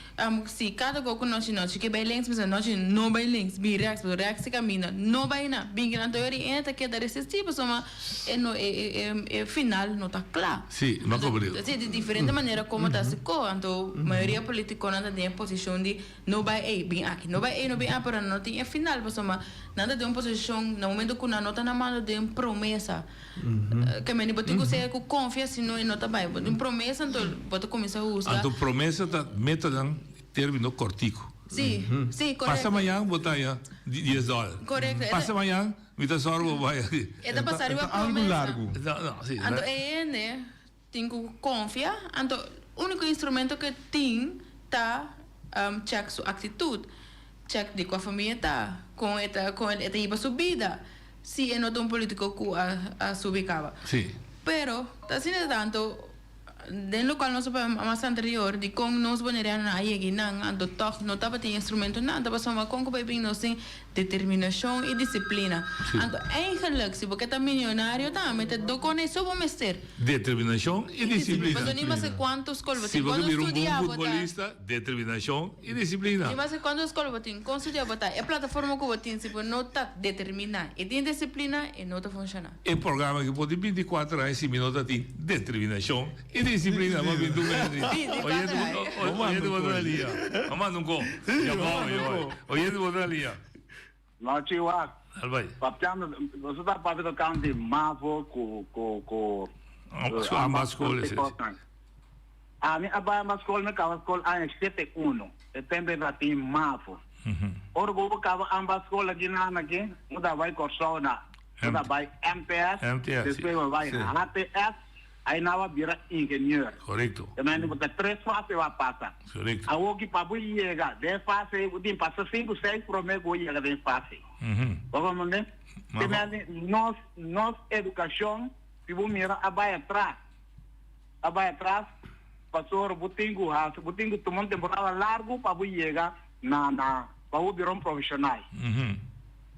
si kada go ku nochi nochi ke bai links, mi bisa nochi no bai links, bin rèks, pasobra rèks ta kaminda, no bai na. Bin kinan anto eri e ta keda resistí pasobra e no e e final no ta kla. Sí, mi a komprende. Sí, di diferente manera komo ta hasi ko. Anto mayoria politikonan ta den e posishon di No bai ei, bin aki. No bai ei, no bin aki, pero nan no tin e final pasobra nan ta den un posishon na momento ku nan no ta na mano den promesa. Ke mende bo tin ku ser ku konfia si no e no ta bai. Bo tin promesa anto bo ta kuminsá husga. Anto promesa ta metanan termino kòrtiku. Si, si, korekto. Pasa mañan bo ta haña dies dòler. Korekto. Pasa mañan mi ta sòru bo bai. E ta pasa riba promesa. No, no, si. Anto e hende Tin ku konfia, anto úniko instrumento ku e tin ta chèk su aktitut, chèk di kua famia e ta, kon e ta kon e ta hiba su bida, si e no ta un polítiko ku a subi kaba. Sí. Pero ta asina tanto den lokual nos a papia mas anterior di kon nos bonerianonan a yega einan, anto tòg no tabatin instrumentonan, ta pasobra kon ku bai bin nos tin Determinashon i disiplina. Anto eigenlijk si bo ke ta milionario tambe ta dokon e so bo mester. Determinashon i disiplina. Pasobra ni maske kuantu skol bo Si tin, bo ke kuantu bira un bon studia bo ta. futbolista, determinashon i disiplina. Ni maske kuantu skol bo tin, kon studia bo ta, e plataforma ku bo tin si bo no ta determiná i tin disiplina e no ta funshoná. E programa aki por tin bintikuater aña si mi no ta tin determinashon i disiplina pa bin tur Henry. Oyente oyente bo ta lia. A manda un ko. Ya bou ya bou. Oyente bo ta lia. No Chihuahua. Al bai. Papiando, nos ta papia tocante mavo cu cu cu Ambas school ese. Ami a bai ambas school, mi caba school aña shete uno. E tempo e tatin mavo. Ora cu bo caba ambas school aki nan aki, bo ta bai Corsou na Bo ta bai MTS, despues bo bai HTS, ai nan bo bira ingenieur. Korekto. Te mende bo ta tres fase bo a pasa. Korekto. Awor ki pa bo yega den e fase ei, bo tin pasa sinku, seis prome ku bo yega den e fase. Bo comprende? Te mende nos, nos edukashon, si bo mira, a bai atras. A bai atras pasobra bo tin ku hasi, bo tin ku tuma un temporada largu pa bo yega na, na, pa bo bira un profeshonal.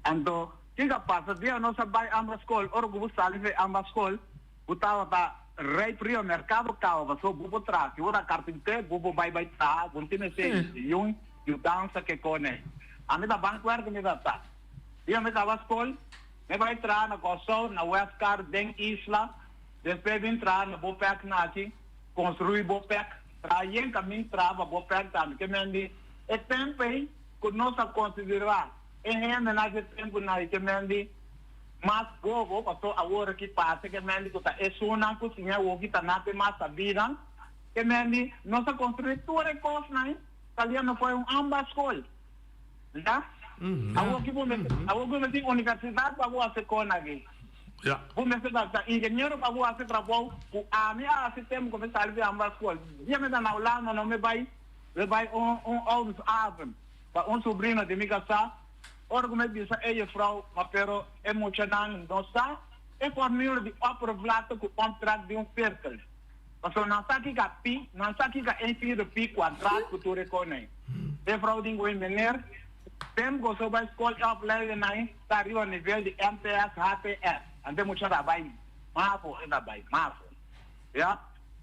Anto, Kiko a pasa? Dia nos a bai amba skol, ora ku bo sali for amba skol, bo tabata rijp riba merkado kaba pasobra bo por traha. Si bo ta karpinté, bo por bai bai traha, bo no tin mester yun yudansa ke kone. Ami ta bankwerker mi ta ta. Dia mi kaba skol, mi bai traha na Kòrsou, na Westkar, den isla, despues bin traha na Bopec na aki, konstruí Bopec, traha yen kamin traha pa Bopec tambe. Ke men di e tempu ei ku nos a konsiderá. E hende na dje tempunan ei ke men di mas bobo, paso awor aki parse ke men di ku ta esunnan ku siña awoki ta nan te mas sabinan. Ke men di nos a konstruí tur e kosnan ei saliendo for un amba skol. Ya? Awoki bo mester awoki bo mester tin universidat pa bo hasi kon aki. Bo mester ta ta ingeniero pa bo hasi trabou ku ami a hasi tempu ku mi sali di amba skol. Dia mi ta na Hulanda no mi bai mi bai un un oudersavond. Pa un sobrino di mi kasá, ora ku mi bisa e jefrou, ma pero e muchanan no sa e formula di oppervlakte ku omtrek di un sirkel. Pasobra nan sa kiko pi, nan sa kiko e vierde pi kuadrat ku tur e konei. E frou di ngui, Meneer, tempu ku so bai skol e opleidingnan ta riba nivel di MTS, HTS. Anto e mucha ta bai mavo, e ta bai mavo. Ya.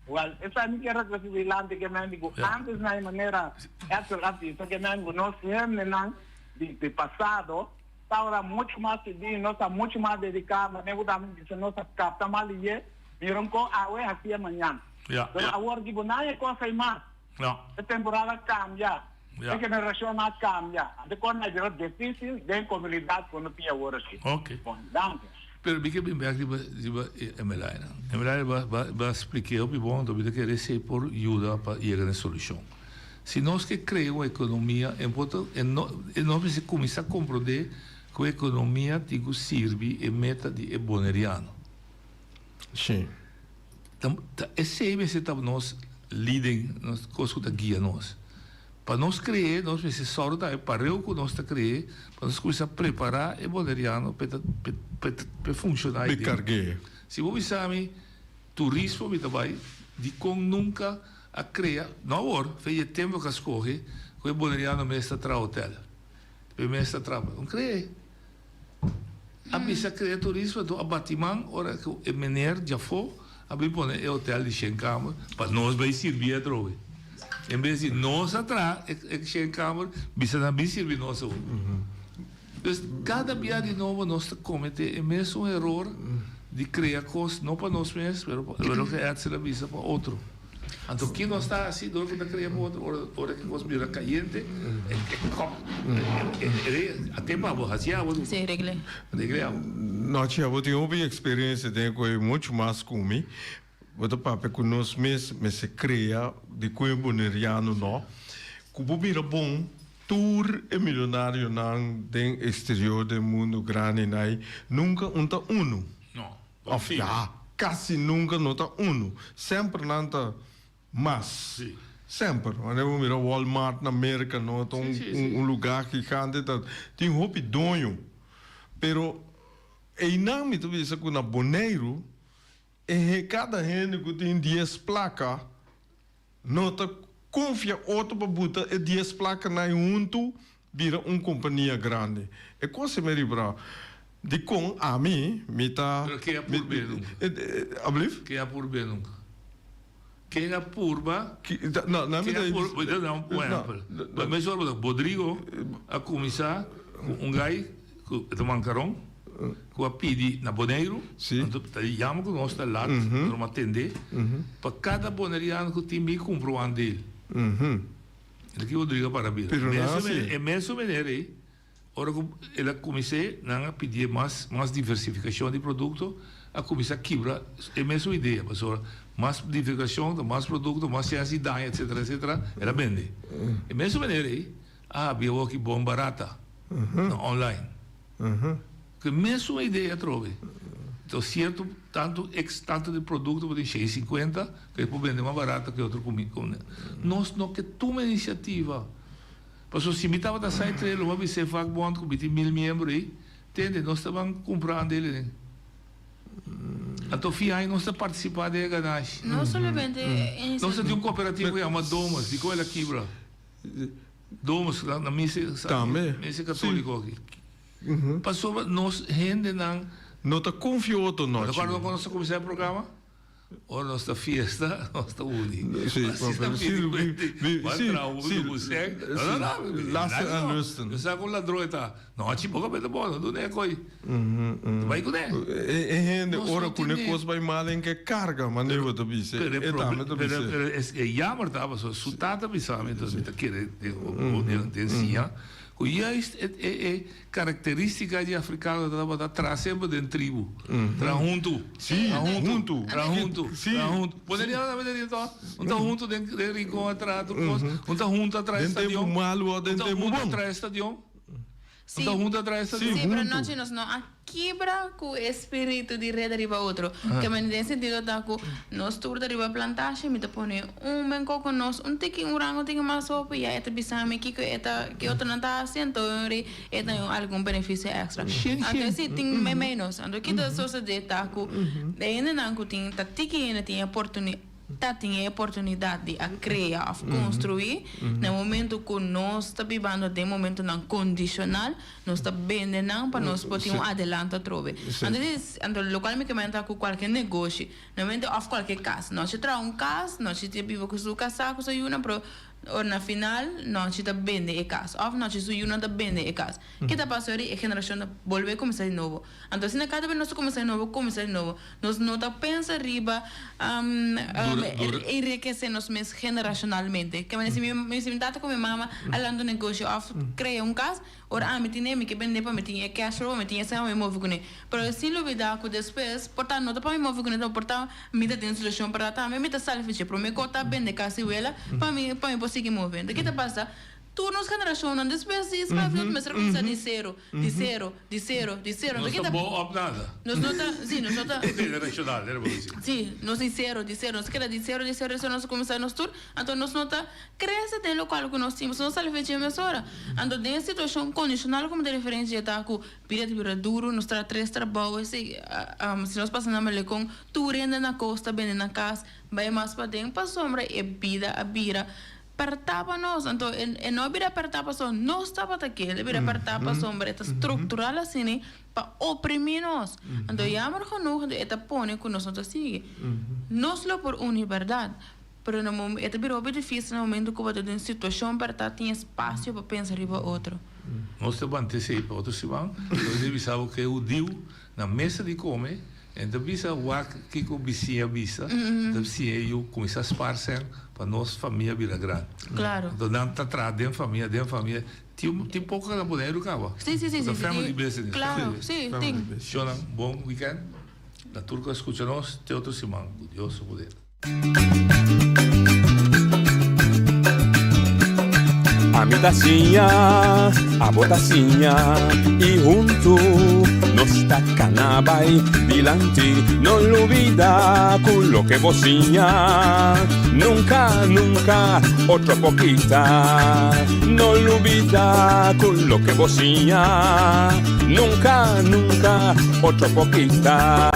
Wel, esei mi kier a trese dilanti ke men di ku antes na e manera Edsel a bisa ke men ku nos hendenan di di pasado tabata mucho mas sidí, nos ta mucho mas dediká, manera ku ta mi bisa nos a kapta mas lihé, mira un ko awe hasié mañan. Pero awor di bo nan e kos ei mas. E temporada a kambia, e generashonnan a kambia. Anto kon a bira difísil den komunidat ku no tin awor aki. Bon, danki. Pero mi ke bin bek riba riba e Emeline. Emeline ba ba ba splik'é hopi bon, anto mi ta kere esei por yuda pa yega na e solushon. Si nos ke krea un ekonomia e por ta e no e nos mester kuminsá komprondé ku e ekonomia tin ku sirbi e meta di e boneriano. Sí. Ta ta esei mester ta nos leading, nos kos ku ta guia nos. Pa nos kree, nos mester sòru tambe pareu ku nos ta kree, pa nos kuminsá prepará e boneriano p'e ta p'e p'e p'e funshoná P'e ei den. karg'é. Si bo bisa mi, turismo mi ta bai, dikon nunka a krea, no awor, fe di e tempu ku a skohe ku e boneriano mes ta traha hotèl, e mes ta traha, no kree. A bisa krea turismo anto a bati man ora ku e meneer djafó a bin pone e hotel di shen kamer pa nos bai sirbi atrobe. En bes di nos a traha e shen kamer bisa nan bin sirbi nos awor. Dus kada bia di nobo nos ta komete e mesun eror di krea kos no pa nos mes pero pa loke Edsel a bisa pa otro. Anto ki nos ta hasi dor ku ta krea pa otro ora ora ki kos bira kayente e kòp a tempu abo hasi abo Sí, regl'é. Regl'é abo. Nochi abo tin hopi eksperensia den koe muchu mas ku mi. Bo ta papia ku nos mes mester krea di koe boneriano no ku bo mira bon tur e milionarionan den eksterior den mundu grandi nai nunka un ta unu. No. Of ya, casi nunca no ta uno. Semper nan ta mas. Semper. Wanneer bo mira Walmart na Merca no ta un un lugar gigante ta tin hopi doño. Pero eynan mi ta bisa cu na Boneiru e cada hende cu tin dies placa No ta konfia otro pa buta e dies plakanan huntu bira un kompania grandi. E kos ei mi ripara. Dikon ami mi ta. Pero ken a purba e nunka? Ablief? Ken a purba e nunka? Ken a purba? No, no mi ta. Ken a purba? Mi ta duna un ehèmpel. Bo mes ora bo ta Bodrigo a kuminsá ku un gai ku ta mankaron ku a pidi na Boneiru, anto ta yama ku nos ta lat, nos a tende, pa kada boneriano ku tin bin kumpra un andel. E ki Rodrigo a para bira. E mesun manera ei, ora ku el a kumins'é, nan a pidié mas mas diversifikashon di produkto, a kuminsá kibra e mesun idea, pasobra mas diversifikashon ta mas produkto, mas chèns di daña, etsetera, etsetera, el a bende. E mesun manera ei, a habia woki bon barata na online. Ku e mesun idea atrobe. Enton sierto tantu ex tantu di produkto bo tin shei sinkuenta ku e por bende mas barato ku e otro ku Nos no ke tuma inisiativa. Pasobra si mi tabata sai trae lo bo a bisa e vakbond ku mi tin mil miembro ei, tende nos ta ban kumpra andele den. Anto fin aña nos ta partisipa den e ganashi. No solamente Nos ta tin un kooperativa ku yama Domus, dikon el a kibra? Domus na misa Tambe. misa katoliko aki. Pasobra nos hendenan. No ta konfia otro nochi. Bo ta kòrda kon nos a kuminsá e programa? Ora nos ta fiesta nos ta uni. Si, Asina si, pidi kuenta si, bo a si, traha un si, ku sèk. No, no, no. Laster en lusten. Yo sa kon ladron e ta. Nochi bo kabes ta bon, no duna e koi. Ta bai kuné. E hende Nos ora no ku ne tene. kos bai mal en ke karga, manera bo ta bisa. Pero e E tambe ta proble pero bisa. pero es e jammer ta pasobra su tata bisa mi entonces mi ta kere den den den siña ku juist e e e karakteristika di afrikano ta tabata traha semper den tribu, traha huntu, Sí, traha huntu, huntu. traha huntu, Sí. traha huntu. Bo ta riba tambe ta riba to? Un ta huntu den den rincon a traha tur kos, un ta huntu a traha e Den tempu stadion, malu o den un ta tempu huntu a bon. traha e stadion. Sí. Ta huntu atrás Sí, Sí, pero huntu. nochi nos no a kibra ku e spiritu di reda riba otro. Ke men den sentido ta ku nos tur ta riba plantashe, mi ta pone un men koko nos un tiki un rango tiki mas hopi, ya e ta bisa mi kiko e ta ke otronan ta hasi, anto e ta un algun benefisio extra. Anto esi tin meimei nos. Anto ki ta sosode ta ku e hendenan ku tin ta tiki hende tin e oportuni. ta tin e oportunidat di a krea òf konstruí, na e momentu ku nos ta bibando den momentunan kondishonal, nos ta bende nan pa nos por tin un adelanto atrobe. Anto di, anto lokual mi ke menta ku kualke negoshi, normalmente òf kualke kas, nos ta traha un kas, nos ta biba ku su kasá, ku su yunan, pero ora na final nos ta bende e kas òf nos su yunan ta bende e kas. Ke ta pasa ora e generashon ta bolbe kuminsá di nobo? Anto asina kada bes nos ta kuminsá di nobo, kuminsá di nobo. Nos no ta pensa riba enriquece nos mes generashonalmente. Ke manera si mi si mi tata ku mi mama a lanta un negoshi òf krea un kas, ora ami tine mi ke bende pa mi tin e cash flow, pa mi tin e sèn pa mi move kuné. Pero sin lubida ku despues por ta no ta pa mi move kuné, por ta mi ta den situashon pa tambe mi ta sali fichi. Promé ku ta bende kas i wela pa mi pa mi por sigui move. Enton ke ta pasa? Tur nos generashonnan despues di sklavitud mester kuminsá di sero, di sero, di sero, di sero. Nos ta bo òf nada. Nos no ta, sí, nos no ta. Generashonal, era bo disi. Sí, nos di sero, di sero, nos keda di sero, di sero, di sero, nos a kuminsá nos tur, anto nos no ta krese den lokual ku nos tin, pasobra nos sali fecha mesora. Anto den e situashon kondishonal ku mi ta referensia ta ku bida ta bira duru, nos traha tres trabou, esei, si nos pasa na Malecon, tur hende na kosta bende na kas, bai mas paden, pasobra e bida a bira. pèrtá pa nos. Anto e no a bira pèrtá pasobra nos tabata ke, el a bira pèrtá pasobra e ta struktural asina pa oprimí nos. Anto jammer genoeg e ta pone ku nos no ta sigui. Nos lo por uni bèrdat, pero na momen e ta bira hopi difísil na momento ku bo ta den situashon pèrtá tin espasio pa pensa riba otro. Nos ta bante esei pa otro siman. Nos ta bisa bo ku e hudiu na mesa di kome en ta bisa wak kiko bisiña bisa, en ta siña e yu kuminsá spar sèn pa nos famia bira grandi. Claro. Enton nan ta traha den famia, den famia. Tin tin poko na Boneiru kaba. Sí, sí, sí, Ta sí, family sí. business. Claro, sí, tin. Shownan, bon weekend. Na tur ku a skucha nos, te otro siman ku Dios su poder. Ami ta siña, abo ta siña y huntu nos ta cana bay dilanti. No lubida cu loke bo siña nunca, nunca otro por kita. No lubida cu loke bo siña nunca, nunca otro por kita.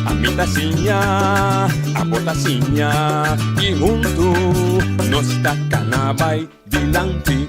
Ami ta siña, abo ta siña y huntu nos ta cana bay dilanti.